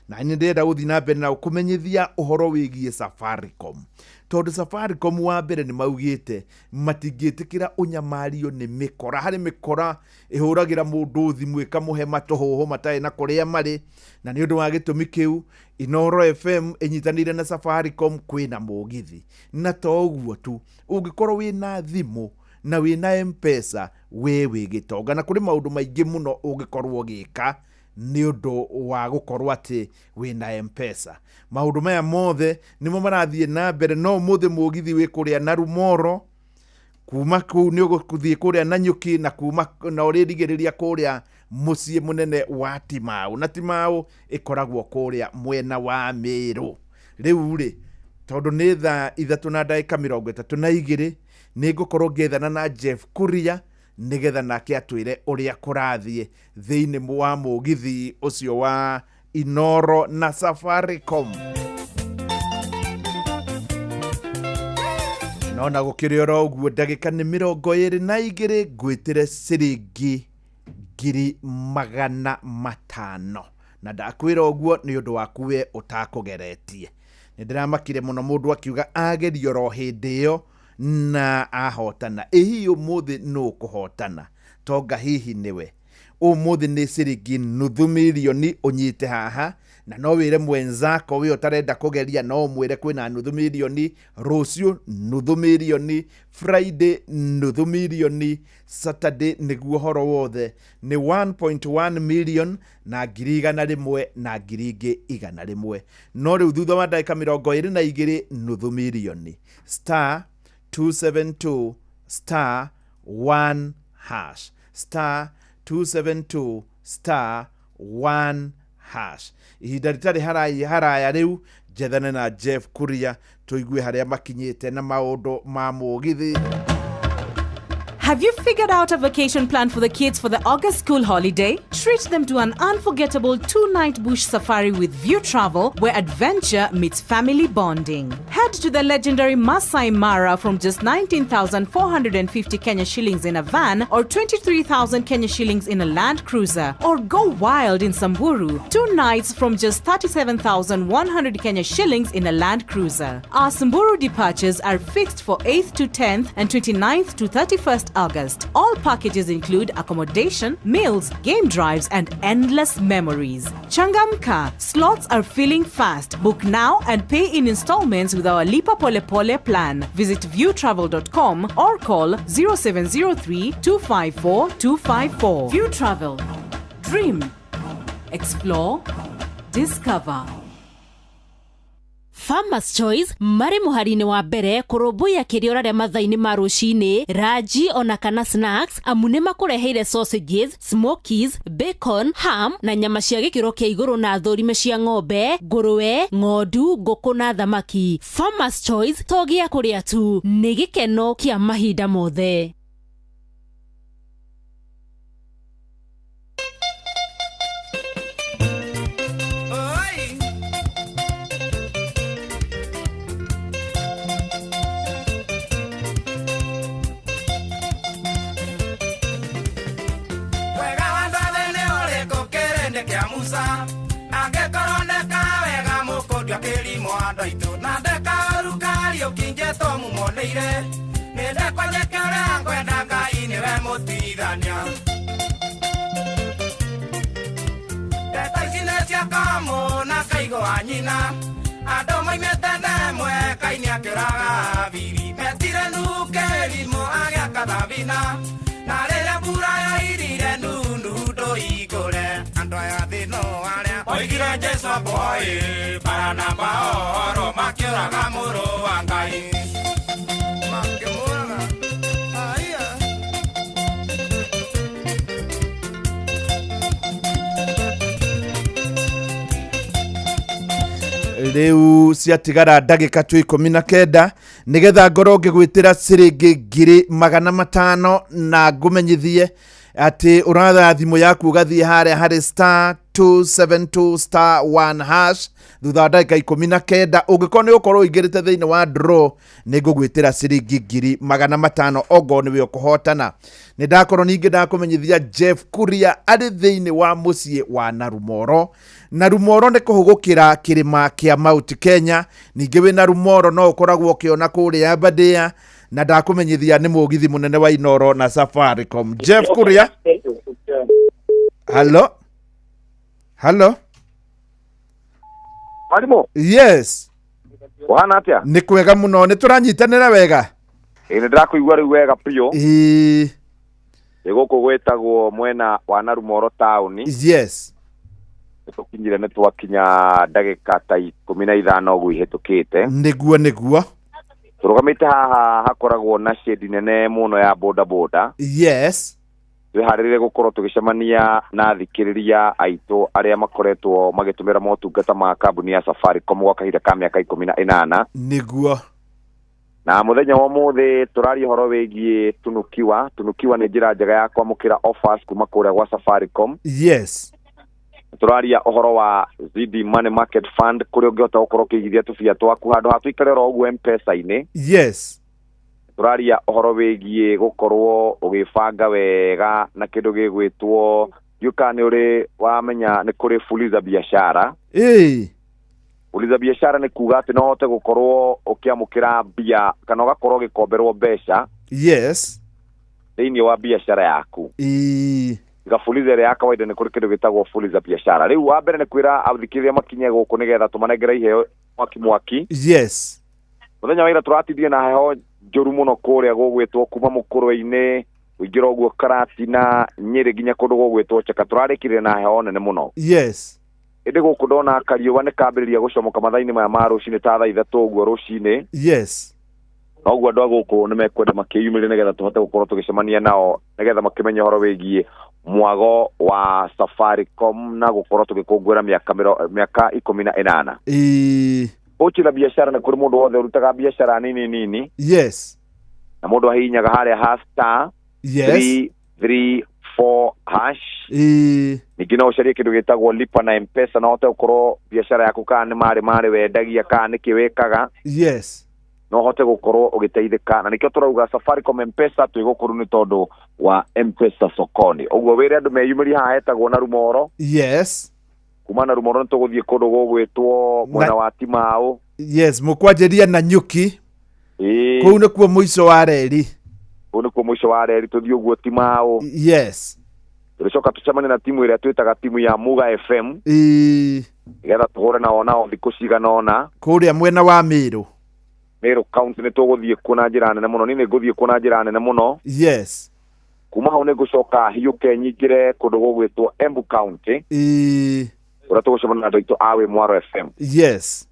Na nĩ ndĩrenda gũthiĩ na mbere na kũmenyithia ũhoro wĩgiĩ Safaricom, tondũ Safaricom wa mbere nĩ maugĩte matingĩtĩkĩra ũnyamario nĩ mĩkora. Harĩ mĩkora ĩhũragĩra mũndũ thimũ ĩkamũhe matũhũhũ matarĩ na kũrĩa marĩ, na nĩ ũndũ wa gĩtũmi kĩu Inooro FM ĩnyitanĩire na Safaricom kwĩna mũgithi. Na to ũguo tu, ũngĩkorwo wĩna thimũ na wĩna M-Pesa, we wĩ gĩtonga, na kũrĩ maũndũ maingĩ mũno ũngĩkorwo ũgĩka nĩ ũndũ wa gũkorwo atĩ wĩna M-Pesa. Maũndũ maya mothe nĩmo marathiĩ na mbere. No ũmũthĩ mũgithi wĩ kũrĩa Narumoro, kuma kũu nĩ ũgũthiĩ kũrĩa Nanyuki, na kuma na ũrĩrigĩrĩria kũrĩa mũciĩ mũnene wa Timau, na Timau ĩkoragwo kũrĩa mwena wa Meru. Rĩu rĩ, tondũ nĩ thaa 3:32, nĩ ngũkorwo ngĩethana na Jeff Kuria nĩgetha nake atwĩre ũrĩa kũrathiĩ thĩinĩ wa mũgithi ũcio wa Inooro na Safaricom. Nona gũkĩrĩ oro ũguo, ndagĩka nĩ 22, ngwĩtĩre ciringi 500,000, na ndakwĩra ũguo nĩ ũndũ waku we ũtakũgeretie. Nĩ ndĩramakire mũno mũndũ akiuga agerio oro hĩndĩ ĩyo na ahotana. Ĩ hihi ũmũthĩ nũ ũkũhotana? Tonga hihi nĩwe. Ũmũthĩ nĩ ciringi 500,000 ũnyite haha, na no wĩre mwenzako we ũtarenda kũgeria, no ũmwĩre kwĩna 500,000 rũciũ, 500,000 Friday, 500,000 Saturday, nĩguo ũhoro wothe nĩ 1.1 million na 100,000 na 100,000. No rĩu thutha wa ndagĩka 22, 500,000. Star 272 star 1 hash, star 272 star 1 hash. Ihinda rĩtarĩ haraya rĩu njethane na Jeff Kuria tũigue harĩa makinyĩte na maũndũ ma mũgithi. Have you figured out a vacation plan for the kids for the August school holiday? Treat them to an unforgettable 2-night bush safari with View Travel, where adventure meets family bonding. Head to the legendary Masai Mara from just 19,450 Kenya shillings in a van or 23,000 Kenya shillings in a Land Cruiser. Or go wild in Samburu, 2 nights from just 37,100 Kenya shillings in a Land Cruiser. Our Samburu departures are fixed for 8th to 10th and 29th to 31st August. All packages include accommodation, meals, game drives, and endless memories. Changamka, slots are filling fast. Book now and pay in installments with our Lipa Pole Pole plan. Visit viewtravel.com or call 0703 254 254. View Travel. Dream. Explore. Discover. Farmers Choice marĩ mũhari-inĩ wa mbere kũrũmbũiya kĩrĩa ũrarĩa mathaa-inĩ ma rũcinĩ ranji ona kana snacks amu nĩ makũreheire sausages, smokies, bacon, ham na nyama cia gĩkĩro kĩa igũrũ na thũrime cia ng'ombe, ngũrwe, ng'ondu, ngũkũ na thamaki. Farmers Choice to gĩa kũrĩa tu, nĩ gĩkeno kĩa mahinda mothe. Wega wa ndathĩ nĩ ũrĩkũ kĩrĩndĩ kĩa Musa angĩkorwo ndeka wega mũkũndio kĩrimũ andũ aitũ na ndeka ũru Kariũki njetwo mumonĩire nĩ ndekwa njĩke ũrĩa ngwenda Ngai nĩwe mũtuithania. Ndeto ici nĩ cia kamũ na kaigũ wa nyina andũ moimĩte ndemwe Kaini akĩũraga Habili metire Nuhu kĩrimũ agĩaka thabina na rĩrĩa mbura yoirire nundu ndũigũre andũ aya thĩ no arĩa oigire Jesũ boy Baranaba oro makĩũraga mũrũ wa Ngai makĩmũraga aya. Rĩu ciatigara ndagĩka tu 19 nĩgetha ngorwo ngĩgwĩtĩra ciringi 500,000 na ngũmenyithie atĩ ũratha thimũ yaku ũgathiĩ harĩa harĩ star 272 star 1 hash thutha wa ndagĩka 19 ũngĩkorwo nĩ ũkorwo ũingĩrĩte thĩinĩ wa draw nĩ ngũgwĩtĩra ciringi 500,000 ongorwo nĩwe ũkũhotana. Nĩ ndakorwo ningĩ ndakũmenyithia Jeff Kuria arĩ thĩinĩ wa mũciĩ wa Narumoro. Narumoro nĩ kũhũgũkĩra kĩrĩma kĩa Mount Kenya. Ningĩ wĩ Narumoro no ũkoragwo ũkĩona kũrĩa Aberdare na ndakũmenyithia nĩ mũgithi mũnene wa Inoro na Safaricom. Jeff Kuria, halo halo. Mwarimũ. Yes. Ũhana atĩa? Nĩ kwega mũno, nĩ tũranyitanĩra wega. Ĩ nĩ ndĩrakũigua rĩu wega biũ. Ĩĩ. Ĩ gũkũ gwĩtagwo mwena wa Narumoro taũni. Yes. Nĩ tũkinyire, nĩ twakinya ndagĩka ta 15 ũguo ihĩtũkĩte. Nĩguo nĩguo. Tũrũgamĩte haha hakoragwo na shedi nene mũno ya boda boda. Yes. Twĩharĩrĩrie gũkorwo tũgĩcemania na athikĩrĩria aitũ arĩa makoretwo magĩtũmĩra motungata ma kambuni ya Safaricom gwa kahinda ka mĩaka 18. Nĩguo. Na mũthenya wa ũmũthĩ tũraria ũhoro wĩgiĩ Tunukiwa. Tunukiwa nĩ njĩra njega ya kwamũkĩra offers kuma kũrĩa gwa Safaricom. Yes. Tũraria ũhoro wa Zidi Money Market Fund kũrĩa ũngĩhota gũkorwo ũkĩigithia tũbia twaku handũ ha tũikare oro ũguo M-Pesa-inĩ. Yes. Tũraria ũhoro wĩgiĩ gũkorwo ũgĩbanga wega na kĩndũ gĩgwĩtwo ndiũĩ kana nĩ ũrĩ wamenya nĩ kũrĩ Fuliza Biashara. Ĩĩ. Fuliza Biashara nĩ kuga atĩ no ũhote gũkorwo ũkĩamũkĩra mbia kana ũgakorwo ũgĩkomberwo mbeca. Yes. Thĩinĩ wa biashara yaku. Ĩĩ. Tiga Fuliza ĩrĩa ya kawaida nĩ kũrĩ kĩndũ gĩtagwo Fuliza Biashara. Rĩu wa mbere nĩ kwĩra athikĩrĩria makinye gũkũ nĩgetha tũmanengere iheo mwaki mwaki. Yes. Mũthenya wa ira tũratindire na heho njũru mũno kũrĩa gũgwĩtwo kuma Mũkũrwe-inĩ ũingĩra ũguo Karatina Nyĩrĩ nginya kũndũ gũgwĩtwo Chaka. Tũrarĩkire na heho nene mũno. Yes. Ĩndĩ gũkũ ndona kariũa nĩ kambĩrĩria gũcomoka mathaa-inĩ maya ma rũcinĩ ta thaa 3 ũguo rũcinĩ. Yes. Noguo andũ a gũkũ nĩ mekwenda makĩyumĩrie nĩgetha tũhote gũkorwo tũgĩcemania nao nĩgetha makĩmenye ũhoro wĩgiĩ mwago wa Safaricom na gũkorwo tũgĩkũngũĩra mĩaka 18. Ĩĩ. Pochi la biashara nĩ kũrĩ mũndũ wothe ũrutaga biashara nini nini. Yes. Na mũndũ ahihinyaga harĩa ha star Yes. 334 hash. Ĩĩ. Ningĩ no ũcarie kĩndũ gĩtagwo lipa na M-Pesa na ũhote gũkorwo biashara yaku kana nĩ marĩ marĩ wendagia kana nĩkĩ wĩkaga. Yes. No ũhote gũkorwo ũgĩteithĩka na nĩkĩo tũrauga Safaricom M-Pesa twĩ gũkũ rĩu nĩ tondũ wa M-Pesa sokoni. Ũguo wĩre andũ meyumĩrie haha hetagwo Narumoro. Yes. Kuma Narumoro nĩ tũgũthiĩ kũndũ gũgwĩtwo mwena wa Timau. Yes, mũkwanjĩria na Nyuki. Ĩĩ. Kũu nĩkuo mũico wa reri. Kũu nĩkuo mũico mũico wa reri tũthiĩ ũguo Timau. Yes. Tũrĩcoka tũcemanie na timu ĩrĩa twĩtaga timu ya Muga FM, nĩgetha tũhũre nao nao thikũ cigana ũna. Kũrĩa mwena wa Meru. Meru County nĩ tũgũthiĩ kuo na njĩra nene mũno. Niĩ nĩ ngũthiĩ kuo na njĩra nene mũno. Yes. Kuma hau nĩ ngũcoka hiũke nyingĩre kũndũ gũgwĩtwo Embu County, kũrĩa tũgũcemania na andũ aitũ a Wĩ Mwaro FM. Yes.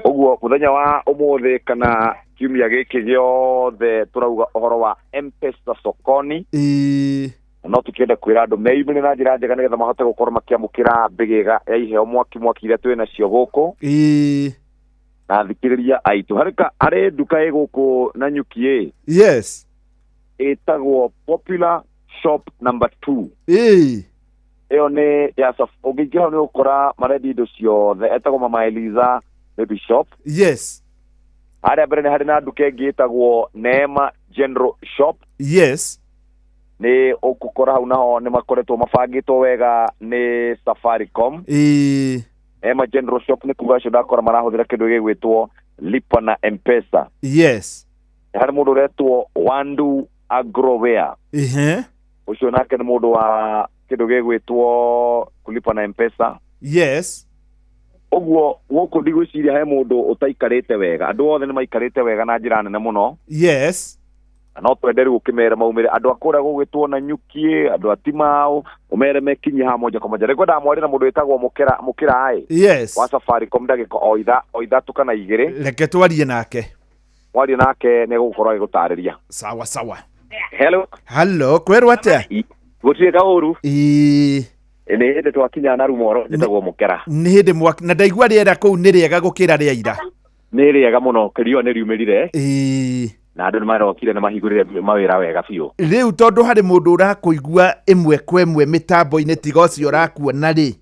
Ũguo mũthenya wa ũmũthĩ kana kiumia gĩkĩ gĩothe tũrauga ũhoro wa M-Pesa Sokoni. Na no tũkĩende kwĩra andũ meyumĩrie na njĩra njega nĩgetha mahote gũkorwo makĩamũkĩra mbĩgĩga ya iheo mwaki mwaki iria twĩ nacio gũkũ. Na thikĩrĩria aitũ, harĩ nduka ĩ gũkũ Nanyuki ĩ. Yes. Ĩtagwo Popular Shop number 2. Ĩyo nĩ ya ũngĩingĩra hau nĩ ũgũkora marendia indo ciothe. Etagwo Mama Eliza Baby Shop. Yes. Harĩa mbere nĩ harĩ na nduka ĩngĩ ĩtagwo Neema General Shop. Yes. Nĩ ũgũkora hau naho nĩ makoretwo mabangĩtwo wega nĩ Safaricom. Neema General Shop nĩ kuga acio ndakora marahũthĩra kĩndũ gĩgwĩtwo Lipa na M-Pesa. Yes. Nĩ harĩ mũndũ ũretwo Wandu Agroware. Ũcio nake nĩ mũndũ wa kĩndũ gĩgwĩtwo kulipa na M-Pesa. Yes. Ũguo gũkũ ndigwĩciria he mũndũ ũtaikarĩte wega. Andũ othe nĩ maikarĩte wega na njĩra nene mũno. Yes. Na no twende rĩu ũkĩmere maumĩre andũ a kũrĩa gũgwĩtwo Nanyuki, andũ a Timau, ũmere mekinyie haha moja kwa moja. Rĩngĩ ndamwarĩra na mũndũ wĩtagwo Mũkĩra ĩ. Yes. Wa Safaricom ndagĩka o ithatũ kana igĩrĩ. Reke twarie nake. Mwarie nake nĩ egũkorwo agĩgũtarĩria. Sawa sawa. Hello. Hello, kwĩrwo atĩa? Gũtirĩ kaũru. Ĩĩ. Nĩ hĩndĩ twakinya na Rumoro, njĩtagwo Mũkera. Nĩ hĩndĩ mwaki na ndaigua rĩera kũu nĩ rĩega gũkĩra rĩa ira. Nĩ rĩega mũno, riũa nĩ riumĩrire. Ĩĩ. Na andũ nĩ marokire na mahingũrire mawĩra wega biũ. Rĩu tondũ harĩ mũndũ ũrakũigua ĩmwe kwa ĩmwe mĩtambo-inĩ tiga ũcio ũrakuona rĩ.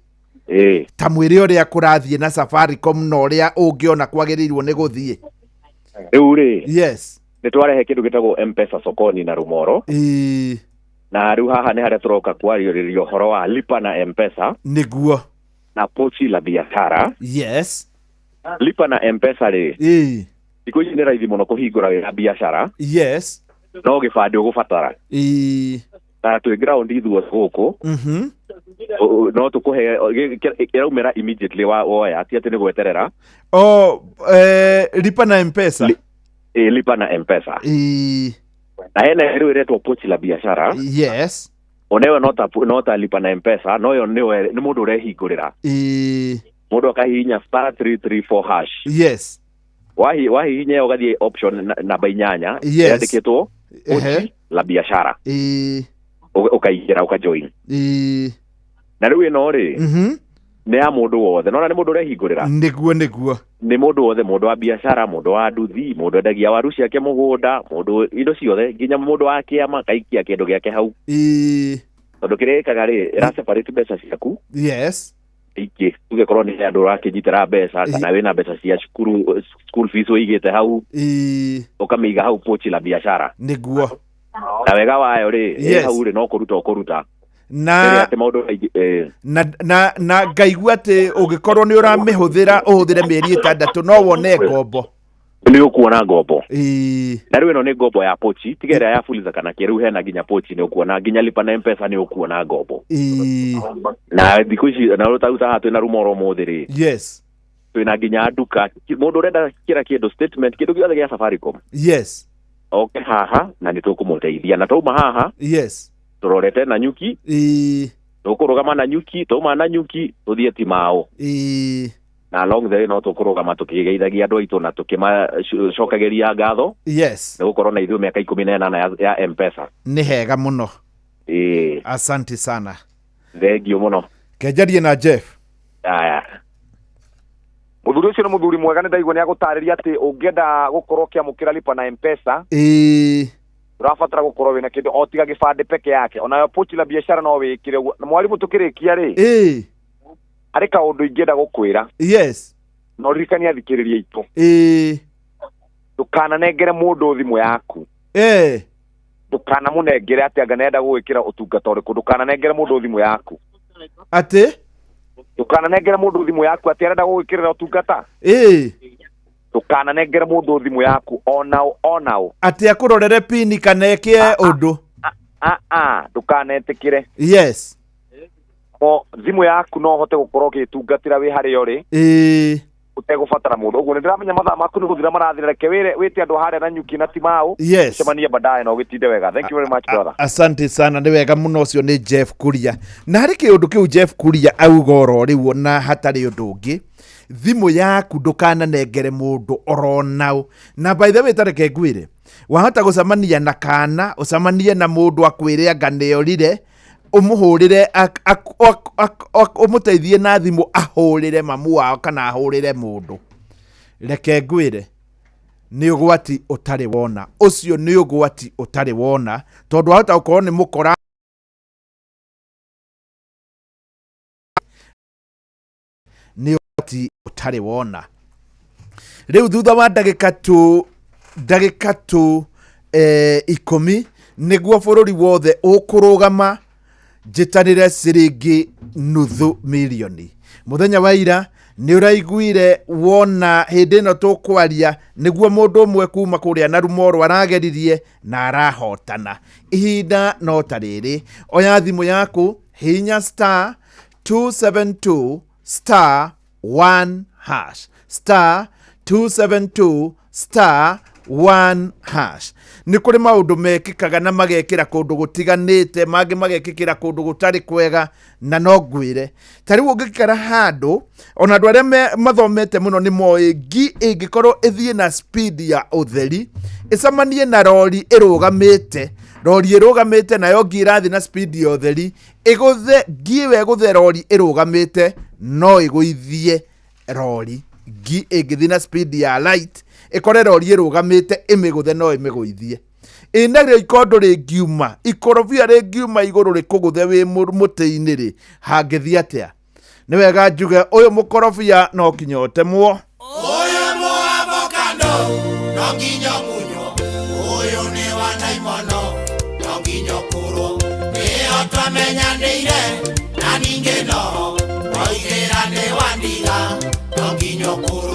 Ĩĩ. Ta mwĩre ũrĩa kũrathiĩ na Safaricom na ũrĩa ũngĩona kwagĩrĩirwo nĩ gũthiĩ. Rĩu rĩ. Yes. Nĩ twarehe kĩndũ gĩtagwo M-Pesa Sokoni na Rumoro. Ĩĩ. Na rĩu haha nĩ harĩa tũroka kwarĩrĩria ũhoro wa Lipa na M-Pesa. Nĩguo. Na Pochi la Biashara. Yes. Lipa na M-Pesa rĩ. Ĩĩ. Thikũ ici nĩ raithi mũno kũhingũra wĩra biacara. Yes. No gĩbandĩ ũgũbatara. Ĩĩ. Na twĩ ground ithuothe gũkũ. No tũkũhe, ĩraumĩra immediately woya, ti atĩ nĩ gweterera. Oh, Lipa na M-Pesa. Lipa na M-Pesa. Ĩĩ. Na hena rĩu ĩretwo Pochi la Biashara. Yes. Onewe no ta Lipa na M-Pesa, no yo nĩwe nĩ mũndũ ũrehingũrĩra. Ĩĩ. Mũndũ akahihinya star 334 hash. Yes. Wahihinya ĩyo ũgathiĩ option namba inyanya, Yes. yandĩkĩtwo Pochi la Biashara. Ĩĩ. Ũkaingĩra ũkajoin. Ĩĩ. Na rĩu ĩno rĩ, nĩ ya mũndũ wothe. Nona nĩ mũndũ ũrehingũrĩra. Nĩguo, nĩguo. Nĩ mũndũ wothe, mũndũ wa biacara, mũndũ wa nduthi, mũndũ endagia waru ciake mũgũnda, mũndũ indo ciothe, nginya mũndũ wa kĩama akaikia kĩndũ gĩake hau. Ĩĩ. Tondũ kĩrĩa ĩkaga rĩ, ĩra separate mbeca ciaku. Yes. Ingĩ, tuge korwo nĩ andũ ũrakĩnyitĩra mbeca, kana wĩna mbeca cia cukuru, school fees ũigĩte hau. Ĩĩ. Ũkamĩiga hau Pochi la Biashara. Nĩguo. Na wega wayo rĩ, ĩ Yes. hau rĩ, no kũruta ũkũruta. Na Rĩrĩa atĩ maũndũ maingĩ, na ngaigua atĩ ũngĩkorwo nĩ ũramĩhũthĩra ũhũthĩre mĩeri ĩtandatũ no wone ngombo. Nĩ ũkuona ngombo. Ĩĩ. Na rĩu ĩno nĩ ngombo ya Pochi, tiga ĩrĩa ya Fuliza kana kĩ, rĩu hena nginya Pochi nĩ ũkuona, nginya Lipa na M-Pesa nĩ ũkuona ngombo. Ĩĩ. Na thikũ ici, na rĩu ta haha twĩna Rumoro ũmũthĩ rĩ. Yes. Twĩna nginya nduka, mũndũ ũrenda kĩra kĩndũ, statement, kĩndũ gĩothe gĩa Safaricom. Yes. Oke haha na nĩ tũkũmũteithia. Na twauma haha. Yes. Tũrorete Nanyuki. Ĩĩ. Tũkũrũgama Nanyuki, twauma Nanyuki, tũthiĩ Timau. Ĩĩ. Na along the way no tũkũrũgama tũkĩgeithagia andũ aitũ na tũkĩmacokagĩria ngatho. Yes. Nĩ gũkorwo na ithuĩ mĩaka ikũmi na ĩnana ya M-Pesa. Nĩ hega mũno. Ĩĩ. Asante sana. Thengiũ mũno. Kenjarie na Jeff. Aya. Mũthuri ũcio nĩ mũthuri mwega, nĩ ndaigua nĩ agũtarĩria atĩ ũngĩenda gũkorwo ũkĩamũkĩra Lipa na M-Pesa. Ĩĩ. Ũrabatara gũkorwo wĩna kĩndũ o tiga gĩbandĩ peke yake. Onayo Pochi la Biashara no wĩkĩre ũguo. Na mwarimũ tũkĩrĩkia rĩ. Ĩĩ. Harĩ kaũndũ ingĩenda gũkwĩra. Yes. Na ũririkanie athikĩrĩria aitũ. Ĩĩ. Ndũkananengere mũndũ thimũ yaku. Ĩĩ. Ndũkanamũnengere atĩ anga nĩarenda gũgwĩkĩra ũtungata ũrĩkũ. Ndũkananengere mũndũ thimũ yaku. Atĩ? Ndũkananengere mũndũ thimũ yaku atĩ arenda gũgwĩkĩrĩra ũtungata. Ĩĩ. Ndũkananengere mũndũ thimũ yaku onaũ onaũ. Atĩ akũrorere pini kana eke ũndũ. A a ndũkanetĩkĩre. Yes. O thimũ yaku no ũhote gũkorwo ũgĩtungatĩra wĩ harĩa ũrĩ. Ĩĩ. Ũtegũbatara mũndũ. Ũguo nĩ ndĩramenya mathaa maku nĩ gũthira marathira, reke wĩre wĩte andũ harĩa na nyuki na Timau. Yes. Cemania baadaye na ũgĩtinde wega. Thank you very much, brother. Asante sana, nĩ wega mũno. Ũcio nĩ Jeff Kuria, na harĩ kĩũndũ kĩu Jeff Kuria auga oro rĩu, na hatarĩ ũndũ ũngĩ, thimũ yaku ndũkananengere mũndũ oro nao. Na by the way, tareke ngwĩre, wahota gũcemania na kana ũcemanie na mũndũ akwĩre anga nĩorire, ũmũhũrĩre ũmũteithie na thimũ ahũrĩre mamu wao kana ahũrĩre mũndũ. Reke ngwĩre, nĩ ũgwati ũtarĩ wona. Ũcio nĩ ũgwati ũtarĩ wona, tondũ wahota gũkorwo nĩ mũkora nĩ ũgwati ũtarĩ wona. Rĩu thutha wa ndagĩka tu 10 nĩguo bũrũri wothe ũkũrũgama njĩtanĩre ciringi 500,000. Mũthenya wa ira nĩ ũraiguire wona hĩndĩ ĩno tũkwaria nĩguo mũndũ ũmwe kuma kũrĩa na Rumoro arageririe na arahotana. Ihinda no ta rĩrĩ, oya thimũ yaku, hihinya star 272 star 1 hash, star 272 star 1 hash. Nĩ kũrĩ maũndũ mekĩkaga na magekĩra kũndũ gũtiganĩte, mangĩ magekĩkĩra kũndũ gũtarĩ kwega. Na no ngwĩre, ta rĩu ũngĩikara handũ, ona andũ arĩa mathomete mũno nĩ moĩ ngi ĩngĩkorwo ĩthiĩ na speed ya ũtheri, ĩcemanie na rori ĩrũgamĩte, rori ĩrũgamĩte nayo ngi ĩrathiĩ na speed ya ũtheri, ĩgũthe ngi ĩyo, ĩgũthe rori ĩrũgamĩte, no ĩgũithie rori. Ngi ĩngĩthiĩ na speed ya light ĩkore rori ĩrũgamĩte ĩmĩgũthe, no ĩmĩgũithie. Ĩ narĩo ikondo rĩngiuma, ikorobia rĩngiuma igũrũ rĩkũgũthe wĩ mũtĩ-inĩ rĩ, hangĩthiĩ atĩa? Nĩ wega njuge ũyũ mũkorobia no kinya ũtemwo. Ũyũ mũavocado no nginya ũmunywo, ũyũ nĩ wa ndaimono no nginya ũkũrwo, nĩyo twamenyanĩire na ningĩ noho oigĩra nĩ wa ndiga no nginya ũkũrwo.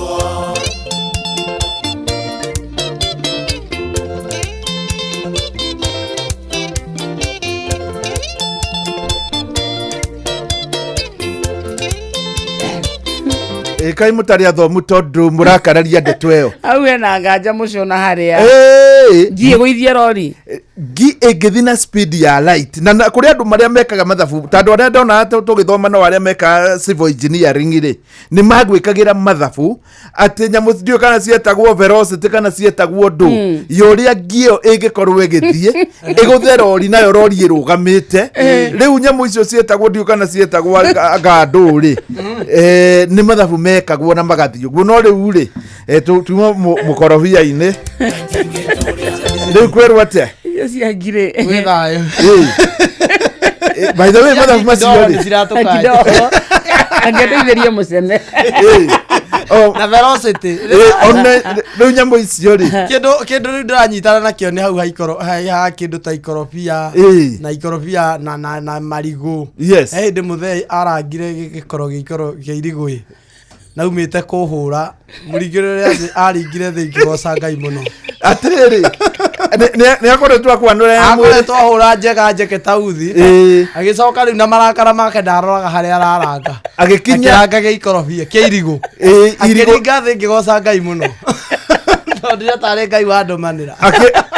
Ĩ kaĩ mũtarĩ athomu, tondũ mũrakararia ndeto ĩyo? Hau hena nganja mũcio na harĩa Ĩĩ. ngiĩ gũithie rori. Ngi ĩngĩthiĩ na speed ya light na kũrĩ andũ marĩa mekaga mathabu, ta andũ arĩa ndona tũgĩthoma, no arĩa mekaga civil engineering rĩ, nĩ magwĩkagĩra mathabu atĩ nyamũ ndiũĩ kana cietagwo velocity kana cietagwo ndũ ya ũrĩa ngi ĩyo ĩngĩkorwo ĩgĩthiĩ ĩgũthe rori nayo rori ĩrũgamĩte. Rĩu nyamũ icio cietagwo, ndiũĩ kana cietagwo ngandũ rĩ, nĩ mathabu mekagwo na magathiĩ ũguo. No rĩu rĩ, tuma mũkorobia-inĩ rĩu kwĩrwo atĩa? Icio cia ngirĩ. Gwĩ thayũ. Ĩĩ. By the way, mathabu macio rĩ kidogo angĩndeithĩrie mũcene. Na velocity. One rĩu nyamũ icio rĩ, Kĩndũ rĩu ndĩranyitana nakĩo nĩ hau ha ikoro ha kĩndũ ta ikorobia na ikorobia na marigũ. He hĩndĩ mũthee arangire gĩkoro gĩa ikoro gĩa irigũ ĩ naumĩte kũhũra mũringĩrĩre thĩ, aringire thĩ ngĩgoca Ngai mũno. Atĩrĩrĩ, nĩ akoretwo akwanũra ya mwĩrĩ. Akoretwo ahũra njega njeke tauthi. Agĩcoka rĩu na marakara make ndaroraga harĩa araranga. Agĩkinya- Akĩranga gĩa ikorobia kĩa irigũ. Irigũ. Akĩringa thĩ ngĩgoca Ngai mũno tondũ ndĩra tarĩ Ngai wandũmanĩra.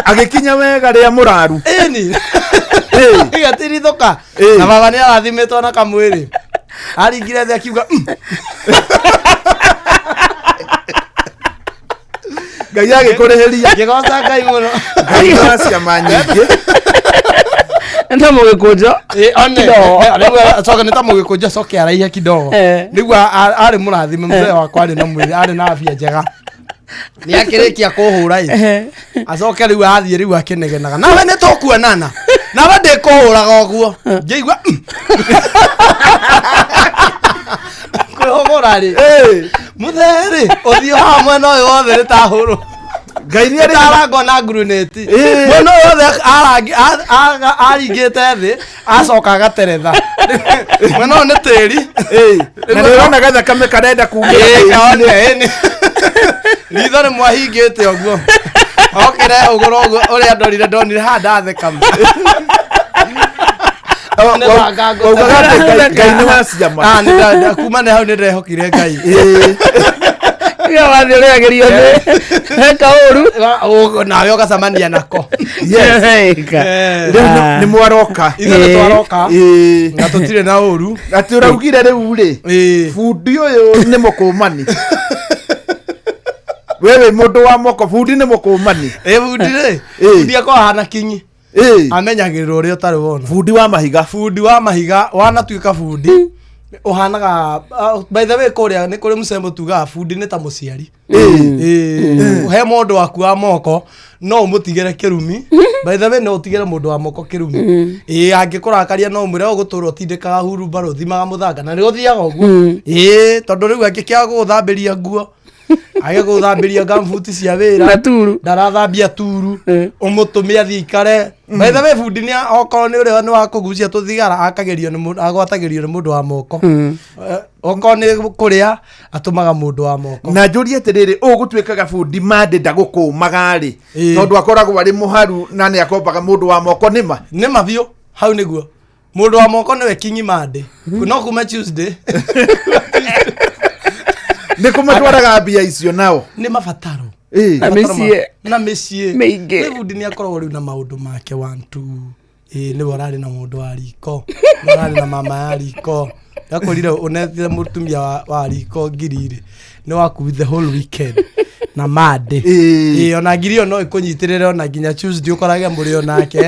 Agĩkinya wega rĩa mũraru. Ĩni igatirithũka na baba nĩ arathimĩtwo na kamwĩrĩ, aringire thĩ akiuga Ngai agĩkũrĩhĩria. Ngĩgoca Ngai mũno. Ngai wa ciama nyingĩ. No mũgĩkũnjo. One Kidogo. Rĩu acoka nĩ ta mũgĩkũnjo acoke araihe kidogo. Nĩguo arĩ mũrathime mũthee wakwa, arĩ na mwĩrĩ, arĩ na afya njega. Nĩ akĩrĩkia kũhũra ĩ, acoke rĩu athiĩ rĩu akĩnegenaga, nawe nĩ tũkuonana, nawe ndĩkũhũraga ũguo ngĩigua kwĩhũgũra rĩ, mũthee rĩ, ũthiũ haha mwena ũyũ wothe nĩ tahũrwo. Ngai nĩ arĩ arangwo na ngurunĩti mwena ũyũ wothe, aringĩte thĩ acoka agateretha mwena ũyũ nĩ tĩri. Na nĩ ũrona gathakame karenda kumĩra. Ĩĩ, kaone, ĩĩ, ritho nĩ mwahingĩte ũguo okĩre ũgũrũ ũguo ũrĩa ndorire, ndonire haha ndatheka ma. Waugaga atĩ Ngai nĩ wa ciama. Ah, kuma nĩ hau nĩ ndehokire Ngai. Tiga wathiĩ ũrĩagĩrio nĩ heka ũru nawe ũgacemania nako. Yes. Rĩu nĩ mwaroka. Ithuĩ nĩ twaroka. Na tũtirĩ na ũru. Atĩ ũraugire rĩu rĩ, bundi ũyũ nĩ mũkũmani. We wĩ mũndũ wa moko, bundi nĩ mũkũmani. Ĩ bundi rĩ, bundi akoragwo ahana kinyi. Amenyagĩrĩra ũrĩa ũtarĩ wona. Bundi wa mahiga. Bundi wa mahiga wanatuĩka bundi ũhanaga by the way kũrĩa nĩ kũrĩ mũcemo tugaga bundi nĩ ta mũciari. Ĩĩ. He mũndũ waku wa moko no ũmũtigĩre kĩrumi. By the way no ũtigĩre mũndũ wa moko kĩrumi. Ĩĩ angĩkũrakaria no ũmwĩre ũgũtũra ũtindĩkaga hurumbarũ ũthimaga mũthanga na nĩ ũthiaga ũguo. Ĩĩ tondũ rĩu angĩkĩaga gũgũthambĩria nguo age gũthambĩria gambuti cia wĩra Na turu. ndarathambia turu ũmũtũme athiĩ ikare. By the way bundi nĩ okorwo nĩ ũrĩa nĩ wa kũgucia tũthigara akagĩrio nĩ mũndũ agwatagĩrio nĩ mũndũ wa moko. Okorwo nĩ kũrĩa atũmaga mũndũ wa moko. Na njũrie atĩrĩrĩ, ũũ gũtuĩkaga bundi mandĩ ndagũkũmaga rĩ, tondũ akoragwo arĩ mũharu na nĩ akombaga mũndũ wa moko nĩma? Nĩma biũ, hau nĩguo. Mũndũ wa moko nĩwe kinyi mandĩ. No kuma Tuesday. Nĩ kũmatwaraga mbia icio nao? Nĩ mabataro. Na mĩciĩ. Na mĩciĩ. Mĩingĩ. Rĩu bundi nĩ akoragwo rĩu na maũndũ make one two. Ĩĩ nĩwe ũrarĩ na mũndũ wa riko. Nĩwe ũrarĩ na mama ya riko. Ndakorire ũnetire mũtumia wa riko ngiri irĩ. Nĩ waku the whole weekend. Na mandĩ. Ĩĩ ona ngiri ĩyo no ĩkũnyitĩrĩre ona nginya Tuesday ũkorage mũrĩ onake.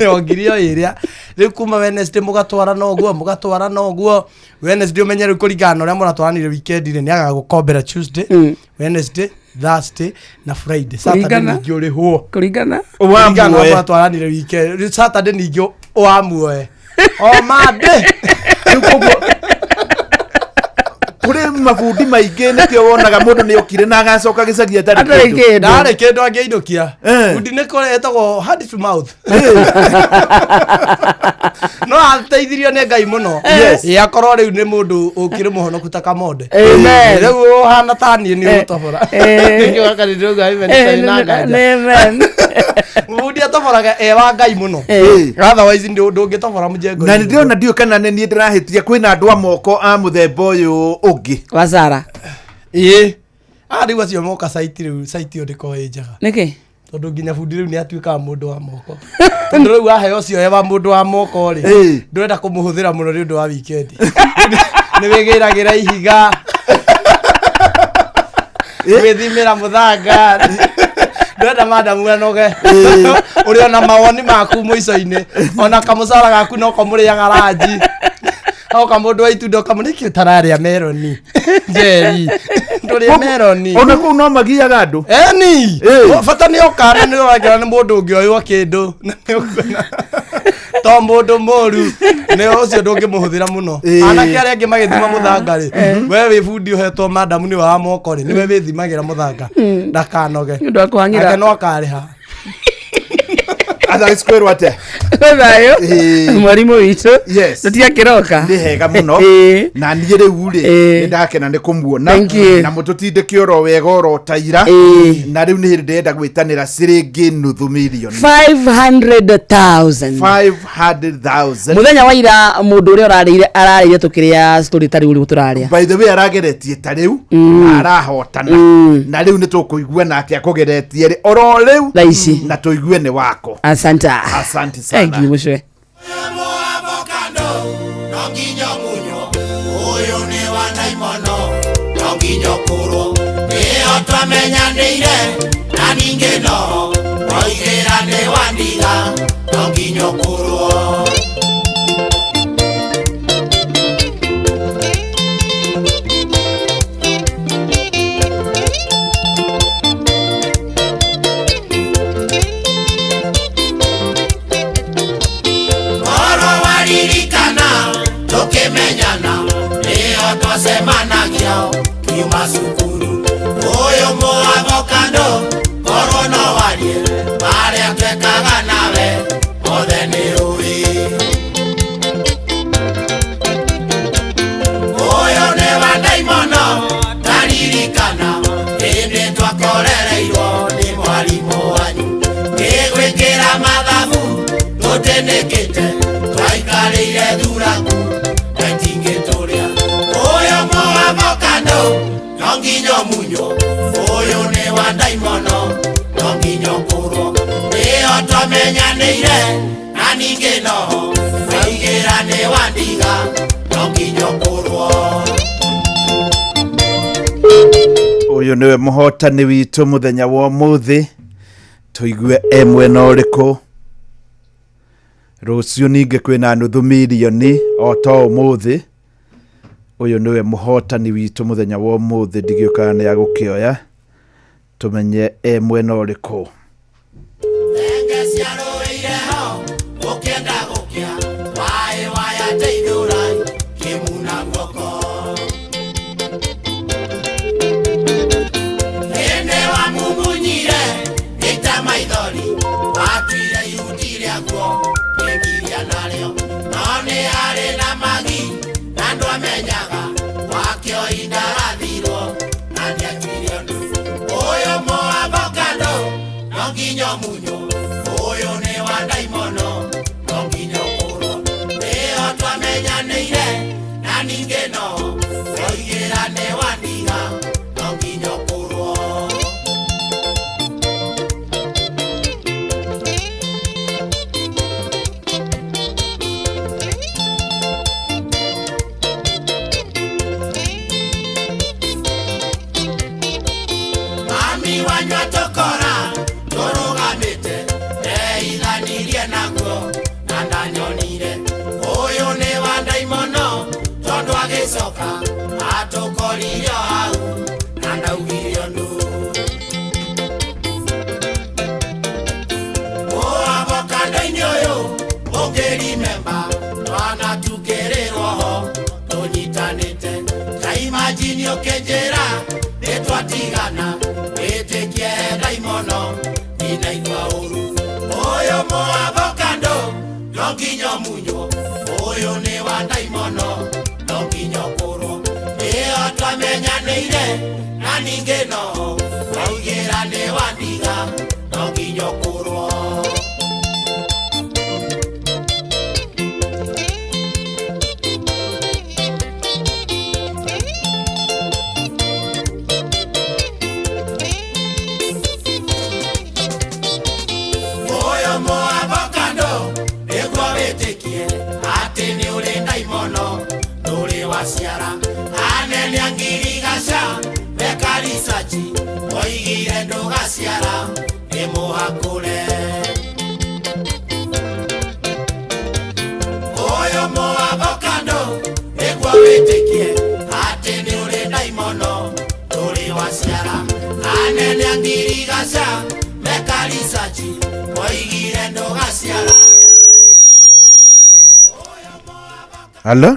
O ngiri ĩyo ĩrĩa. Rĩu kuma Wednesday mũgatwarana ũguo, mũgatwarana ũguo. Wednesday ũmenye rĩu kũringana na ũrĩa mũratwaranire weekend rĩ, nĩ agagũkombera Tuesday, Wednesday, Thursday na Friday. Saturday Kũringana. ningĩ ũrĩhwo. Kũringana. Kũringana na ũrĩa mũratwaranire weekend. Rĩu Saturday ningĩ wamuoe. O Monday. Kũrĩ mabundi maingĩ nĩkĩo wonaga mũndũ nĩ okire na agacoka gĩcagi atarĩ kĩndũ. Ndarĩ kĩndũ angĩinũkia. Bundi nĩ kũrĩ ĩtagwo hand to mouth. No ateithirio nĩ Ngai mũno. Yes. Ĩ akorwo rĩu nĩ mũndũ ũkĩrĩ mũhonoku ta Kamonde. Amen. Rĩu ũhana ta niĩ nĩ ũgũtobora. Nĩkĩo gaka nĩ ndĩrauga amen itarĩ na nganja. Amen. Bundi atoboraga e wa Ngai mũno. Otherwise ndũngĩtobora mũjengo. Na nĩ ndĩrona ndiũĩ kana nĩ niĩ ndĩrahĩtia, kwĩna andũ a moko a mũthemba ũyũ ũngĩ. Wa Zara. Ĩĩ. Ah rĩu acio moka site rĩu site ĩyo ndĩkoragwo ĩ njega. Nĩkĩ? Tondũ nginya bundi rĩu nĩ atuĩkaga mũndũ wa moko. Tondũ rĩu waheo ũcio e wa mũndũ wa moko rĩ, ndũrenda kũmũhũthĩra mũno nĩ ũndũ wa weekend. Nĩ wĩgĩragĩra ihiga. Wĩthimĩra mũthanga. Ndũrenda madamu anoge. Ũrĩ ona mawoni maku mũico-inĩ. Ona kamũcara gaku no ko mũrĩaga ranji. Oka mũndũ wa itunda ũkamũ nĩkĩ ũtararĩa meroni. Njeri. Ndũrĩe meroni. Ona kũu no magiaga andũ. Eni. Bata nĩ okana nĩ ũrakĩona nĩ mũndũ ũngĩoywo kĩndũ. Na nĩ ũkuona. To mũndũ mũru nĩ ũcio ndũngĩmũhũthĩra mũno. Anake arĩa angĩ magĩthima mũthanga rĩ, we wĩ bundi ũhetwo madamu nĩ wa moko rĩ, nĩwe wĩthimagĩra mũthanga. Ndakanoge. Nĩ ũndũ wa kũhang'ĩra. Nake no akarĩha. Otherwise kwĩrwo atĩa? Thayũ. Mwarimũ witũ. Yes. Tũtiakĩroka. Nĩ hega mũno. Na niĩ rĩu rĩ, nĩ ndakena nĩ kũmuona. Thank you. Na mũtũtindĩke oro wega oro ta ira. Na rĩu nĩ hĩndĩ ndĩrenda gwĩtanĩra ciringi nuthu mirioni. 500,000. 500,000. Mũthenya wa ira mũndũ ũrĩa ũrarĩire ararĩire tũkĩrĩa story ta rĩu rĩu tũrarĩa. By the way arageretie ta rĩu na arahotana. Na rĩu nĩ tũkũigua nake akũgeretie rĩ oro rĩu Thaa ici. na tũigue nĩ wako. Asante. Asante sana. Thank you mũcwe. Ũyũ nĩ wa ndaimono no nginya ũkũrwo nĩyo twamenyanĩire na ningĩ no oigĩra nĩ wandiga no nginya ũkũrwo. Korwo waririkana tũkĩmenyana nĩyo twacemanagia kiuma cukuru ũyũ mũavokando korwo no warie marĩa twekaga nawe mothe nĩ ũĩ. Ũyũ nĩ wa ndaimono ndaririkana hĩndĩ twakorereirwo nĩ mwarimũ wanyu ngĩgwĩkĩra mathabu tũtĩnĩkĩte twaikara No nginya ũmunywo ũyũ nĩ wa ndaimono no nginya ũkũrwo nĩyo twamenyanĩire na ningĩ noho waigĩra nĩ wa ndiga no nginya ũkũrwo. Ũyũ nĩwe mũhotani witũ mũthenya wa ũmũthĩ, tũigue e mwena ũrĩkũ. Rũciũ ningĩ kwĩna nuthu mirioni o ta ũmũthĩ. Ũyũ nĩwe mũhotani witũ mũthenya wa ũmũthĩ, ndigĩũkaga nĩ agũkĩoya tũmenye e mwena ũrĩkũ. Thenge ciarũĩire ho gũkĩenda gũkĩa waĩ waya teithũrai kĩmuna guoko. Hĩndĩ wamumunyire gĩita maithori watuire ihuti rĩaguo kĩgiria narĩo no nĩ harĩ na magi na ndwamenyaga wakĩoi ndarathirwo na ndiatuire ũndũ. Ũyũ mũavocado no nginya ũmunywo ũyũ nĩ wa ndaimono no nginya ũkũrwo nĩyo twamenyanĩire na ningĩ no woigĩra nĩ wa ndiga no nginya ũkũrwo. Mami wanyua tũkora tũrũgamĩte ndeithanirie naguo na ndanyonire ũyũ nĩ wa ndaimono tondũ agĩcoka atũkorire o hau na ndaugire ũndũ. Mũavocado-inĩ ũyũ ũngĩrimemba twana tukĩrĩrwo ho tũnyitanĩte ta imagine ũkĩnjĩra nĩ twatigana wĩtĩkie ndaimono ndinaigua ũru. Ũyũ mũavocado no nginya ũmunywo ũyũ nĩ wa ndaimono no nginya ũkũrwo nĩyo twamenyanĩire na ningĩ noho waugĩra nĩ wa ndiga no nginya ũkũrwo. Ũyũ mũavocado nĩguo wĩtĩkie atĩ nĩ ũrĩ ndaimono ndũrĩ waciara. Anene a ngirigaca meka ricaci moigire ndũgaciara nĩ mũhakũre. Ũyũ mũavocado nĩguo wĩtĩkie atĩ nĩ ũrĩ ndaimono ndũrĩ waciara. Anene a ngirigaca meka ricaci moigire ndũgaciara. Halo?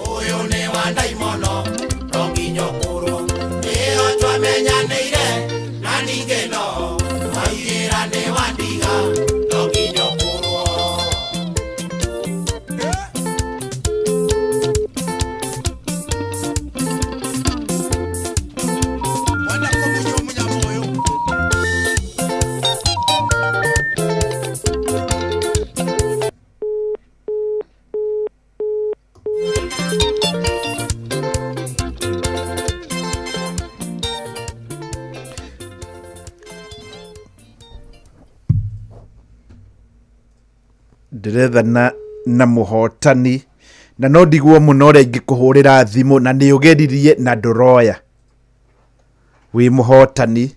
Ũyũ nĩ wa ndaimono no nginya ũkũrwo nĩyo twamenyanĩire na ningĩ no waigĩra nĩ wa ndiga no nginya ũkũrwo. Ndĩrethana na mũhotani na no ndigwo mũno ũrĩa ingĩkũhũrĩra thimũ na nĩ ũgeririe na ndũroya. Wĩ mũhotani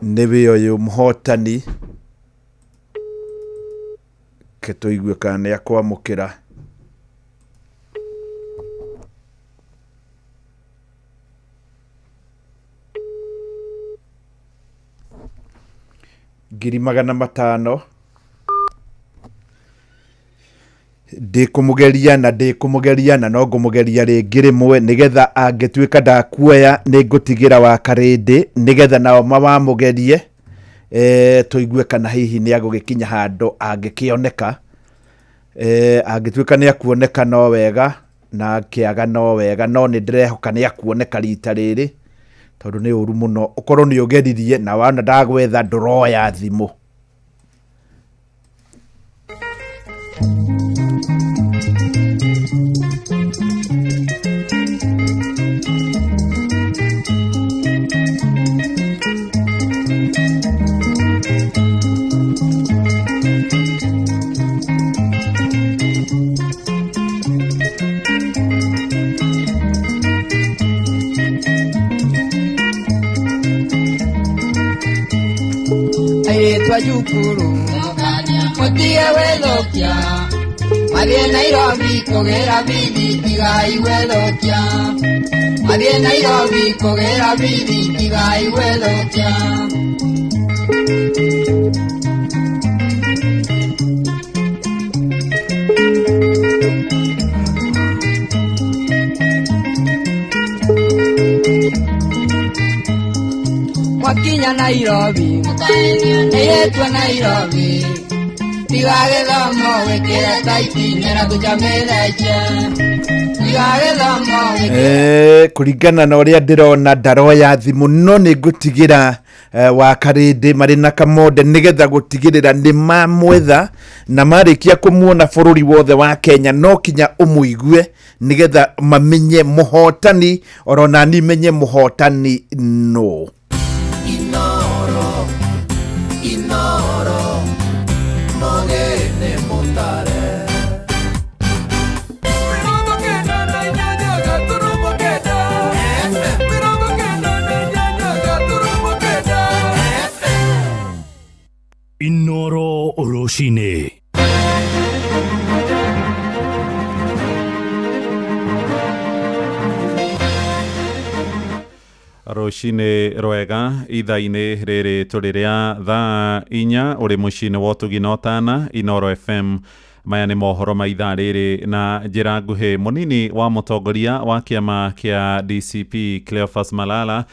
nĩwe ũyũ mũhotani, ke tũigue kana nĩ akwamũkĩra. 500,000 ndĩkũmũgeria na ndĩkũmũgeria na no ngũmũgeria rĩngĩ rĩmwe nĩgetha angĩtuĩka ndakuoya nĩ ngũtigĩra wa karĩndĩ nĩgetha nao mawamũgerie tũigue kana hihi nĩ agũgĩkinya handũ angĩkĩoneka. Angĩtuĩka nĩ akuoneka no wega na akĩaga no wega, no nĩ ndĩrehoka nĩ akuoneka rita rĩrĩ tondũ nĩ ũru mũno ũkorwo nĩ ũgeririe na wona ndagwetha ndũroya thimũ. airĩtu a cukuru mũtige gwĩthũkia mathiĩ Nairobi kũgĩra bithi tigai gwĩthũkia mathiĩ Nairobi kũgĩra bithi tigai gwĩthũkia. Mwakinya Nairobi airĩtu a Nairobi tiga gĩthomo wĩkĩre taiti nĩra tũcamĩrĩtie tiga gĩthomo wĩkĩre. Kũringana na ũrĩa ndĩrona ndaroya thimũ no nĩ ngũtigĩra wa Karĩndĩ marĩ na Kamonde nĩgetha gũtigĩrĩra nĩ mamwetha na marĩkia kũmuona bũrũri wothe wa Kenya no kinya ũmũigue nĩgetha mamenye mũhotani oro nani menye mũhotani no. Inoro, Inoro, mogene motare. Inoro Rũcinĩ. Rũcinĩ rwega ithaa-inĩ rĩrĩ tũrĩ rĩa thaa 4 ũrĩ mũciĩ-inĩ wa ũtugi na ũtana Inoro FM. Maya nĩ mohoro ma ithaa rĩrĩ na njĩra nguhĩ. Mũnini wa mũtongoria wa kĩama kĩa DCP Cleophas Malala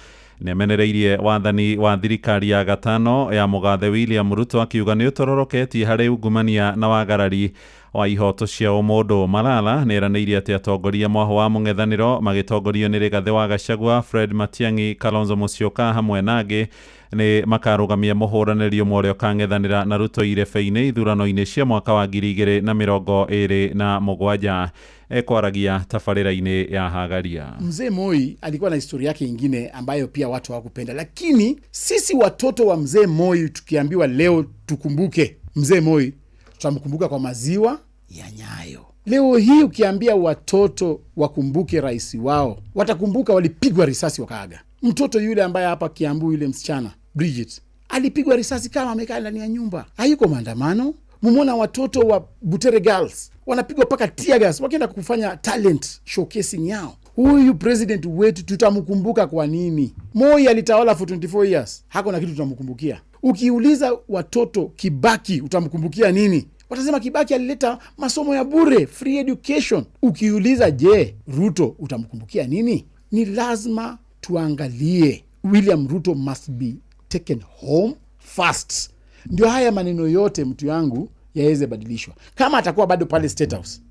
nĩamenereirie wathani wa thirikari ya gatano ya mũgathe William Ruto akiuga nĩ ũtororoketie harĩ ungumania na wagarari wa ihoto cia ũmũndũ. Malala nĩeranĩirie atĩ atongoria mwahũ wa mũng'ethanĩro magĩtongorio nĩ Rigathĩ wa Gachagua, Fred Matiang'i, Kalonzo Musyoka hamwe na angĩ nĩ makarũgamia mũhũranĩri ũmwe ũrĩa ũkang'ethanĩra na Ruto irebe-inĩ ithurano-inĩ cia mwaka wa 2027. Ekwaragia tabarĩra-inĩ ya Hagaria. Mzee Moi alikuwa na historia yake ingine ambayo pia watu hawakupenda, lakini sisi watoto wa mzee Moi tukiambiwa leo tukumbuke mzee Moi, tutamkumbuka kwa maziwa ya Nyayo. Leo hii ukiambia watoto wakumbuke rais wao, watakumbuka walipigwa risasi wakaaga. Mtoto yule ambaye hapa Kiambu, yule msichana Bridget, alipigwa risasi kama amekaa ndani ya nyumba, hayuko maandamano. Mumona watoto wa Butere Girls wanapigwa paka tear gas wakienda kufanya talent showcasing yao. Huyu president wetu tutamkumbuka kwa nini? Moi alitawala for 24 years, hakuna kitu tutamkumbukia. Ukiuliza watoto Kibaki utamkumbukia nini? Watasema Kibaki alileta masomo ya bure, free education. Ukiuliza je, Ruto utamkumbukia nini? Ni lazima tuangalie. William Ruto must be taken home fast. Ndio haya maneno yote mtu yangu yaweze badilishwa. Kama atakuwa bado pale State House,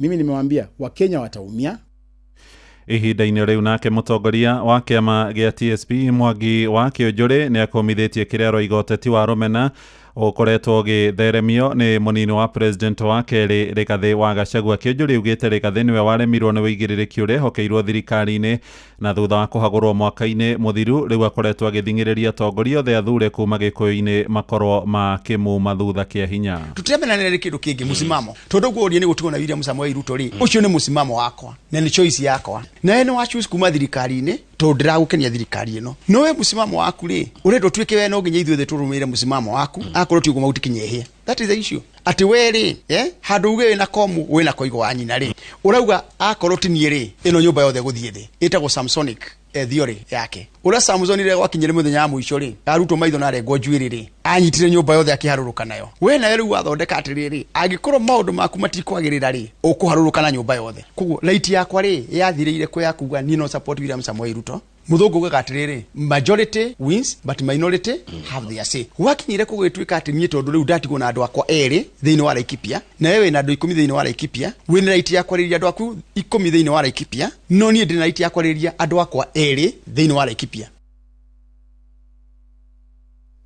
mimi nimewaambia Wakenya wataumia. Ihinda-inĩ rĩu nake mũtongoria wa kĩama gĩa TSP Mwangi wa Kĩũnjũrĩ nĩ akũmithĩtie kĩrĩa aroiga ũteti wa rũmena ũkoretwo ũgĩtheremio nĩ mũnini wa president wa kerĩ Rigathĩ wa Gachagua. Kĩũnjũrĩ augĩte Rigathĩ nĩwe waremirwo nĩ ũigĩrĩrĩki ũrĩa ehokeirwo thirikari-inĩ na thutha wa kũhagũrwo mwaka-inĩ mũthiru rĩu akoretwo agĩthing'ĩrĩria atongoria othe athure kuma Gĩkũyũ-inĩ makorwo makĩmuma thutha kĩa hinya. Tutiamenanĩra nĩ kĩndũ kĩngĩ mũsimamo tondũ ũguo ũrie nĩ gũtigwo na William Samoei Ruto rĩ, ũcio nĩ mũsimamo wakwa na nĩ choice yakwa, na we nĩ wa choose kuma thirikari-inĩ tondũ ndĩragũkenia thirikari ĩno. No we mũsimamo waku rĩ, ũrenda ũtuĩke we no nginya ithuĩ tũrũmĩrĩre mũsimamo waku, akorwo ti ũguo mahuti kinyehie. That is the issue. Atĩ we rĩ, handũ uge wĩna komu wĩna koigo wa nyina rĩ, ũrauga akorwo ti niĩ rĩ, ĩno nyũmba yothe gũthiĩ thĩ. Ĩtagwo Samsonic theory yake. Ũrĩa Samson rĩrĩa gwakinyire mũthenya wa mũico rĩ, arutwo maitho na arengwo njuĩrĩ rĩ, anyitire nyũmba yothe akĩharũrũka nayo. We nawe rĩu wathondeka atĩrĩrĩ, angĩkorwo maũndũ maku matikwagĩrĩra rĩ, ũkũharũrũka na nyũmba yothe. Koguo right yakwa rĩ, yathirĩire kũ ya kuga niĩ no support William Samoei Ruto. Mũthũngũ ugaga atĩrĩrĩ, majority wins but minority have their say. Gwakinyire kũgĩtuĩka atĩ niĩ tondũ rĩu ndatigwo na andũ akwa erĩ thĩinĩ wa Laikipia, na wewe wĩna andũ 10 thĩinĩ wa Laikipia, wĩna right ya kwarĩria andũ aku 10 thĩinĩ wa Laikipia, no niĩ ndĩna right ya kwarĩria andũ akwa erĩ thĩinĩ wa Laikipia.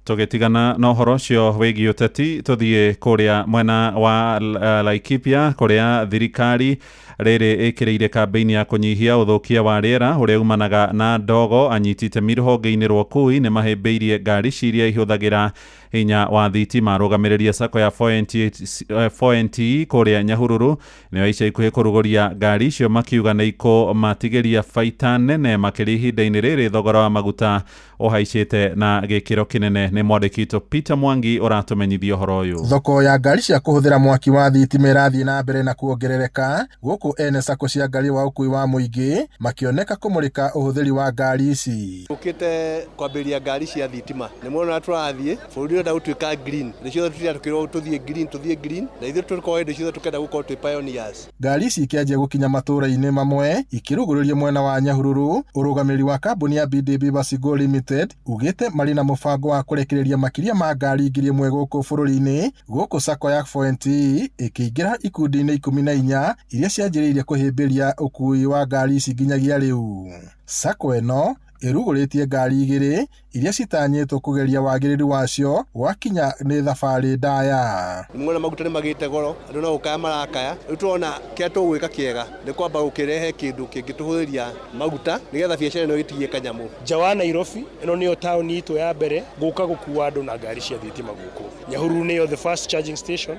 Tũgĩtigana na ũhoro ũcio wĩgiĩ ũteti, tũthiĩ kũrĩa mwena wa Laikipia kũrĩa thirikari rĩrĩ ĩkĩrĩire kambĩini ya kũnyihia ũthũkia wa rĩera ũrĩa umanaga na ndogo. Anyiti itemi rũhonge-inĩ rwa ũkui nĩ mahĩmbĩirie ngari ciria ihũthagĩra Hinya wa thitima. Arũgamĩrĩri a sacco ya 4NTE kũrĩa Nyahururu nĩo ica ikuhĩ kũrugũria ngari icio, makiuga nĩ ikũmatigĩria baita nene makĩria ihinda-inĩ rĩrĩ thogora wa maguta ũhaicĩte na gĩkĩro kĩnene. Nĩ mwandĩki witũ Peter Mwangi ũratũmenyithia ũhoro ũyũ. Thoko ya ngari cia kũhũthĩra mwaki wa thitima ĩrathiĩ na mbere na kuongerereka gũkũ ene sacco cia ngari wa ũkuui wa mũingĩ makĩoneka kũmũrĩka ũhũthĩri wa ngari ici. Ũkĩte kwambĩrĩria ngari cia thitima nĩ mwona tũrathiĩ bũrũri ũrenda gũtuĩka green, hĩndĩ ciothe tũtira tũkĩrwo tũthiĩ green, tũthiĩ green, na ithuĩ tũkorwo hĩndĩ ciothe tũkenda gũkorwo twĩ pioneers. Ngari ici ikĩanjia gũkinya matũũra-inĩ mamwe ikĩrugũrĩrio mwena wa Nyahururu. Ũrũgamĩrĩri wa kambuni ya BDB Basigo Limited ugĩte marĩ na mũbango wa kũrekereria makĩria ma ngari 1000 gũkũ bũrũri-inĩ, gũkũ sacco ya 4NTE ĩkĩingĩra ikundi-inĩ 14 iria cianjĩrĩirie kũhĩmbĩria ũkuui wa ngari ici nginyagia rĩu. Sacco ĩno ĩrugũrĩtie ngari 2 iria citanyĩtwo kũgeria wagĩrĩru wacio gwakinya nĩ thabarĩ ndaya. Nĩmuona maguta nĩ magĩte goro, andũ no gũkaya marakaya. Rĩu tũrona kĩrĩa tũgwĩka kĩega nĩ kwamba gũkĩrehe kĩndũ kĩngĩtũhũthĩria maguta nĩgetha biacara ĩno ĩtigie kanyamũ. Nja wa Nairobi ĩno nĩyo taũni itũ ya mbere gũka gũkua andũ na ngari cia thitima gũkũ. Nyahururu nĩyo the first charging station,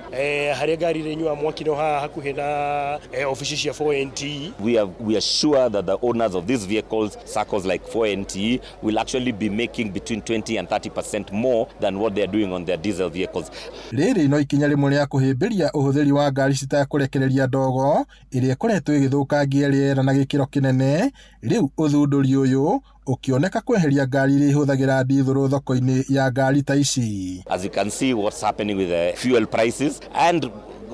harĩa ngari ĩrĩnyuaga mwaki no haha hakuhĩ na obici cia 4NTE. We are sure that the owners of these vehicles, circles like 4NTE, will actually be making between 20 and 30% more than what they are doing on their diesel vehicles. Rĩrĩ no ikinya rĩmwe rĩa kũhĩmbĩria ũhũthĩri wa ngari citakũrekereria ndogo ĩrĩa ĩkoretwo ĩgĩthũkangia rĩera na gĩkĩro kĩnene. Rĩu ũthundũri ũyũ ũkĩoneka kweheria ngari iria ihũthagĩra ndithũrũ thoko-inĩ ya ngari ta ici. As you can see what's happening with the fuel prices, and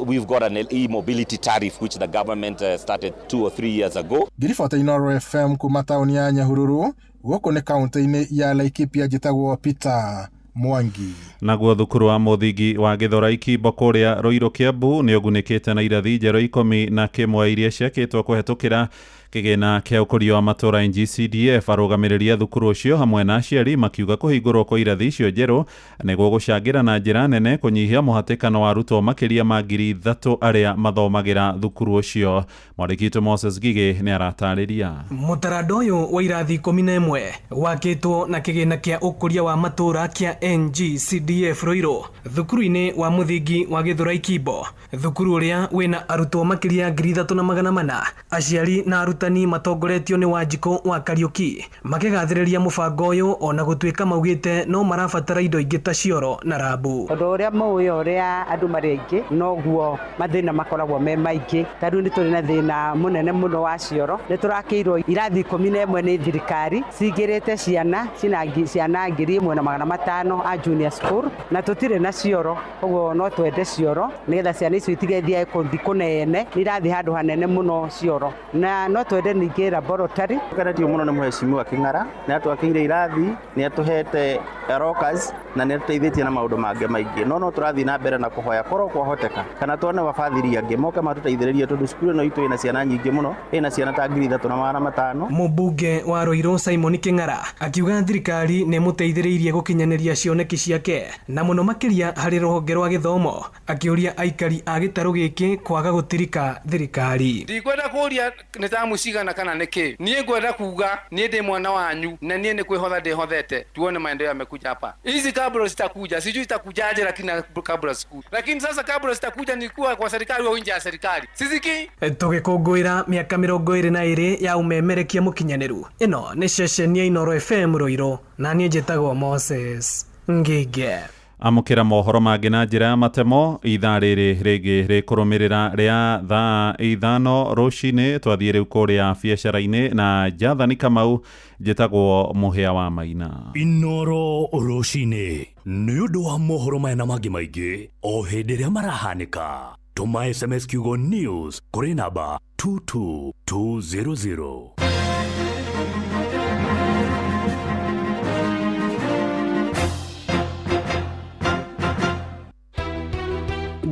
we've got an e-mobility tariff which the government started 2 or 3 years ago. Ngiribota Inooro FM kuma taũni ya Nyahururu gũkũ nĩ kaunti-inĩ ya Laikipia, njĩtagwo Peter Mwangi. Naguo thukuru wa mũthingi wa Gĩthũrai Kimbo kũrĩa Ruiru Kiambu nĩ ũgunĩkĩte na irathi njerũ 11 iria ciakĩtwo kũhetũkĩra kĩgĩna kĩa ũkũria wa matũũra NGCDF. Arũgamĩrĩri a thukuru ũcio hamwe na aciari makiuga kũhingũrwo kwa irathi icio njerũ nĩguo gũcangĩra na njĩra nene kũnyihia mũhatĩkano wa arutwo makĩria ma 3,000 arĩa mathomagĩra thukuru ũcio. Mwandĩki witũ Moses Gigĩ nĩ aratarĩria. Mũtaranda ũyũ wa irathi 11 wakĩtwo na kĩgĩna kĩa ũkũria wa matũũra kĩa NGCDF Ruiru thukuru-inĩ wa mũthingi wa Gĩthũrai Kimbo, thukuru ũrĩa wĩna arutwo makĩria 3,400. Aciari na arutani matongoretio nĩ Wanjikũ wa Kariuki makĩgathĩrĩria mũbango ũyũ ona gũtuĩka maugĩte no marabatara indo ingĩ ta cioro na rambu. Ũndũ ũrĩa mũĩ ũrĩa andũ marĩ aingĩ noguo mathĩna makoragwo me maingĩ. Ta rĩu nĩ tũrĩ na thĩna mũnene mũno wa cioro, nĩ tũrakĩirwo irathi 11 nĩ thirikari cingĩrĩte ciana ciana 1,500 a junior school na tũtirĩ na cioro, koguo no twende cioro nĩgetha ciana icio itigethiage kũthi kũnene, nĩ irathiĩ handũ hanene mũno cioro, na no twende ningĩ laboratory. Tukenetio mũno nĩ mheshimiwa King'ara, nĩ atwakĩire irathi, nĩ atũhete lockers na nĩ atũteithĩtie na maũndũ mangĩ maingĩ, no tũrathiĩ na mbere na kũhoya korwo kwahoteka kana tuone wabathiri angĩ moke matũteithĩrĩrie tondũ cukuru ĩno itũ ĩna ciana nyingĩ mũno, ĩna ciana ta 3,500. Mũmbunge wa Ruiru Simon King'ara akiuga thirikari nĩ ĩmũteithĩrĩirie gũkinyanĩria cioneki ciake na mũno makĩria harĩ rũhonge rwa gĩthomo, akĩũria aikari a gĩtarũ gĩkĩ kwaga gũtirika thirikari. Ndikwenda kũria nĩ tamu cigana kana nĩ kĩ, niĩ ngwenda kuga niĩ ndĩ mwana wanyu na niĩ nĩ kwĩhotha ndĩhothete, tuone maendeleo yamekuja hapa. Hizi kabla zitakuja, sijui zitakujaje, lakini kabla siku, lakini sasa kabla zitakuja ni kuwa kwa serikali au nje ya serikali siziki. Tũgĩkũngũĩra mĩaka 22 ya ũmemerekia mũkinyanĩru, ĩno nĩ ceceni ya Inooro FM Ruiru na niĩ njĩtagwo Moses Ngige. Amũkĩra mohoro mangĩ na njĩra ya matemo ithaa rĩrĩ rĩngĩ rĩkũrũmĩrĩra rĩa thaa 5 rũcinĩ. Twathiĩ rĩu kũrĩa biacara-inĩ na Jathani Kamau, njĩtagwo Mũhĩa wa Maina. Inooro rũcinĩ nĩ ũndũ wa mohoro maya na mangĩ maingĩ o hĩndĩ ĩrĩa marahanĩka. Tũma SMS kiugo news kũrĩ namba 22200.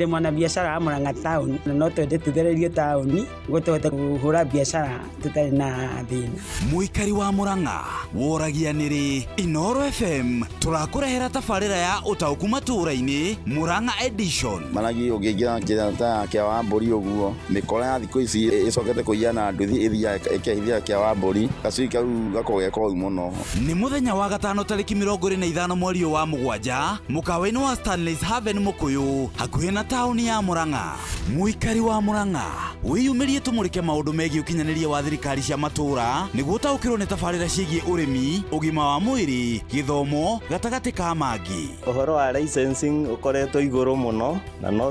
Ndĩ mwanabiacara wa Murang'a town na no twende tũthererio taũni nĩguo tũhote kũhũra biacara tũtarĩ na thĩna. Mũikari wa Murang'a woragia nĩrĩ Inoro FM tũrakũrehera tabarĩra ya ũtaũku matũũra-inĩ Murang'a edition. Maragi ũngĩingĩra njĩra ta ya kĩa wa mbũri ũguo, mĩkora ya thikũ ici ĩcokete kũiya na nduthi ĩthiaga ĩkehithia kĩa wa mbũri, gacui kau gakoragwo ge koru mũno. Nĩ mũthenya wa gatano tarĩki 25 mweri ũyũ wa 7 mũkawa-inĩ wa Stanley's Haven Mũkũyũ hakuhĩ na taũni ya Murang'a. Mũikari wa Murang'a wĩyumĩrie tũmũrĩke maũndũ megiĩ ũkinyanĩria wa thirikari cia matũũra nĩguo ũtaũkĩrwo nĩ tabarĩra ciĩgiĩ ũrĩmi, ũgima wa mwĩrĩ, gĩthomo gatagatĩ ka mangĩ. Ũhoro wa licensing ũkoretwo igũrũ mũno na no